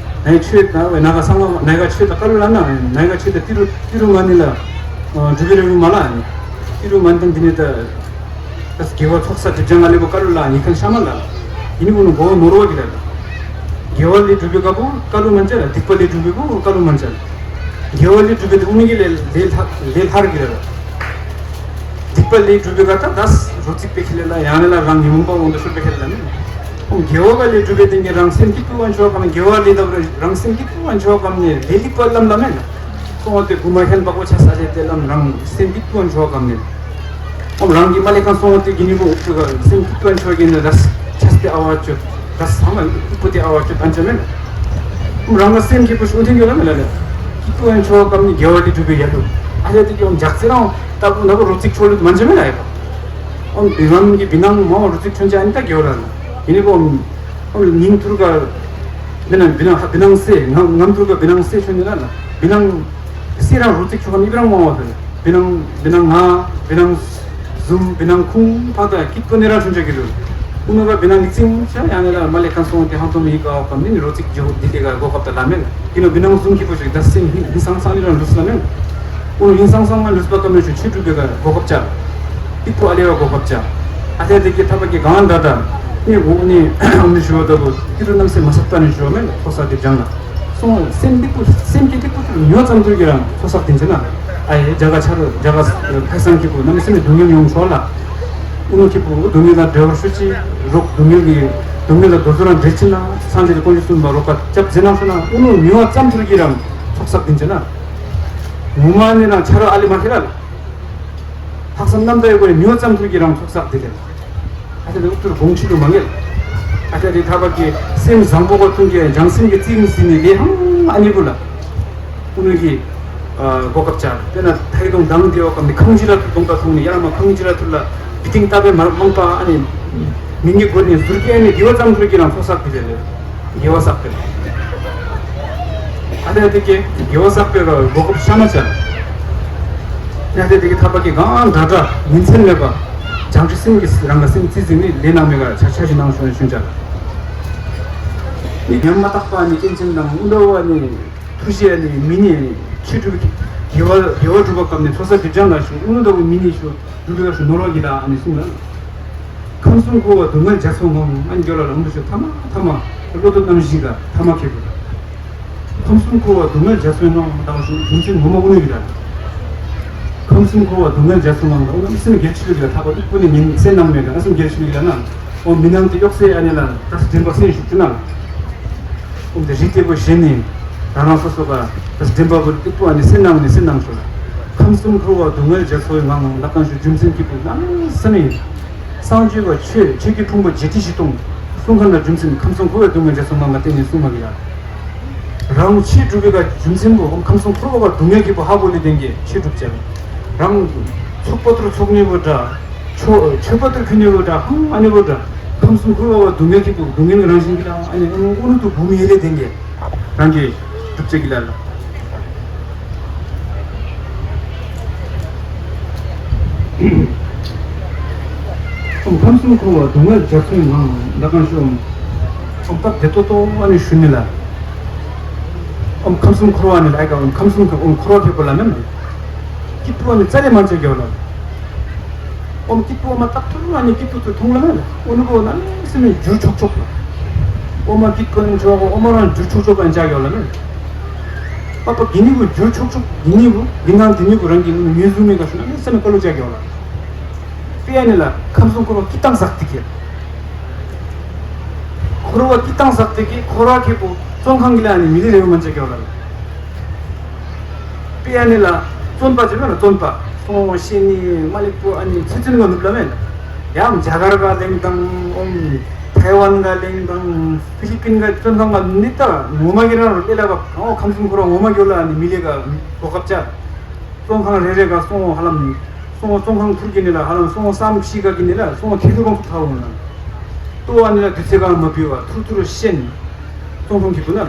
ནའི་ཆོས་ད་བའི་ན་ག་སང་ལ་ནའི་ག་ཆོས་ད་ཀ་ལུ་ལ་ན་ནའི་ག་ཆོས་ད་ཏི་རུ་ཏི་རུ་མ་ནི་ལ། སྒྲུབ་པའི་རེ་བུ་མ་ལ་ནི། ཏི་རུ་མ་ནི་དང་འདི་ནི་ད། ད་དགེ་བ་ཚོགས་བསགས་སྒྲིབ་སྦྱང་ང་ལེ་བོ་ཀ་ལུ་ལ་ཡིན་ཁན་ཤ་མ་ལ། ཡིན་གུ་ནུ་མགོ་བོ་ནོར་བ་གི་ལ་ལ། དགེ་བ་ལས་སྒྲུབ་པའི་ཀ་བོ་ཀ་ལུ་མན་ཅ་ལ། སྡིག་པ་ལས་སྒྲུབ་པའི་བོ་ཀ་ལུ་མན་ཅ་ལ། དགེ་བ་ལས་སྒྲུབ་པའི་དེ་ཨུ་ནི་གི་ལས་ལས་ལྷ་ལས་ལྷར་གི་ལ་ལ། སྡིག་པ་ལས་སྒྲུབ་པའི་ཀ་ད་དས་རོ་ཚིག་པའི་ཁེ་ལེ་ལ་ཡང་ལེ་ལ་རང་ཉི་མོ་པ་འོང་དུ་ཤོར་པའི་ཁེ་ལེ་ལ་ནི། ཁོང་དགེ་བ་ཀ་ལས་སྒྲུབ་པའི་དེ་ངས་རང་སེམས་ཀྱི་ཏུ་བ་འཆོ་ཀ་ནི་དགེ་བ་ལས་ད་རང་སེམས་ཀྱི་ཏུ་བ་འཆོ་ཀ་ནི་ལས་སྡིག་པ་ལམ་ལ་མེད་ན། སོང་བ་དེ་དགུ་མ་ཧན་པ་ཀོ་ཆ་ས་ལས་དེ་ལམ་རང་སེམས་ཀྱི་ཏུ་བ་འཆོ་ཀ་ནི། ཁོང་རང་གི་མ་ལེ་ཁང་སོང་བ་དེ་གི་ནི་བོ་འུ་ཚུ་ག་སེམས་ཀྱི་ཏུ་བ་འཆོ་ཀ་ནི་ར་ཆ་སྟེ་ཨ་བ་ཅོ་ར་ས་མ་ཨུ་པུ་དེ་ཨ་བ་ཅོ་ཕན་ཆ་མེད་ན། ཁོང་རང་ག་སེམས་ཀྱི་པུ་ཤུ་ཐེན་གྱི་ལ་མེད་ལ་ལ། ཀྱི་ཏུ་བ་འཆོ་ཀ་ནི་དགེ་བ་དེ་སྒྲུབ་པའི་ཡ་ལུ། ཨ་ལེ་དེ་ཀྱི་འོང་ཇག་ཚེ་རང་ལྟ་བུ་ན་བོ་རུ་ཚིག་ཆོ་ལུ་མན་ཆ་མེད་ལ་ཡ་པ། ཨོམ་བི་ཝམ་གྱི་བི་ནང་མ་བོ་རུ་ཚིག་ཆོན་ཆ་ཨ་ནི་ད་དགེ་བ་ལ་ན། ཡིན་ནི་བོ་ཨོམ་ཉིན་ཐུར་ག་བི་ནང་བི་ནང་བི་ནང་སེ་ངམ་ངམ་ཐུར་ག་བི་ནང་སེ་ཆོན་ནི་ལ་ན། བི་ནང་སེ་རང་རུ་ཚིག་ཆོ་ག་ནི་བི་རང་མ་བོ་དེ་བི་ནང་བི་ནང་ང་བི་ནང་ཟུམ་བི་ནང་ཁུང་ཕ་ད་ཀྱི་ཏུ་ནི་རང་ཆོན་ཆ་གི་རུ། ཨུ་ནུ་ག་བི་ནང་ལི་ཚིང་ཆ་ཡང་ནི་ལ་མ་ལེ་ཁང་སོང་དེ་ཧང་ཏོ་མི་ག་བ་ཀམ་ནི་ནི་རུ་ཚིག་ཇོ་དི་ལི་ག་གོ་ཁབ་ད་ལ་མེད་ན། ཡིན་ནོ་བི་ནང་ཟུམ་གྱི་པོ་ཞིག་ད་སེམས་ཧི་ཧི་སང་སང་ནི་རང་ལུས་ལ་མེད་ན། ཨུ་ནུ་ཧིན་སང་སང་མ་ལུས་པ་ཀ་མེ་ཤུ་ཆུ་གྲུབ་པའི་ག་གོ་སྐབས་བཅའ། ཏི་ཕུ་ཨ་ལེ་བ་གོ་སྐབས་བཅའ། ཨ་ཐེ་དེ་གི་ཐ་པ་གི་གང་འདྲ་འདྲ། ནི་འུ་ནི་ཨུ་ནུ་ཞུ་བ་ད་བུ་ཏི་རུ་རྣམ་སེམས་མ་སག་པ་ནི་ཞུ་བ་མེད་ན་ཚོགས་བསགས་དེ་སྦྱང་ན། སོང་སེམས་ཏི་ཕུ་སེམས་ཀྱི་ཏི་ཕུ་ཏི་རུ་ཉོ་ཙམ་དུ་གི་རང་ཚོགས་བསགས་དེ་འཇི་ན། ཨ་ཡེ་རྒྱ་ག་ཆ་རུ་རྒྱ་ག་ཕ་སང་གི་བུ་རྣམ་སེམས་སྡུག་བསྔལ་ཡོང་ཆོག་ལ། ཨུ་ནུ་ཁྱི་པོ་སྡུག་བསྔལ་དང་བྲལ་བར་ཤོག་ཅིག་རོགས་སྡུག་བསྔལ་གྱི་སྡུག་བསྔལ་ལ་རྡོ་རྗེ་རང་འདྲེ་ཕྱིན་ན་སངས་རྒྱས་ཀྱི་དཀོན་མཆོག་གསུམ་པ་རོགས་པ་སྐྱབས་མཛད་གནང་ཤོག་ན་ཨུ་ནུ་མི་བ་ཙམ་ཐུར་གྱིས་རང་ཚོགས་བསགས་དེ་འཇི་ན། ངོ་མ་ནི་རང་ཆ་རོགས་ཨ་ལི་མ་ཁྱེར་ར་ལ། ལྷག་བསམ་རྣམ་དག་ཡོད་པར་མི་བ་ཙམ་ཐུར་གྱིས་རང་ཚོགས་བསགས་དེ་ལས། ཨ་ཅེ་དེ་ཨུ་ཐུར་དགོང་ཕྱི་དུ་མ་ངེས། ཨ་ཅག་དེ་ཐ་བ་གི་སེམས་བཟང་པོ་གོ་ཐུང་གི་བྱང་སེམས་ཀྱི་རྩིས་ཟིན་ནས་དེ་ཧང་ཨ་ནི་བུ་ལ། ཀུ་ནུ་གི་གོ་སྐབས་ཅག་དཔེར་ན་ཐའི་དུང་དང་དེ་བ་སྐབས་ནས་ཁང་ཇི་ལ་ཐུག་དུང་ད་ཐུག་ནས་ཡར་མ་ཁང་ཇི་ལ་ཐུག་ལ་བི་ཏིང་ཏ་པའི་མར་མང་པ་ཨ་ནི་མི་ངེ་དགོས་ནས་ཟུར་གྱི་ཨ་ནི་དེ་བ་ཙམ་ཟུར་གྱི་རང་ཚོ་བསགས་པའི་རེད། དགེ་བ་བསགས་པས། ཨ་ནི་དེ་གའི་དགེ་བ་བསགས་པའི་གོ་སྐབས་ཤ་མ་ཅན། ཨ་ནི་དེ་གའི་ཐ་བ་གི་གང་འདྲ་འདྲ་ཉིན་མཚན་མེད་པ། བྱང་ཆུབ་སེམས་ཀྱི་རང་གི་སེམས་རྩིས་ཟིན་ནས་ལས་རྣམ་སྨིན་ག་ཆ་ཆ་ཞིག་གནང་ཤོག་ཤུན་ཆ་ལ། ནི་ཉམས་མ་བཏགས་པ་ནི་སྐྱེ་མཚམས་དང་དབུ་འདྲ་བ་ནི་ཐུགས་རྗེ་ནི་མི་ནི་ཆོས་སྒྲུབ་ཀྱི་དགེ་བ་དགེ་བ་སྒྲུབ་པ་སྐབས་ནས་ཚོགས་བསགས་སྒྲིབ་སྦྱང་ལ་ཞུགས་དབུ་འདྲ་བོ་མི་ནི་ཞུགས། སྒྲུབ་པའི་སྐབས་སུ་ནོར་བ་གྱིས་དང་ཨ་ནི་གསུངས་ལ། ཁམས་གསུམ་འཁོར་བ་སྡུག་བསྔལ་རྒྱ་མཚོའི་ངང་། ཨ་ནི་རྒྱ་ལ་ལམ་དུ་ཞུགས་ཐ་མ་ཐ་མ་བློ་ལྡོག་རྣམ་བཞི་ག་ཐ་མ་ཁེ་པོ། ཁམས་གསུམ་འཁོར་བ་སྡུག་བསྔལ་རྒྱ་མཚོའི་ངང་། ད་ག་ཞུ་རྒྱུ་མཚན་ངོ་མ་དབུ་ནུས་ཀྱི་ལ། ཁམས་གསུམ་འཁོར་བ་སྡུག་བསྔལ་རྒྱ་མཚོའི་ངང་། ད་འོ་ན་སེམས་སྒེར་ཆོས་ལུགས་ལ་ཐག་པ་ཏུ་ཀུ་ནི་ཉིན་སེམས་ནང་མེད་ག་སེམས་སྒེར་ཆོས་ལུགས་ལ་ན། འོ་མི་ནང་དེ་གཡོག་སའི་ཨ་ནི་ལ་ད་སེམས་སྒྲིམ་པ་སེམས་ཞུགས་ཀྱི་ན་ལ། ཨོམ་དེ་རིགས་དེ་པོ་གཞན་ནི་རང་རང་སོ་སོ་ག་ད་སྒྲིམ་པ་བུ་ཏུ་ཀུ་ཨ་ནི་སེམས་ནང་ནི་སེམས་ནང་ཞུ་ལ། ཁམས་གསུམ་འཁོར་བ་སྡུག་བསྔལ་རྒྱ་མཚོའི་ངང་། ལ་ཀང་ཞུ་རྒྱུ་མཚན་སྐྱེས་བུ་ནང་སེམས་ཡིན། སངས་རྒྱས་པ་ཆོས་ཆོས་ཀྱི་ཕུང་པོ་བརྒྱད་ཁྲི་བཞི་སྟོང་གསུང་མཁན་ལ་རྒྱུ་མཚན་ཁམས་གསུམ་འཁོར་བའི་སྡུག་བསྔལ་རྒྱ་མཚོའི་ངང་ལ་བརྟེན་ནས་གསུངས་པ་ཡིན་ལ། རང་ཆོས་སྒྲུབ་པའི་ག་རྒྱུ་མཚན་པོ་ཁམས་གསུམ་འཁོར་བ་སྡུག་བསྔལ་གྱི་པོ་ཧ་གོ་ལས་ལྡན་གྱི་ཆོས་སྒྲུབ་ཅེས། རང་ཚོགས་པ་ཐུར་ཚོགས་ཉེ་བོ་འདྲ། ཆོས་ཆོས་པ་ཐུར་ཁུ་ཉེ་བོ་འདྲ་ཧང་ཨ་ཉེ་བོ་འདྲ། ཁམས་གསུམ་འཁོར་བ་སྡུག་བསྔལ་གྱི་པོ་སྡུག་བསྔལ་གྱི་རང་བཞིན་གྱི་ལ་ཨ་ཉེ་ཨ་ཉེ་ཨུ་ནུ་ཏུ་བུ་མི་ཡེ་ལས་ལྡན་གྱི། རང་གི་སྒྲུབ་ཅེས་ཀྱི་ལ་ལ། ཨོམ་ཁམས་གསུམ་འཁོར་བ་སྡུག་བསྔལ་རྒྱ་མཚོའི་ངང་། ད་གང་ཞུ་ཨོམ། ཨོམ་སྟབས་བདེ་ཏོག་ཏོ་ཨ་ནི་ཞུ་ནི་ལ། ཨོམ་ཁམས་གསུམ་འཁོར་བ་ནི་ལ་ཨེ་ག་ཨོམ་ཁམས་གསུམ་ཁ་ཨོམ་འཁོར་བ་ཁེ་པོ་ལ་མེད་ན། སྐྱིད་པོ་ཨ་ནི་རྩ་ལས་མ་བྱེད་རྒྱ་ལ། ཨོམ་སྐྱིད་པོ་མ་ཏག་ཏུ་ཨ་ནི་སྐྱིད་པོ་ཏུ་མཐོང་ལ་མེད་ལ། ཨོ་ནུ་གོ་ན་ནི་སེམས་ནི་འགྱུར་ཆོག་ཆོག་ལ། ཨོ་མ་སྐྱིད་པོ་ནི་ཆོག་ཨོ་མ་རང་འགྱུར་ཆོག་ཆོག་ག་ཨ་ནི་བྱ་རྒྱ་ལ་མེད། པ་པ་གི་ནི་གོ་འགྱུར་ཆོག་ཆོག་གི་ནི་གོ་གི་ནང་དེ་ནི་གོ་རང་གི་ངོས་བཟུང་མེད་ག་ཤོད་ན་ནི་སེམས་ནི་དཀའ་ལོ་བྱ་རྒྱ་ལ། དཔེ་ཡ་ནི་ལ་ཁམས་གསུམ་འཁོར་བ་སྐྱིད་སྟངས་ཟག་སྟེ་གི། འཁོར་བ་སྐྱིད་སྟངས་ཟག་སྟེ་གི་འཁོར་བ་ཁེ་པོ་བཙོན་ཁང་གི་ལ་ནི་མི་ལི་རེ་བ་མ་བྱེད་རྒྱ་ལ། དཔེ་ཡ་ནི་ལ་བཙོན་པ་ཅིག་ལ་བཙོན་པ་སོང་བ་ཤེས་ནི་མ་ལེགས་པོ་ཨ་ནི་ཚེ་ཚུན་ག་ནུབ་ལ་མེད་ལ། ཡང་རྒྱ་གར་ག་གླེང་དང་ཨོམ་ཐའེ་ཝན་ག་གླེང་དང་ཧྥི་ལི་པིན་ག་བཙོན་ཁང་ག་ནི་ད་ངོ་མ་གི་རང་རུ་ཨེ་ལ་བ་ཨོ་ཁམས་གསུམ་འཁོར་བ་ངོ་མ་གི་ལ་ནི་མི་ལེ་ག་གོ་སྐབས་ཅག་བཙོན་ཁང་རེ་རེ་ག་སོང་བ་ཧ་ལམ་སོང་བ་བཙོན་ཁང་ཐུར་གི་ནི་ལ་ཧ་ལམ་སོང་བ་བསམ་ཤི་ག་གི་ནི་ལ་སོང་བ་ཁེ་ཐུ་རོང་ཐུ་ཐའོ་ན། ལྟོ་བ་ནི་ལ་དུས་ཚེ་གང་མ་བུལ་བ་ཐུར་ཐུར་ཤེན། ཙོང་ཁང་གི་བུ་ན།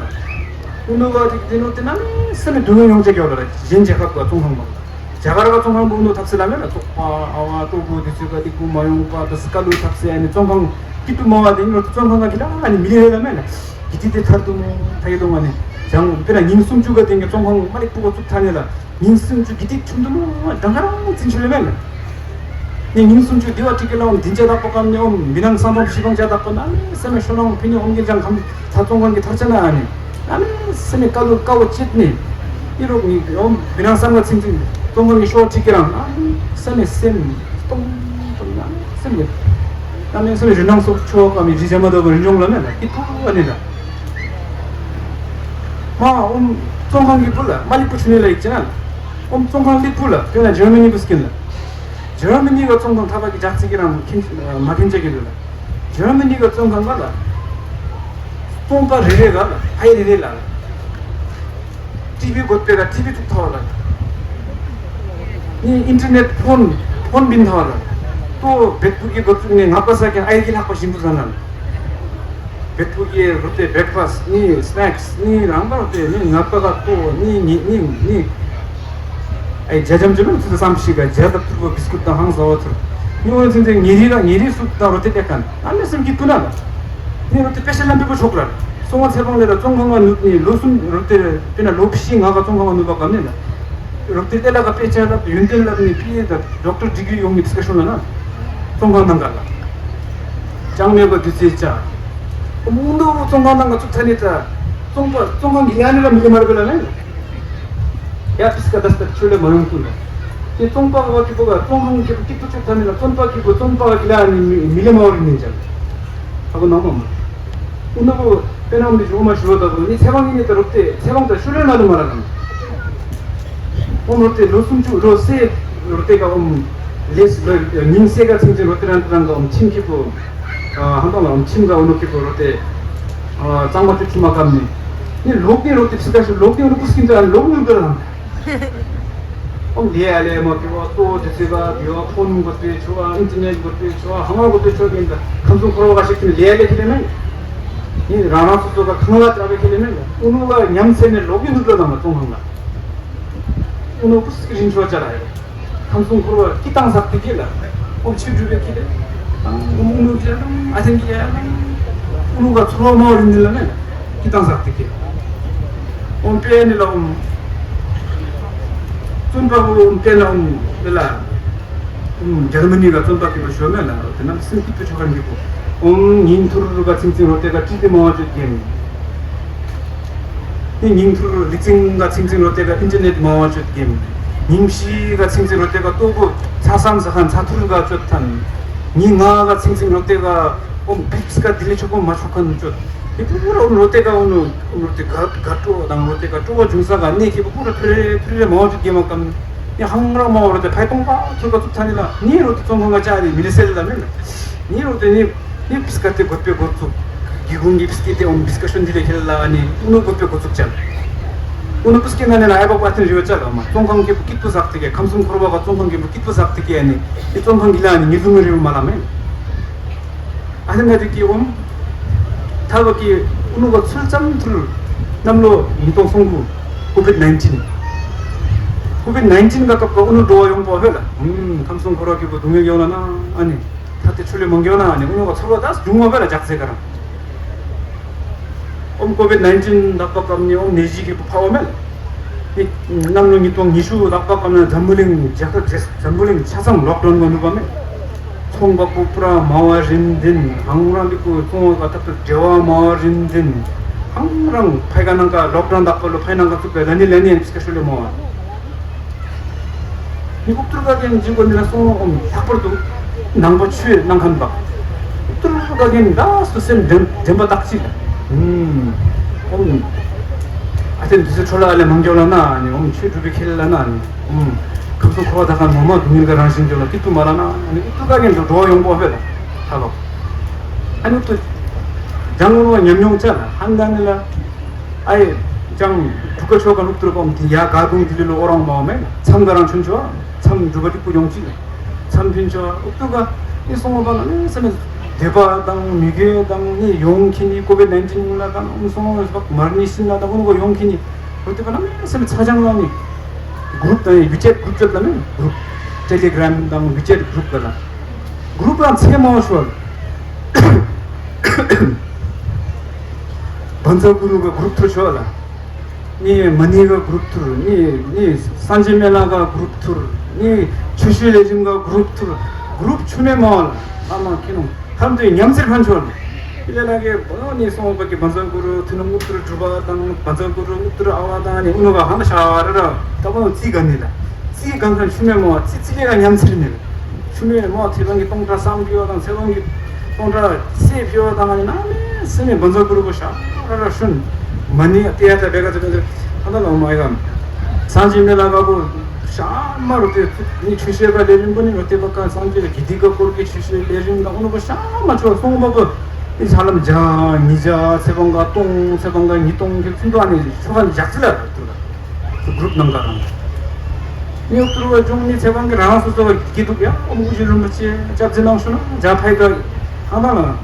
ཨུ་ནུ་བ་དེ་དེ་ནོ་དེ་ན་མི་སེམས་ནི་སྡུག་བསྔལ་ཡོང་ཅེས་ཀྱི་བ་ལ་གཞན་རྒྱལ་ཁབ་ཀ་ཙོང་ཁང་བ། རྒྱ་གར་ག་ཙོང་ཁང་བུ་ཨུ་ནུ་ཐབས་སེ་ལ་མེ་ལ་ཙོག་པ་ཨ་བ་ལྟོ་བུ་དེ་ཚོས་ག་དེ་བུ་མ་ཡོང་པ་དེ་སི་ཀ་ལུ་ཐབས་སེ་ཨ་ནི་ཙོང་ཁང་སྐྱིད་སྡུག་མ་བ་དེ་ནོ་ཙོང་ཁང་ག་གི་ལ་ཨ་ནི་མི་ལེ་ལ་མེ་ལ། གི་དེ་དེ་ཐར་དུ་མོ་ཐ་ཡི་དོ་ང་ནི་ཅང་དཔེར་ན་ཉིན་སུམ་ཅུ་ག་དེ་ངས་ཙོང་ཁང་མ་ལེ་སྤུ་ག་བཙུགས་ཐ་ནི་ལ། ཉིན་སུམ་ཅུ་གི་དེ་ཁྲིམས་དུ་མོ་གྲངས་ཀ་རང་འཛིན་ཆུ་ལེ་མེད་ལ། ནི་ཉིན་སུམ་ཅུ་དེ་བ་ཁྲི་ཀི་ལའོ་འདི་འཇའ་དག་པོ་ཀམ་ནི་ཨོམ་མི་ནང་སང་ཏོམ་ཤི་ཀང་འཇའ་དག་པོ་ན་ནི་སེམས་ཤོ་ལང་ཕི་ནི་ཨོམ་གི་ཅང་ཁམ་ད་ཙོང་ཁང་གི་ཐར་ཆ་ན་ནི་ན་ནི་སེམས་ཀ་ལུ་ཀ་བོ་ཅེད་ནི་ཨི་རོག་ནི་ཨོམ་མི་ནང་སང་ག་ཚིམ་ཚིམ་ཙོང་ཁང་གི་ཤོ་ཁྲི་ཀི་རང་ན་ནི་སེམས་སེམས་སྟོང་སྟོང་ན་ནི་སེམས་ནི་ན་ནི་སེམས་རི་ནང་སོག་ཆོ་ཀ་མི་རི་ཇ་མ་དོ་བ་རི་ཇོང་ལ་མེད་ལ་ཨི་ཕུ་ཨ་ནི་ལ། མ་ཨོམ་ཙོང་ཁང་གི་བུ་ལ་མ་ལི་པུ་ཆུ་ནི་ལ་ཡིག་ཅེ་ན། ཨོམ་ཙོང་ཁང་ལི་པུ་ལ་དེ་ན་ཇར་མ་ནི་བུ་སྐིན་ལ། ཇར་མ་ནི་ག་ཙོང་ཁང་ཐ་པ་གི་ཇག་ཚི་གི་རང་ཁིན་མ་ཁིན་ཅེ་གི་ལ། ཇར་མ་ནི་ག་ཙོང་ཁང་ག་ལ། ཙོང་པ་རེ་རེ་ག་ལ་ཕའི་རེ་རེ་ལ། ཊི་བི་གོ་པེ་ག་ཊི་བི་ཐུག་ཐ་བ་ལ། ནི་ཨིན་ཊར་ནེཊ་ཕོན་ཕོན་བིན་ཐ་བ་ལ། ཏོ་བེད་པུ་གི་གོ་ཚུགས་ནི་ང་པ་ས་ཀྱང་ཨའི་གི་ལྷག་པ་ཞིམ་པོ་ཟ་ན་ལ། བེད་པུ་གི་རོ་ཏེ་བྲེག་ཕ་སི་ནི་སི་ནེག་སི་ནི་རང་པ་རོ་ཏེ་ནི་ང་པ་ག་ཏོ་ནི་ནི་ནི་ནི། ཨའི་ཇ་ཇམ་ཇམ་ཚུ་ཙམ་ཞིག་ག་ཇ་དང་ཐུར་བོ་བི་སི་ཀུཊ་དང་ཧང་ཟ་བ་ཚུར། ཉི་འོ་ཚིན་ཚིན་ཉེ་རི་ར་ཉེ་རི་སུ་དང་རོ་ཏེ་ཏེ་ཁན་ཨ་མི་སེམས་ཀྱི་ཀུ་ན་ལ། ནི་རོ་ཏེ་པེ་ཤ་ལམ་པི་པོ་ཆོག་ལ། སོང་བ་ཚེ་བང་ལེ་ལ་ཙོང་ཁང་ང་ནུ་ནི་ལོ་གསུམ་རོ་ཏེ་ཏེ་ན་ལོ་བཞི་ང་ག་ཙོང་ཁང་ང་ནུ་བ་ག་ནི་ལ། རོག་ཏེ་ཏེ་ལ་ག་པེ་ཆ་ལ་ཡོན་ཏན་ལ་ནི་པི་ཨེ་ད་ཌོག་ཊར་ཌི་གི་རི་ཡོང་མི་ཌིས་ཀ་ཤོན་ལ་ན། ཙོང་ཁང་ནང་ག་ལ། ཅང་མེད་པ་དུས་ཚེ་ཅ། ཨོ་མུ་འདོ་བོ་ཙོང་ཁང་ནང་ག་ཚུགས་ཐ་ནི་ད། ཙོང་པ་ཙོང་ཁང་གི་ཡ་ནི་ལ་མི་ལི་མ་ར་བེ་ལ་ན། ཡ་ཏིས་ཀ་དས་ཏ་ཆུ་ལེ་མ་ཡོང་ཀུན་ལ། ཏེ་ཙོང་པ་བ་ཀི་པོ་ག་ཙོང་ཁང་ཀི་པོ་ཀི་པོ་ཆུ་ཐ་ནི་ལ་ཙོང་པ་ཀི་པོ་ཙོང་པ་ག་གི་ལ་ནི་མི་ལི་མ་བ་རི་ནི་ཅ། ཨ་གོ་ནང་མ་མ། ཨུ་ནུ་བོ་པེ་ནང་མི་ཞུ་མ་ཞུ་བ་ད་བོ་ནི་ཚེ་བང་ཡིན་ནི་ད་རོག་ཏེ་ཚེ་བང་ད་ཤུ་ལེ་ན་ལུ་མ་ར་གམ། ཨོམ་རོ་ཏེ་ལོ་སུམ་ཅུ་རོ་སེ་རོ་ཏེ་ག་ཨོམ་ལེས་ལོ་ཉིན་སེ་ག་ཚིན་ཚིན་རོ་ཏེ་རང་ཏེ་རང་ག་ཨོམ་ཆིན་ཁི་པོ། ཨ་ཧང་ཏང་ལ་ཁྱིམ་ག་འུ་ནུ་ཁེ་པོ་རོ་ཏེ། ཨ་གཙང་མ་ཏེ་ཁྱིམ་མ་ཀམ་ནི། ནི་ལོག་ཏེ་རོ་ཏེ་ཕྱི་ཀ་ཤི་ལོག་ཏེ་འུ་ནུ་ཀུ་སྐིན་ཏ་ལོག་ནུ་ཀ་ལ། ཨོམ་ལེ་ཨ་ལེ་མ་ཀི་བ་ཏོ་ཏེ་ཚེ་ག་བི་བ་ཕོན་གོ་ཏེ་ཆོ་ཨ་ཨིན་ཊར་ནེཊ་གོ་ཏེ་ཆོ་ཨ་ཧང་ང་གོ་ཏེ་ཆོ་ཨིན་ད་ཁམས་སུ་འཁོར་བ་ཞིག་ཏེ་ལེ་ཨ་ལེ་ཁེ་ལེ་མེན། ནི་རང་རང་སོ་སོ་ག་ཁང་ལ་ཏྲ་བེ་ཁེ་ལེ་མེན། འུ་ནུ་ག་ཉམས་ཚེ་ནི་ལོག་གི་ནུ་ཀ་ལ་མ་ཙོང་ཧང་ལ། འུ་ནུ་ཀུ་སྐི་རིན་ཆོ་ཅ་ལ་ཡོད། ཁམས་གསུམ་འཁོར་བ་སྐྱིད་ཐང་ཟག་སྟེ་སྐྱེ་ལ། ཨོམ་ཆོས་སྒྲུབ་པའི་ཁྱི་ལ། ཨོམ་ཨུ་ནུ་ཀྱི་ཨ་ཐེན་གྱི་ཨུ་ནུ་ག་ཚོར་བ་མ་རིན་ནི་ལ་ནི་སྐྱིད་ཐང་ཟག་སྟེ་སྐྱེ། ཨོམ་པེ་ནི་ལ་ཨོམ། བཙུན་པ་བོ་ཨོམ་པེ་ན་ཨོམ་ལ་ལ། ཨོམ་འཇར་མ་ནི་ག་བཙུན་པ་སྐྱེ་བ་ཞོ་མེ་ལ་རོ་ཏེ་ནམ་སེམས་སྐྱིད་པའི་ཆོ་ག་འདི་གོ། ཨོམ་ཉིན་ཐུར་རུ་ག་ཚིང་ཚིང་རོ་ཏེ་ག་ཀྲི་ཏི་མ་བ་ཅོ་ཀེམ། ནི་ཉིན་ཐུར་ལི་ཚིང་ག་ཚིང་ཚིང་རོ་ཏེ་ག་ཨིན་ཊར་ནེཊ་མ་བ་ཅོད་ཀེམ། ཉིན་ཤི་ག་ཚིང་ཚིང་རོ་ཏེ་ག་ཏོ་གོ་ཚ་སམ་ས་ཁན་ཚ་ཐུར་ག་ཅོད་ཐན། ཉིན་ང་ག་ཚིང་ཚིང་རོ་ཏེ་ག་ཨོམ་བིབས་ག་དི་ལེ་ཆོ་གོ་མ་ཆོ་ཁན་ཅོད། ཡི་པུ་ར་ཨོམ་རོ་ཏེ་ག་ཨོ་ནོ་ཨོམ་རོ་ཏེ་ག་ག་ཏོ་དང་རོ་ཏེ་ག་ཏོ་བ་ཇུང་ས་ག་ནེ་ཁེ་པུ་ར་ཐུ་རེ་ཐུ་རེ་མ་བ་ཅོད་ཀེམ་མ་ཀམ། ཡ་ཧང་རང་མ་བ་རོ་ཏེ་ཕའི་ཏོང་པ་ཐུར་ག་ཚུགས་ཐན་ནི་ལ་ནི་རོ་ཏེ་ཙོང་ཁང་ག་ཅ་ནི་མི་ལི་སེལ་ལ་མེ་ལ། ནི་རོ་ཏེ་ནི། ནི་ཕིས་ཀ་ཏེ་གོ་པེ་གོ་ཚུགས། གི་གུང་གི་ཕིས་ཀེ་ཏེ་ཨོམ་ཕིས་ཀ་ཤོན་དི་རེ་ཁེལ་ལ་ནི་ཨུ་ནུ་གོ་པེ་གོ་ཚུགས་ཅན། ཨུ་ནུ་ཕིས་ཀེ་ན་ནི་ལ་ཨེ་བ་པ་ཏིན་རི་བ་ཅ་ལ་མ་ཙོང་ཁང་གི་བུ་སྐྱིད་པོ་ཟག་ཏི་ཀེ་ཁམས་གསུམ་འཁོར་བ་བ་ཙོང་ཁང་གི་བུ་སྐྱིད་པོ་ཟག་ཏི་ཀེ་ནི་ནི་ཙོང་ཁང་གི་ལ་ནི་ཉི་ཟུང་རི་བ་མ་ལ་མེ། ཨ་ཧེ་ན་ཏི་ཀི་ཨོམ། ཐ་བ་ཀི་ཨུ་ནུ་ག་ཚུལ་ཙམ་ཐུལ། གནམ་ལོ་ཉིས་སྟོང་སོང་དགུ། ཀོ་བིད་ནའིན་ཊིན། ཀོ་བིད་ནའིན་ཊིན་ག་སྐབས་ཀ་ཨུ་ནུ་འགྲོ་བ་ཡོང་པོ་ཧེ་ལ། ཁམས་གསུམ་འཁོར་བ་གི་བུ་སྡུག་བསྔལ་ཡོང་ལ་ན་ཨ་ནི། ད་དེ་ཆུ་ལས་མང་གི་ཡོད་ན་ནི་དངོས་གནས་ཚོར་བ་དག་བྱུང་བ་བས་ལ་ཇག་ཚེ་ག་རང་། ཨོམ་ཀོ་བིད་ནའིན་ཊིན་ལག་པ་བཀབ་ནི་ཨོམ་ནད་གཞི་གི་བུ་ཕ་བ་མེད། ནི་གནམ་ལོ་ཉིས་སྟོང་ཉི་ཤུ་ལག་པ་བཀབ་ན་འཛམ་བུ་གླིང་རྒྱལ་ཁབ་རྗེས་འཛམ་བུ་གླིང་ཆ་ཚང་ལོག་ཌའུན་ག་ནུས་པ་མེད། ཚོང་པ་པོ་པུ་ར་མ་བ་རིན་ལྡན་ཨང་རང་ལི་ཀུ་ཚོང་བ་ག་ཐབ་ཏུ་འབྲེལ་བ་མ་བ་རིན་ལྡན་ཨང་རང་ཕའི་ག་ནང་ག་ལོག་ཌའུན་ལག་པ་ལོ་ཕའི་ནང་ག་བཙུགས་པའི་ལ་ནི་ལ་ནི་ཨེམ་སི་ཀ་ཤུ་ལི་མ་བ། ནི་ཨུབ་ཏུར་ག་གན་ཇི་གོ་ནི་ལ་སོང་ཨོམ་ལྷག་པར་དུ་ནང་པ་ཆོས་གནང་མཁན་པ། ཨུབ་ཏུར་ག་གན་ད་སུ་སེམས་དྲན་དྲན་པ་བརྟག་ཅིག་ཨོམ། ཨ་ཏེ་འདི་ཚོ་ཁྲོ་ལ་ཨ་ལེ་མང་རྒྱོ་ལ་ན་ནི་ཨོམ་ཆོས་སྒྲུབ་པའི་ཁེ་ལ་ན་ནི་ཨོམ། ཁམས་སུ་འཁོར་བ་ད་ག་ངོ་མ་སྡུག་བསྔལ་ག་རང་བཞིན་རྒྱོ་ལ་སྐྱིད་སྡུག་མ་ལ་ན་ནི་ཨུབ་ཏུར་ག་གན་དུ་འགྲོ་བ་ཡོང་པོ་ཨ་ཕེ་ལ་ཧ་ལོ། ཨ་ནི་ཨུབ་ཏུ་ཇང་ངོ་ཉམས་མྱོང་ཅ་ལ་ཧན་ད་ནི་ལ། ཨའི་ཅང་འབྲུག་ག་ཆོ་ག་ལུག་ཏུར་པོམ་དེ་ཡ་ག་གུང་དེ་ལི་ལོ་ཨོ་རང་མ་མེ་མཚམས་ག་རང་ཆུན་ཆོ་མཚམས་འབྲུག་པ་ཏི་པུ་ཡོང་ཅི་མཚམས་ཕིན་ཆོ་ཨུབ་ཏུ་ག་ནི་སོང་བ་ན་ནི་སེམས་འདོད་པ་དང་མི་དགེ་དང་ནི་ཡོང་ཁྱི་ནི་ཀོ་བིད་ནའིན་ཊིན་ལ་དང་ནི་སོང་བ་མར་ནི་སིན་ལ་དང་ཀུན་གོ་ཡོང་ཁྱི་ནི་ཨུབ་ཏུ་ག་ན་ནི་སེམས་ཚ་ཅང་ལ་ནི་གུ་རུབ་དང་ཝི་ཅེཊ་གུ་རུབ་ཅོད་ལ་ནི་གུ་རུབ་ཊེ་ལི་གྲམ་དང་ཝི་ཅེཊ་གུ་རུབ་ག་ལ་གུ་རུབ་རང་ཚེ་མ་ཤོར། བཛྲ་གུ་རུ་ག་གུ་རུབ་ཐུར་ཆོག་ལ། ནི་མ་ཎི་ག་གུ་རུབ་ཐུར། ནི་ནི་སངས་རྒྱས་སྨན་བླ་ག་གུ་རུབ་ཐུར། ནི་ཆུ་ཤེལ་ལས་རིམ་ག་གུ་རུབ་ཐུར། གུ་རུབ་ཆུ་མེ་མ་ལ། ཨ་མ་ཁྱི་ནོ་ཧམ་དུ་ཉམས་ཚེར་ཕན་ཆོག་ལ། ཨི་ལ་ལ་གེ་བོ་ནི་སོང་བ་གི་བཛྲ་གུ་རུ་ཐུ་ནུ་ཨུ་ཐུར་གྲུབ་པ་དང་བཛྲ་གུ་རུ་ཨུ་ཐུར་ཨ་བ་དང་ནི་ཨུ་ནུ་ག་ཧམ་ཤ་ར་ར་ད་བོ་རྩིས་ག་ནི་ལ། རྩིས་གང་གང་ཆུ་མེ་མ་རྩིས་རྩིས་ལས་ག་ཉམས་ཚེར་ནི་ལ། ཆུ་མེད་མོ་ཚེ་དབང་གི་སྟོང་ཕྲག་བསམ་གྱི་ཡོད་དང་ཚེ་དབང་གི་སྟོང་ཕྲག་སེ་བྱི་ཡོད་དང་ནི་ན་མེ་སེ་མེ་བཛྲ་གུ་རུ་པོ་ཤ་ར་ར་ཤུན་མ་ཎི་ཏེ་ཡ་ཏ་བེ་ག་ཙེ་ག་ཙེ་ཧ་ད་ལ་འོ་མ་ཡ་གམ་སངས་རྒྱས་མེ་ལ་ག་པོ་ཤ་མ་རུ་ཏེ་ནི་ཆུ་ཤེལ་ག་ལས་རིམ་པོ་ནི་རུ་ཏེ་པ་ཀ་སངས་རྒྱས་གི་དི་ག་སྐོར་གི་ཆུ་ཤེལ་ལས་རིམ་དང་འོ་ནུ་པོ་ཤ་མ་ཆོ་སོང་པ་པོ་ནི་ས་ལམ་བརྒྱ་ཉིས་བརྒྱ་ཚེ་དབང་ག་སྟོང་ཚེ་དབང་ག་ཉིས་སྟོང་གི་ཚུན་དུ་ཨ་ནི་ཆོ་ག་ལ་འཇག་ཅི་ལ་རུ་ཏུ་ལ། གུ་རུབ་ནང་ག་རང་། ནི་ཨུ་ཏུར་བ་ཅུང་ནི་ཚེ་དབང་གི་རང་སོ་སོ་བ་སྐྱིད་སྡུག་ཡ་ཨོ་མུ་ཇི་རིན་པོ་ཆེ་སྐྱབས་རྗེ་གནང་ཤོ་ན་ཇ་ཕའི་ག་ཨང་དང་ལ།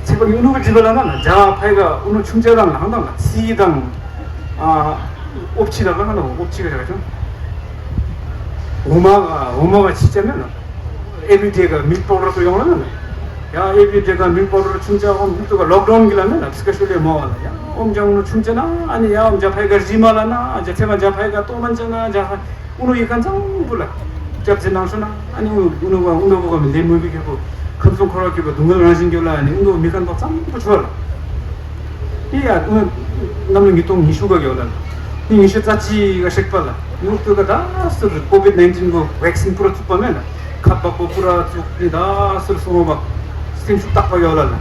ཚེ་དབང་གི་ཨུ་ནུ་ག་ཇི་བ་ལ་ན་ན་ཇ་ཕའི་ག་ཨུ་ནུ་ཆུང་ཆ་རང་ལ་ཨང་དང་ལ་ཚི་དང་། ཨ་ཨོབ་ཆི་ལ་ག་ན་ན་ཨོབ་ཆི་ག་ར་ཅུང་། འོ་མ་ག་འོ་མ་ག་ཆི་ཅ་མེད་ན། ཨེ་བི་ཌེ་ག་མིལྐ་པའོ་ཌར་སུ་ཡོང་ལ་ན། ཡ་ཨེ་བི་ཌེ་ག་མིལྐ་པའོ་ཌར་ཆུང་ཆ་ཨོམ་ཧུ་ཏུ་ག་ལོག་ཌའུན་གི་ལ་ན་ན་ཕི་སི་ཀ་ཤུ་ལེ་མོ་བ་ལ་ཡ་ཨོམ་ཅང་ནུ་ཆུང་ཆ་ན་ཨ་ནི་ཡ་ཨོམ་ཇ་ཕའི་ག་རི་མ་ལ་ན་ཇ་ཚེ་མ་ཇ་ཕའི་ག་ཏོ་མན་ཅ་ན་ཇ་ཧ་ཨུ་ནུ་ཡི་ཁན་ཚང་བུ་ལ་སྐྱབས་རྗེ་གནང་ཤོ་ན་ཨ་ནི་ཨུ་ནུ་ཨུ་ནུ་བ་ཨུ་ནུ་བུ་ག་མི་ལེ་མུ་བི་ཁེ་བུ་ཁམས་གསུམ་འཁོར་བ་ཁེ་བུ་སྡུག་བསྔལ་རང་བཞིན་གྱི་ལ་ཨ་ནི་ཨུ་ནུ་མི་ཁན་པ་ཚང་བུ་ཆོ་ལ། དེ་ཡང་གནམ་ལོ་ཉིས་སྟོང་ཉི་ཤུ་ག་ཡོད་ལ། ནི་ཉི་ཤུ་རྩ་གཅིག་ག་ཤེག་པ་ལ། ནི་ཨུ་ཏུ་ག་ད་སུར་ཀོ་བིད་ནའིན་ཊིན་གོ་ཝེག་སིན་པུ་ར་བཙུགས་པ་མེད་ལ། ཁ་པག་པོ་པུ་ར་བཙུགས་ནི་ད་སུར་སོང་བ་སེམས་ཤུགས་དག་པ་ཡོད་ལ་ལ།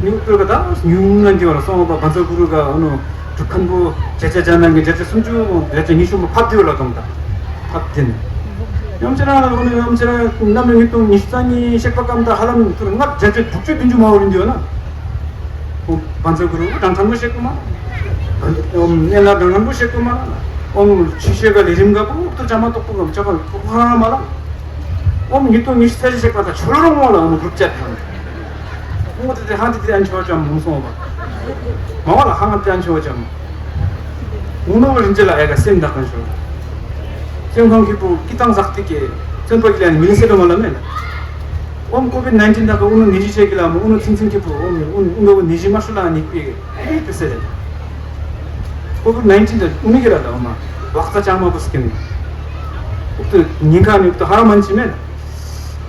ནི་ཨུ་ཏུ་ག་ད་ཉུང་ང་འདི་བ་ལ་སོང་བ་བཛྲ་གུ་རུ་ག་ཨ་ནོ་འབྲུག་མཁན་པོ་བརྒྱ་ཆ་བརྒྱ་ནང་གི་བརྒྱ་ཆ་སུམ་ཅུ་བརྒྱ་ཆ་ཉི་ཤུ་མ་ཕབ་དེ་བ་ལ་གཏོང་ད་ཕབ་དེ་ནི། ཡང་ཅི་རང་ལ་ལོ་ནི་ཡང་ཅི་རང་ནམ་ཉིས་སྟོང་ཉི་ཤུ་རྩ་གཉིས་གཤེགས་པ་སྐབས་དང་ཧ་ལམ་ལྔ་བརྒྱད་ཅུ་དྲུག་ཅུ་བདུན་ཅུ་མ་འོ་རིང་འདུག་ན། ཨོ་བཛྲ་གུ་རུ་དྲང་དྲང་མོ་བཤད་གི་མ། ཨོ་གནས་ལ་དྲང་དྲང་མོ་བཤད་གི་མ། ཨོ་ཆོས་བཤད་ག་ལས་རིམ་ག་པོ་ཏུ་ཅ་མ་ཏོག་པོ་གམ་ཅ་པ་ཧ་ར་མ་ལ། ཨོ་ཉིས་སྟོང་ཉི་ཤུ་རྩ་གཅིག་གཤེགས་པ་དང་ཆོ་ལོ་རོང་བ་ལ་ཨོ་གུ་རུབ་ཅ་དང་། ཨོ་དེ་དེ་ཧ་དེ་དེ་ཨན་ཆོ་ཅམ་མོ་སོང་བ། མ་བ་ལ་ཧ་ང་དེ་ཨན་ཆོ་ཅམ། ཨོ་ནོ་རིན་ཅེ་ལ་ཨེ་ག་སེམས་དག་གན་ཤོ། སེམས་ཁང་ཁི་པོ་ཀི་ཏང་ཟག་ཏི་ཀེ། སེམས་པ་ཀི་ལ་ནི་མི་ལི་སེ་རོ་མ་ལ་མེ་ལ། ཨོམ་ཀོ་བིད་ནའིན་ཊིན་དག་ག་ཨོ་ནོ་ནི་ཇི་ཤེ་ཀི་ལ་མོ་ཨོ་ནོ་ཚིང་ཚིང་ཁི་པོ་ཨོ་ནོ་ཨོ་ནོ་ནི་ཇི་མ་ཤོ་ལ་ནི་པི་ཨེ་པི་སེ་ལེ། ཀོ་བིད་ནའིན་ཊིན་དག་ཨོ་ནི་ཀི་ར་ལ་ཨོ་མ་ལག་རྩ་ཅང་མ་པོ་སི་ཀེ་ནི། ཨོ་ཏུ་ཉིན་ཁ་ནི་ཨོ་ཏུ་ཧ་ར་མན་ཅི་མེ་ལ།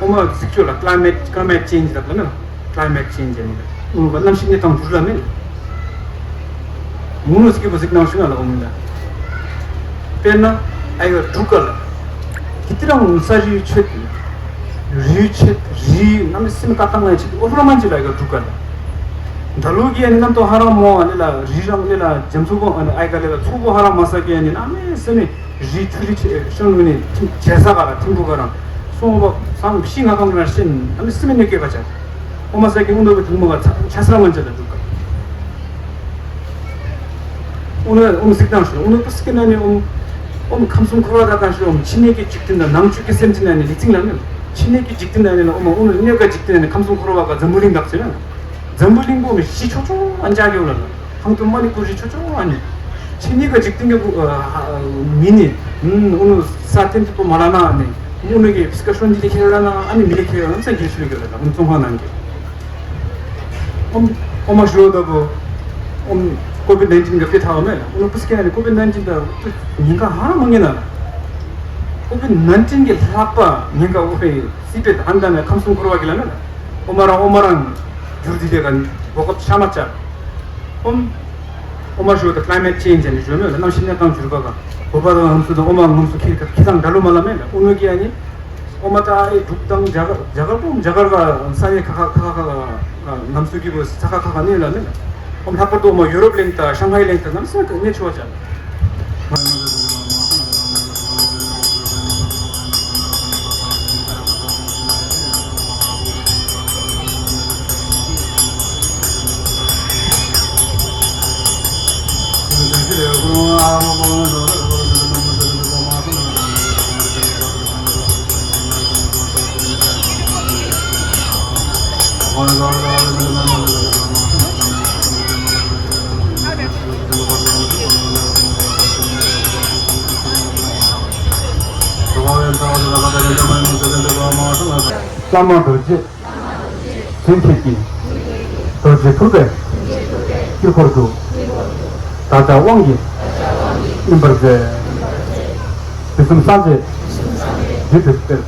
ཨོ་མ་ཟིག་ཆོ་ལ་ཀླའི་མེཊ་ཀླའི་མེཊ་ཅེན་ཇི་དག་ལ་མེ་ལ། climate change ནི་ངུ་ག་གནམ་གཤིས་གནས་སྟངས་འགྱུར་ལ་མེད། ངུ་ངུ་ཟིག་གི་བུ་ཟིག་ནང་ཤུ་ན་ལ་འོང་མིན་ལ། དཔེར་ན་ཨ་ཡོ་འབྲུག་ག་ལ། གི་ཏི་རང་ས་རིའི་ཆོད། རིའི་ཆོད་རིའི་གནམ་སེམས་ཀ་ཏང་ལ་ཆེད་ཨོ་ཧ་ར་མན་ཅི་ལ་ཡོ་འབྲུག་ག་ལ། ད་ལོ་གི་ཨ་ནི་གནམ་ཏོ་ཧ་ར་མོ་ཨ་ནི་ལ་རི་རང་ལི་ལ་རྒྱ་མཚོ་གོ་ཨ་ནི་ཨའི་ག་ལི་ལ་མཚོ་གོ་ཧ་ར་མ་ས་གི་ཨ་ནི་གནམ་སེམས། རི་ཆུ་རི་ཆེ་ཤོང་ལུ་ནི་ཐིམ་བྱེ་ས་ག་ར་ཐིམ་བུ་ག་རང་སོང་བ་སང་ཤི་ང་གང་ར་ཤིན་ཨ་ནི་སི་མི་ནི་སྐྱེ་བ་ཆ། ཨོ་མ་ས་ཀྱི་ཨུ་ནུ་གི་གྲུག་མོ་ག་ཆ་ས་ར་མ་ཆ་ལ་འགྲུག་ག་ཨུ་ནུ་ཨུ་ནུ་སིག་དང་ཤོ་ཨུ་ནུ་པུ་སི་ཀི་ན་ནི་ཨུམ་ཨུམ་ཁམས་གསུམ་འཁོར་བ་དག་དང་ཤོ་ཨུམ་ཕྱི་སྣོད་ཀྱི་འཇིག་རྟེན་དང་ནང་བཅུད་ཀྱི་སེམས་ཅན་ན་ནི་ལི་ཚིག་ལ་ནི་ཕྱི་སྣོད་ཀྱི་འཇིག་རྟེན་ན་ནི་ཨུ་མ་ཨུ་ནུ་སྣོད་ཀ་འཇིག་རྟེན་ན་ནི་ཁམས་གསུམ་འཁོར་བ་ག་འཛམ་བུ་གླིང་དག་ཟེར་ན། འཛམ་བུ་གླིང་པོ་མི་ཤི་ཆོག་ཆོག་ཨ་འཇག་ཡོད་ལ་ལ། ཧང་ཏུ་མ་ནི་ཀུ་ཤི་ཆོག་ཆོག་ཨ་ནི། ཕྱི་ནི་ཀ་འཇིག་རྟེན་གི་ཀུ་མི་ནི། ཨུ་ནུ་ས་ཐེན་ཏུ་མ་ལ་ན་ཨ་ནི། ཨུ་ནུ་གི་ཕི་སྐ་ཤོན་ཏི་ལི་ཁེ་ལ་ན་ཨ་ནི་མི་ལི་ཁེ་ལ་ན་ས་གི་ཤུ་གི་ལ་ལ་ཨུ་ནུ་ཙོང་ཁ་ནང་གི། ཨོམ་ཨོ་མ་ཤོ་ད་བོ། ཨོམ་ཀོ་བིད་ནའིན་ཊིན་གི་ཕི་ཐ་བ་མེ་ལ་ཨུ་ནུ་པུ་སི་ཀེ་ནི་ཀོ་བིད་ནའིན་ཊིན་ད་ཉིན་ག་ཧ་མ་ངེ་ན་ལ། ཀོ་བིད་ནའིན་ཊིན་གི་ལྷག་པ་ཉིན་ག་ཨོ་ཧེ་སི་པེ་ད་ཨན་ད་ནི་ཁམས་གསུམ་འཁོར་བ་གི་ལ་མེ་ལ། ཨོ་མ་རང་ཨོ་མ་རང་འགྱུར་དི་དེ་ག་གོ་སྐབས་ཤ་མ་ཆ། ཨོམ། ཨོ་མ་ཤོ་ད་ཀླའི་མེཊ་ཅེན་ཇི་ནི་ཞོ་མེ་ལ་གནམ་གཤིས་གནས་སྟངས་འགྱུར་བ་ག་བོད་པ་དང་ང་ཚོ་དང་ཨོ་མ་ང་ཚོ་ཁྱི་ཁྱི་དང་འདྲ་ལོ་མ་ལ་མེ་ལ་ཨུ་ནུ་གི་ཨ་ནི། ཨོ་མ་ད་ཨེ་འབྲུག་དང་རྒྱ་གར་རྒྱ་གར་པོ་རྒྱ་གར་ག་ས་ཡེ་ཁ་ཁ་ཁ་ཁ་ག་ནམ་སུ་གི་བོ་ས་ཁ་ཁ་ཁ་ནི་ལ་མེ་ལ། ཨོམ་ལྷག་པར་དུ་ཨོ་མ་ཡུ་རོབ་གླིང་དང་ཤང་ཧའི་གླིང་དང་གནམ་ས་ག་ནི་ཆོ་བ་ཅན། བླ་མ་རྡོ་རྗེ་འཛིན་བྱེད་ཀྱི། རྡོ་རྗེ་ཕུར་པའི་དཀྱིལ་འཁོར་དུ། བདག་ཅག་དབང་གིས་སྨིན་པར་མཛད། དུས་གསུམ་སངས་རྒྱས་རྒྱུད་དུ་སྤེལ།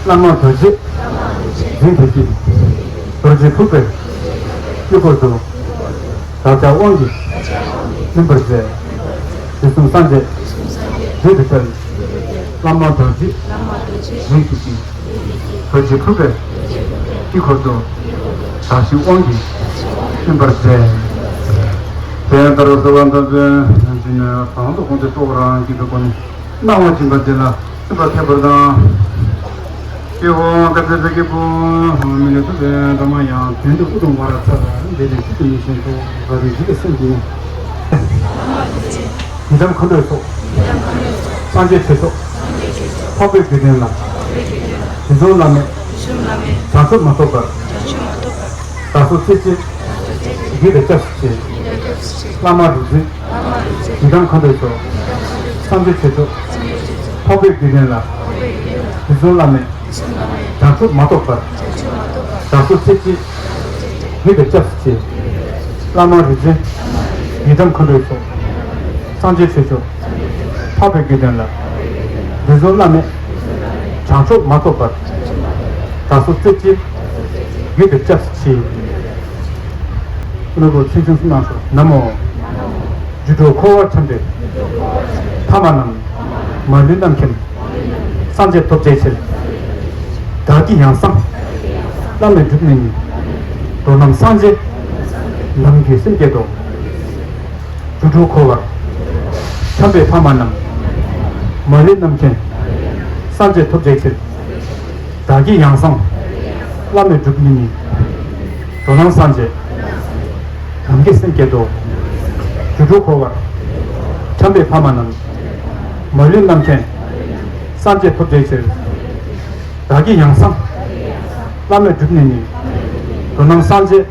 བླ་མ་རྡོ་རྗེ་འཛིན་བྱེད་ཀྱི། རྡོ་རྗེ་ཕུར་པའི་དཀྱིལ་འཁོར་དུ། བདག་ཅག་དབང་གིས་སྨིན་པར་མཛད། དུས་གསུམ་སངས་རྒྱས་རྒྱུད་དུ་སྤེལ། བླ་མ་རྡོ་རྗེ་འཛིན་བྱེད་ཀྱི། རྡོ་རྗེ་ཕུར་པའི་དཀྱིལ་འཁོར་དུ། བདག་གཞན་དབང་གིས་སྨིན་པར་མཛད། དེ་ལྟར་གསོལ་བ་འདེབས་པའི་ཕྱིར་ན་དང་དུ་དགོངས་ཏེ་རྟོགས་པ་རང་གི་འདུ་ཁོ་ནས་གནང་བ་སྦྱིན་པ་འདི་ལ་སེམས་པ་ཐེག་པར་དང་། ཀྱེ་ཧོ་བཀའ་སྩལ་པའི་སྐྱེས་བུ་མི་ལས་ཐུབ་པའི་འདབ་མ་ཡང་དོན་དུ་དབུ་དང་བར་ཚར་འདས་ནས་ཇི་ལྟར་མི་ཤེས་མཐོང་བ་རེ་ཇི་ལྟར་སེམས་ཀྱི་ཡི་དམ་མཁའ་འགྲོའི་ཚོགས། སངས་རྒྱས་ཆོས་ཚོགས། འཕགས་པའི་དགེ་འདུན་ལ། དུས་གསུམ་བླ་མེད། བྱང་ཆུབ་མ་ཐོབ་བར། བདག་སོགས་སྲས་བཅས། བརྒྱུད་པའི་སྐྱབས་སུ་མཆི། བླ་མ་རིག་འཛིན། ཡི་དམ་མཁའ་འགྲོའི་ཚོགས། སངས་རྒྱས་ཆོས་ཚོགས། འཕགས་པའི་དགེ་འདུན་ལ། དུས་གསུམ་བླ་མེད། བྱང་ཆུབ་མ་ཐོབ་བར། བདག་སོགས་སྲས་བཅས། བརྒྱུད་པའི་སྐྱབས་སུ་མཆི། བླ་མ་རིག་འཛིན། ཡི་དམ་མཁའ་འགྲོའི་ཚོགས། སངས་རྒྱས་ཆོས་མཆོག། འཕགས་པའི་དགེ་འདུན་ལ། དུས་གསུམ་བླ་མེད། བྱང་ཆུབ་མ་ཐོབ་བར། བདག་སོགས་སྲས་བཅས། བརྒྱུད་པའི་སྐྱབས་སུ་མཆི། ཀུན་ལེགས་ཚུལ་ཁྲིམས་གསུམ་གནང་ཞོར་ན་མོ། རྒྱུ་དྲུག་འཁོར་བར་འཁྱམས་པའི་ཕ་མ་རྣམས། མ་ལུས་རྣམ་མཁྱེན་སངས་རྒྱས་ཐོབ་བྱའི་ཕྱིར། བདག་གི་ཡང་གསང་བླ་མེད་སྒྲུབ་གནས་ཉིད། འགྲོ་རྣམས་སངས་རྒྱས་ལམ་གྱི་སེམས་བསྐྱེད་དོ། རྒྱུ་དྲུག་འཁོར་བར་འཁྱམས་པའི་ཕ་མ་རྣམས། མ་ལུས་རྣམ་མཁྱེན་ སངས་རྒྱས་ཐོབ་བྱའི་ཕྱིར། བདག་གིས་ཡང་གསང་། བླ་མེད་སྒྲུབ་ནུས་ནི། འགྲོ་རྣམས་སངས་རྒྱས། ལམ་གྱི་སེམས་བསྐྱེད་དོ། སྒྱུ་འཕྲུལ་འཁོར་བར། འཁྱམས་པའི་ཕ་མ་རྣམས། མ་ལུས་རྣམ་མཁྱེན། སངས་རྒྱས་ཐོབ་བྱའི་ཕྱིར། བདག་གིས་ཡང་གསང་། བླ་མེད་སྒྲུབ་ནུས་ནི། འགྲོ་རྣམས་སངས་རྒྱས།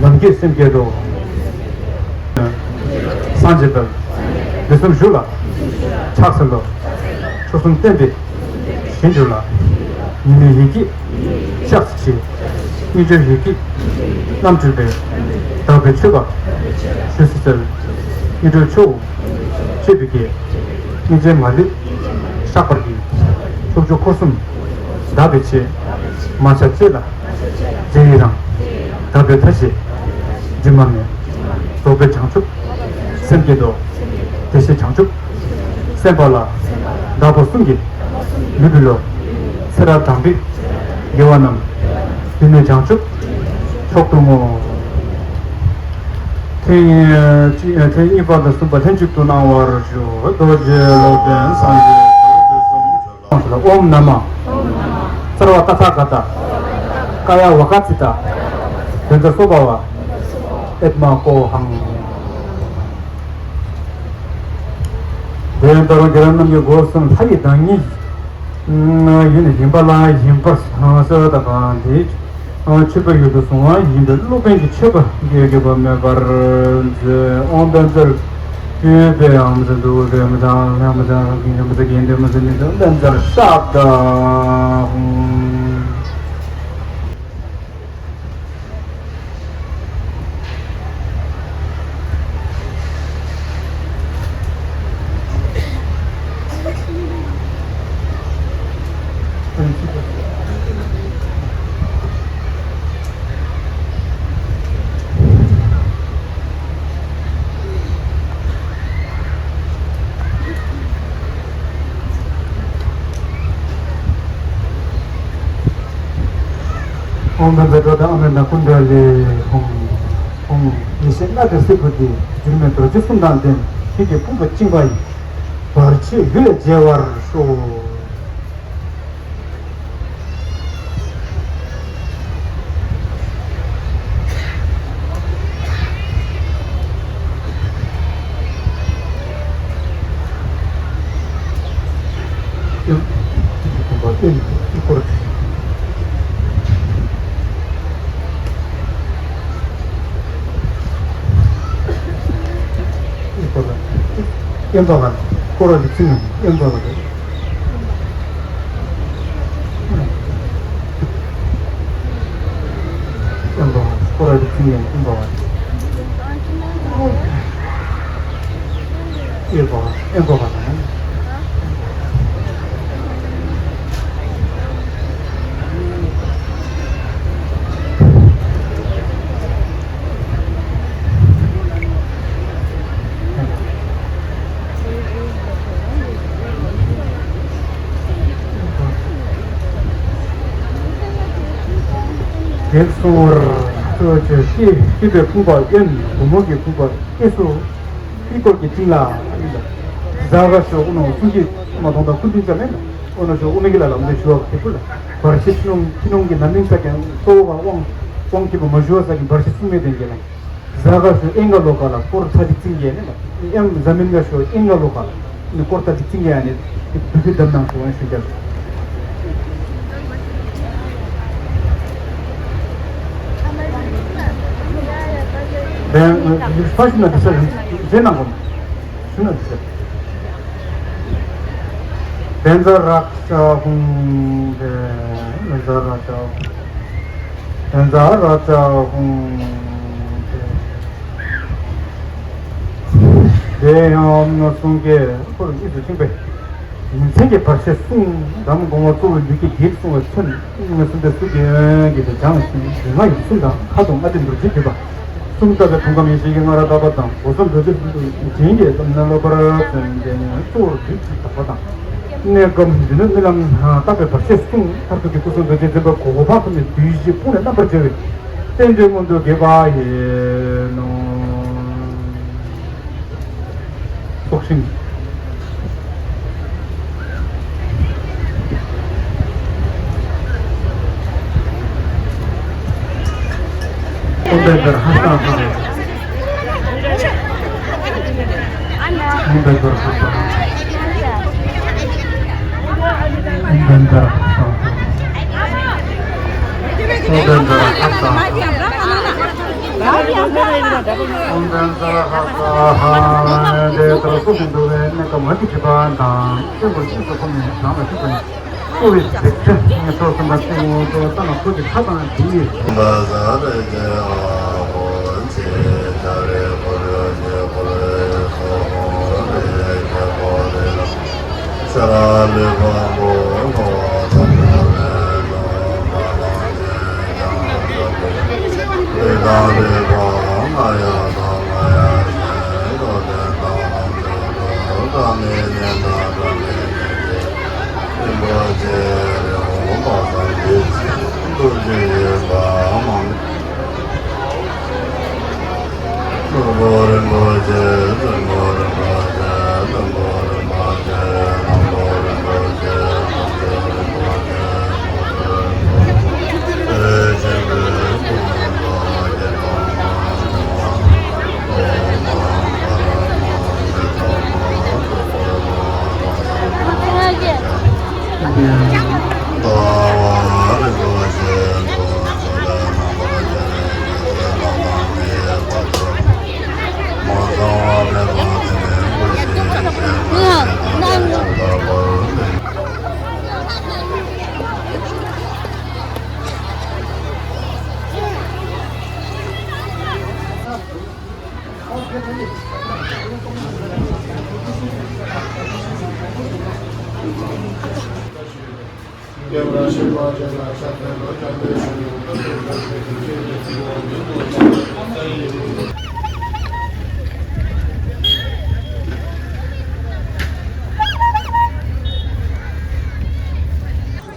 ལམ་གྱི་སེམས་བསྐྱེད་དོ། སངས་རྒྱས་པའི། ལུས་སེམས་ཞུགས་ལ། ཕྱག་འཚལ་ལོ། མཆོག་གསུམ་བརྟན་པའི། ཞིང་བཅུ་ལ། ཉི་མའི་ཡིད་ཀྱིས། ཕྱག་འཚལ་ཕྱིར། སྙིང་རྗེའི་ཡིད་ཀྱིས། རྣམ་སྤྲུལ་པའི། དག་པའི་མཆོད་པ། ཞུ་སི་སྩོལ། སྙིང་རྗེའི་ཆུ་བོ། མཆོད་པའི་དགེ། སྙིང་རྗེ་མ་ལུས། བསྲེག་པར་བགྱི། ཕྱོགས་བཅུའི་འཁོར་གསུམ། དག་པའི་ཆེད། མ་ཆགས་བཅས་ལ། རྗེས་ཡི་རང་། དག་པའི་མཐའ་བཞི། སྒྱུ་མ་མེད། རྫོགས་པའི་བྱང་ཆུབ། སེམས་བསྐྱེད་དོ། བདེ་གཤེགས་བྱང་ཆུབ། སེམས་དཔའ་ལ། བདག་པོ་གསུམ་གྱི། ལུས་འབུལ་ལོ། ཚེ་རབས་དང་པའི། དགེ་བ་རྣམས། ལུས་མེད་བྱང་ཆུབ། མཆོག་ཏུ་བསྔོ། ཐེངས་གཅིག་ཐེངས་གཉིས་པ་དང་གསུམ་པ་ལྷན་ཅིག་ཏུ་གནང་བར་ཞུ། རྡོ་རྗེ་སློབ་དཔོན་སངས་རྒྱས་ཀྱི་གསུང་། ཨོཾ་ན་མ། སརྦ་ཏ་ཐཱ་ག་ཏ། ཀ་ཡ་ཝཱ་ཀ་ཙི་ཏ། བཛྲ་སོ་བྷ་ཝ། ཨཱཏྨ་ཀོ་ཧཾ། དེ་ཡང་ད་རུང་དགེ་སློང་རྣམས་ཀྱི་སྒོ་གསུམ་ལྷ་ཡི་བདག་ཉིད་ཡིན་ཞིང་པ་ལ་ཡིན་པར་གསོལ་བ་བཏབ་པ་འདི། མཆོད་པའི་ཡུལ་དུ་བཟུང་བ་ཡིན་པས་སློབ་དཔོན་གྱི་མཆོད་པ་འགལ་གྱི་བ་མེད་པར་མཛོད། ཨོཾ་བཛྲ་སྤྱོད་པའི་ཡང་མི་ཚེ་འདུག་པའི་མི་དང་ཡང་མི་དང་རང་གི་ཡང་མི་ཚེ་དགེ་འདུན་མི་ཚེ་མི་དང་བཛྲ་ཤབྡ། ཨོཾ་བཛྲ་ཀྲོ་དྷ་ཨ་མྲ་ཎ་ཀུན་ཌ་ལི་ཧཱུྃ། ཧཱུྃ། ཡེ་ཤེས་ལྔ་དང་སྲིད་པོ་འདི། འགྱུར་མེད་རྡོ་རྗེ་གསུམ་དང་ལྡན། ཁྱེད་ཀྱི་ཕུང་པོ་བཅིངས་པ་ཡི། བར་ཆད་ཡུལ་ལས་བྱེར་བར་ཤོག། དབེན་པ་བ་སྐོར་བ་འདི་ཚིག་ནང་དབེན་པ་བ་རེད། དབེན་པ་བ་སྐོར་བ་འདི་ཚིག་ནང་དབེན་པ་བ་རེད། དབེན་པ་བ་དབེན་པ་བ་དང་། དེ་གསུང་བར་སྤྲོ་བྱེད་ཀྱི། སྐྱེས་པའི་ཕུང་པོ་དབེན། བུ་མོ་གི་ཕུང་པོ་སྐྱེས་སུ། ཨི་སྐོར་གྱི་སྟེང་ལ། ཟ་ག་ཤོ་ཨུ་ནོ་སུ་གི་མ་མཐོང་དང་ཁུ་འདུན་ཅ་མེད་ན། ཨོ་ན་ཤོ་ཨུ་ནི་གི་ལ་ལམ་དུ་ཞུ་བ་དེ་ཀུ་ལ། བར་ཆད་ཕྱི་ནང་ཕྱི་ནང་གི་རྣམ་སྨིན་ས་ཀྱང་གཙོ་བོ་བ་དབང་དབང་སྐྱེས་པ་མ་ཞུ་བ་ས་ཀྱི་བར་ཆད་སྲུང་མེད་དེ་འགྱེལ་ལ། ཟ་ག་ཤོ་ཨེན་ག་ལོ་ག་ལ་སྐོར་ཚ་དི་ཙིང་གི་ནི་ལ། ཨེམ་ཟ་མིན་ག་ཤོ་ཨེན་ག་ལོ་ག་ལ་ནི་སྐོར་ཚ་དི་ཙིང་གི་ནི་བུ་ཕི་དམ་ནང་ཤོ་ཨན་ཤོ་འགྱེལ། ཕ་ཤུ་ན་དི་ས་རེ་ན་གོ་ན་ཤུ་ན་དི་ས། བཛྲ་རཀྵ་ཧཱུྃ། བཛྲ་རཀྵ་ཧཱུྃ། བཛྲ་རཀྵ་ཧཱུྃ། དེ་ཡང་གསུང་སྐད་སྐོར་གཉིས་སུ་བཅིངས་པས། ཉིན་མཚན་གྱི་བར་ཆད་སྲུང་། འདམ་སྒོ་ངོ་གཙོ་བོའི་ལུས་ཀྱི་རྒྱུད་སྲུང་བའི་མཚོན། སུམ་པའི་སུ་གྱོན་གྱི་དེ་བྱང་ཞིང་རིག་མ་ཡིན་གསུམ་དང་ཁ་དོག་ལྔ་སྟེ་འདུ་བྱེད་བསྡུས་པ། གསུམ་ལྟ་བའི་ཕུང་ཁམས་ཡེ་ཤེས་ཀྱི་ལྔ་རབ་དག་པ་དང་སྒོ་གསུམ་འདུ་བྱེད་གསུམ་དུ་བྱིན་གྱིས་བརླབས་ནས་སློབ་པར་བརྩོན་ཏེ་གཙོ་བོར་བསྡུས་ཀྱི་དག་པ་དང་། གནས་སྐབས་འདི་ནི་རྨི་ལམ་དག་པའི་བར་ཆད་སྲུང་མཐར་ཐུག་གི་སྐུ་གསུང་ཐུགས་ཀྱི་འཛིན་པ་གོ་འཕང་ཐོབ་ནས་བདུད་བཞི་དཔུང་ནས་རྣམ་པར་གྲོལ་བའི་རྟེན་འབྲེལ་མངོན་དུ་གྱུར་པ་ཡིན་ནོ། ཚོགས་ཞིང་། ཨུམ་བན་དར་ཧ་ས་ཧ། ཨུམ་བན་དར་ཧ་ས་ཧ། ཨུམ་བན་དར་ཧ་ས་ཧ། ཨུམ་བན་དར་ཧ་ས་ཧ། དེ་ལྟར་སུ་ཞིག་འདུལ་བའི་གནས་སྐབས་མ་གྱུར་ཁྱད་པར་དང་། སེམས་པར་ཤེས་སུ་ཁོ་ནས་བྱང་ལ་ཐུག་པ་ནི། བསྐོར་བའི་རིགས་ཆེན་ངན་སོང་གསུམ་པ་སྟེ། འོ་དོ་ལྟ་ན་ཁོ་གི་ལྷ་དང་བདུད་ཡིན། རིན་པོ་ཆེ་རི་བོང་བ་དང་འདི་ཐུགས་རྗེ་ཡོད་པ་མང་། ནོར་བུ་རིན་པོ་ཆེ། བཙུན་མོ་རིན་པོ་ཆེ། བཙུན་མོ་རིན་པོ་ཆེ། ནོར་བུ་རིན་པོ་ཆེ། ནོར་བུ་རིན་པོ་ཆེ། ནོར་བུ་རིན་པོ་ཆེ། ཆེན་པོའི་སྐུ་རིན་པོ་ཆེ། ཐོག་མ་ཐོག་མ།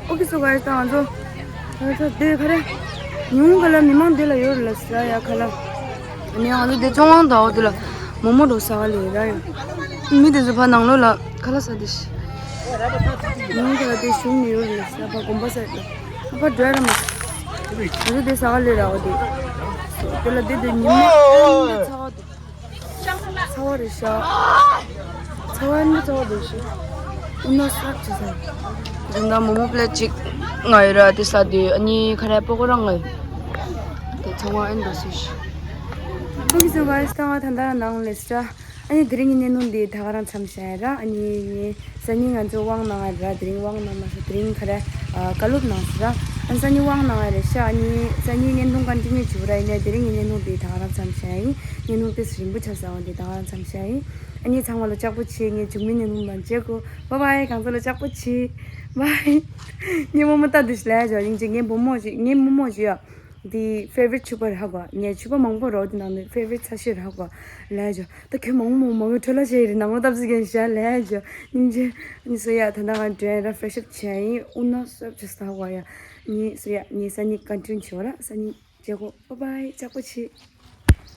ཨོ་ཁེ། སོ་ག་ཡི་ད་ང་ཚོ། ང་ཚོ་དེ་ག་རེ། ཉུང་ག་ལ་མི་མང་དེ་ལ་ཡོད་རེད་ལ་ཟེར་ཡ་ག་ལ། ནས་ང་ཚོ་དེ་ཚོང་ཁང་དང་འོག་དེ་ལ་མོག་མོག་འགྲོ་ཟ་ག་ལས་ར་ཡོད། མི་དེ་ཚོ་ཕར་ནང་ལོགས་ལ་ཁ་ལག་ཟ་དེ་ཤི། ཉུང་ག་ལ་དེ་ཞུགས་ནས་ཡོད་རེད་ཟ་ཕར་དགོན་པ་ཟ་ལ། ཕར་འགྲོ་ཡ་ར་མ། ང་ཚོ་དེ་ཟ་ག་ལས་ར་འོ་དེ། དེ་ལ་དེ་དེ་ཉི་མ་ཨ་ནི་ཚ་བ་དེ། ཚ་བ་རེད་ཤག་ཚ་བ་ནི་ཚ་བ་རེད་ཤག་ཨུ་ན་སག་ཅི་ཟ། དེ་འདྲ་མོག་མོག་པླེ་གཅིག་ང་ཡོད་ར་དེ་ཟ་དུས། ཨ་ནི་ཁ་ར་པོ་ཀོ་ར་ང་ཡོད། དེ་ཚང་མ་ཨེ་འགྲོ་སྲིད་ཤག་ཨོ་ཁེ། སོ་ག་ཡི་ད་ང་ད་ལྟ་ནང་ལས་སི་ཊ། ཨ་ནི་དེ་རིང་གི་བརྙན་ཐུང་འདི་ད་ག་རང་མཚམས་བཞག་ཡ་ར། ཨ་ནི་ངས་སང་ཉིན་ང་ཚོ་དབང་གནང་ཡ་ར། དེ་རིང་དབང་གནང་མ་སོང་། དེ་རིང་ག་ར་ཨ་བཀའ་སློབ་གནང་སོང་ར། ཨ་ནི་སང་ཉིན་དབང་གནང་ཡ་རེད་ཤག་ཨ་ནི་སང་ཉིན་བརྙན་ཐུང་ཀོན་ཊི་ནིའུ་བྱེད་དགོས་ར། ཡིན་ནའི་དེ་རིང་གི་བརྙན་ཐུང་འདི་ད་ག་རང་མཚམས་བཞག་ཡིན། བརྙན་ཐུང་དེ་རིང་པོ་ཆགས་སོང་། འོ་འདི་ད་ག་རང་མཚམས་བཞག་ཡིན། ཨ་ནི་ཚང་མ་ལ་ལྕགས་པོ་ཆེ། ངའི་མཇུག་མའི་བརྙན་ཐུང་ནང་མཇལ་དགོས། བཱའི་བཱའི། གང་ཚོ་ལ་ལྕགས་པོ་ཆེ། བཱའི། ངའི་རྨོ་མོ་ལྟ་དུས་ལས་ཇོ་ཡིན་ཅིག་ངའི་བུ་མོ་ཅིག་ངའི་རྨོ་མོ་ཅིག་ཡ། འདི་ཕེ་ཝ་རིཊ་ཕྱུ་པ་རེད་ཧ་གོ། ངས་ཕྱུ་པ་མང་པོ་རོགས་དེ་ནང་ནས་ཕེ་ཝ་རིཊ་ཆ་ཤས་རེད་ཧ་གོ། ལས་ཇོ། ད་ཁྱོད་མང་མོ་མང་པོ་འཕྲོ་བརླག་བྱས་ཡིན་རེད། ནང་ལོགས་སྟབས་ཟིག་གན་ཤ་ལས་ཇོ། སྙིང་རྗེ། ཨ་ནི་སོ་ཡ་ད་ནང་ང་འདྲེན་ར་ཕེ་ཤབ་བྱས་ཡིན། ཨུ་ན་སོབ་ཅི་སྟ་བ་ཡ། ཨ་ནི་སོ་ཡ་ངས་སང་ཉིན་ཀོན་ཊི་ནིའུ་བྱེད་དགོས་ར། སང་ཉིན་མཇལ་དགོས། བཱའི་བཱའི། ལྕགས་པོ་ཆེ།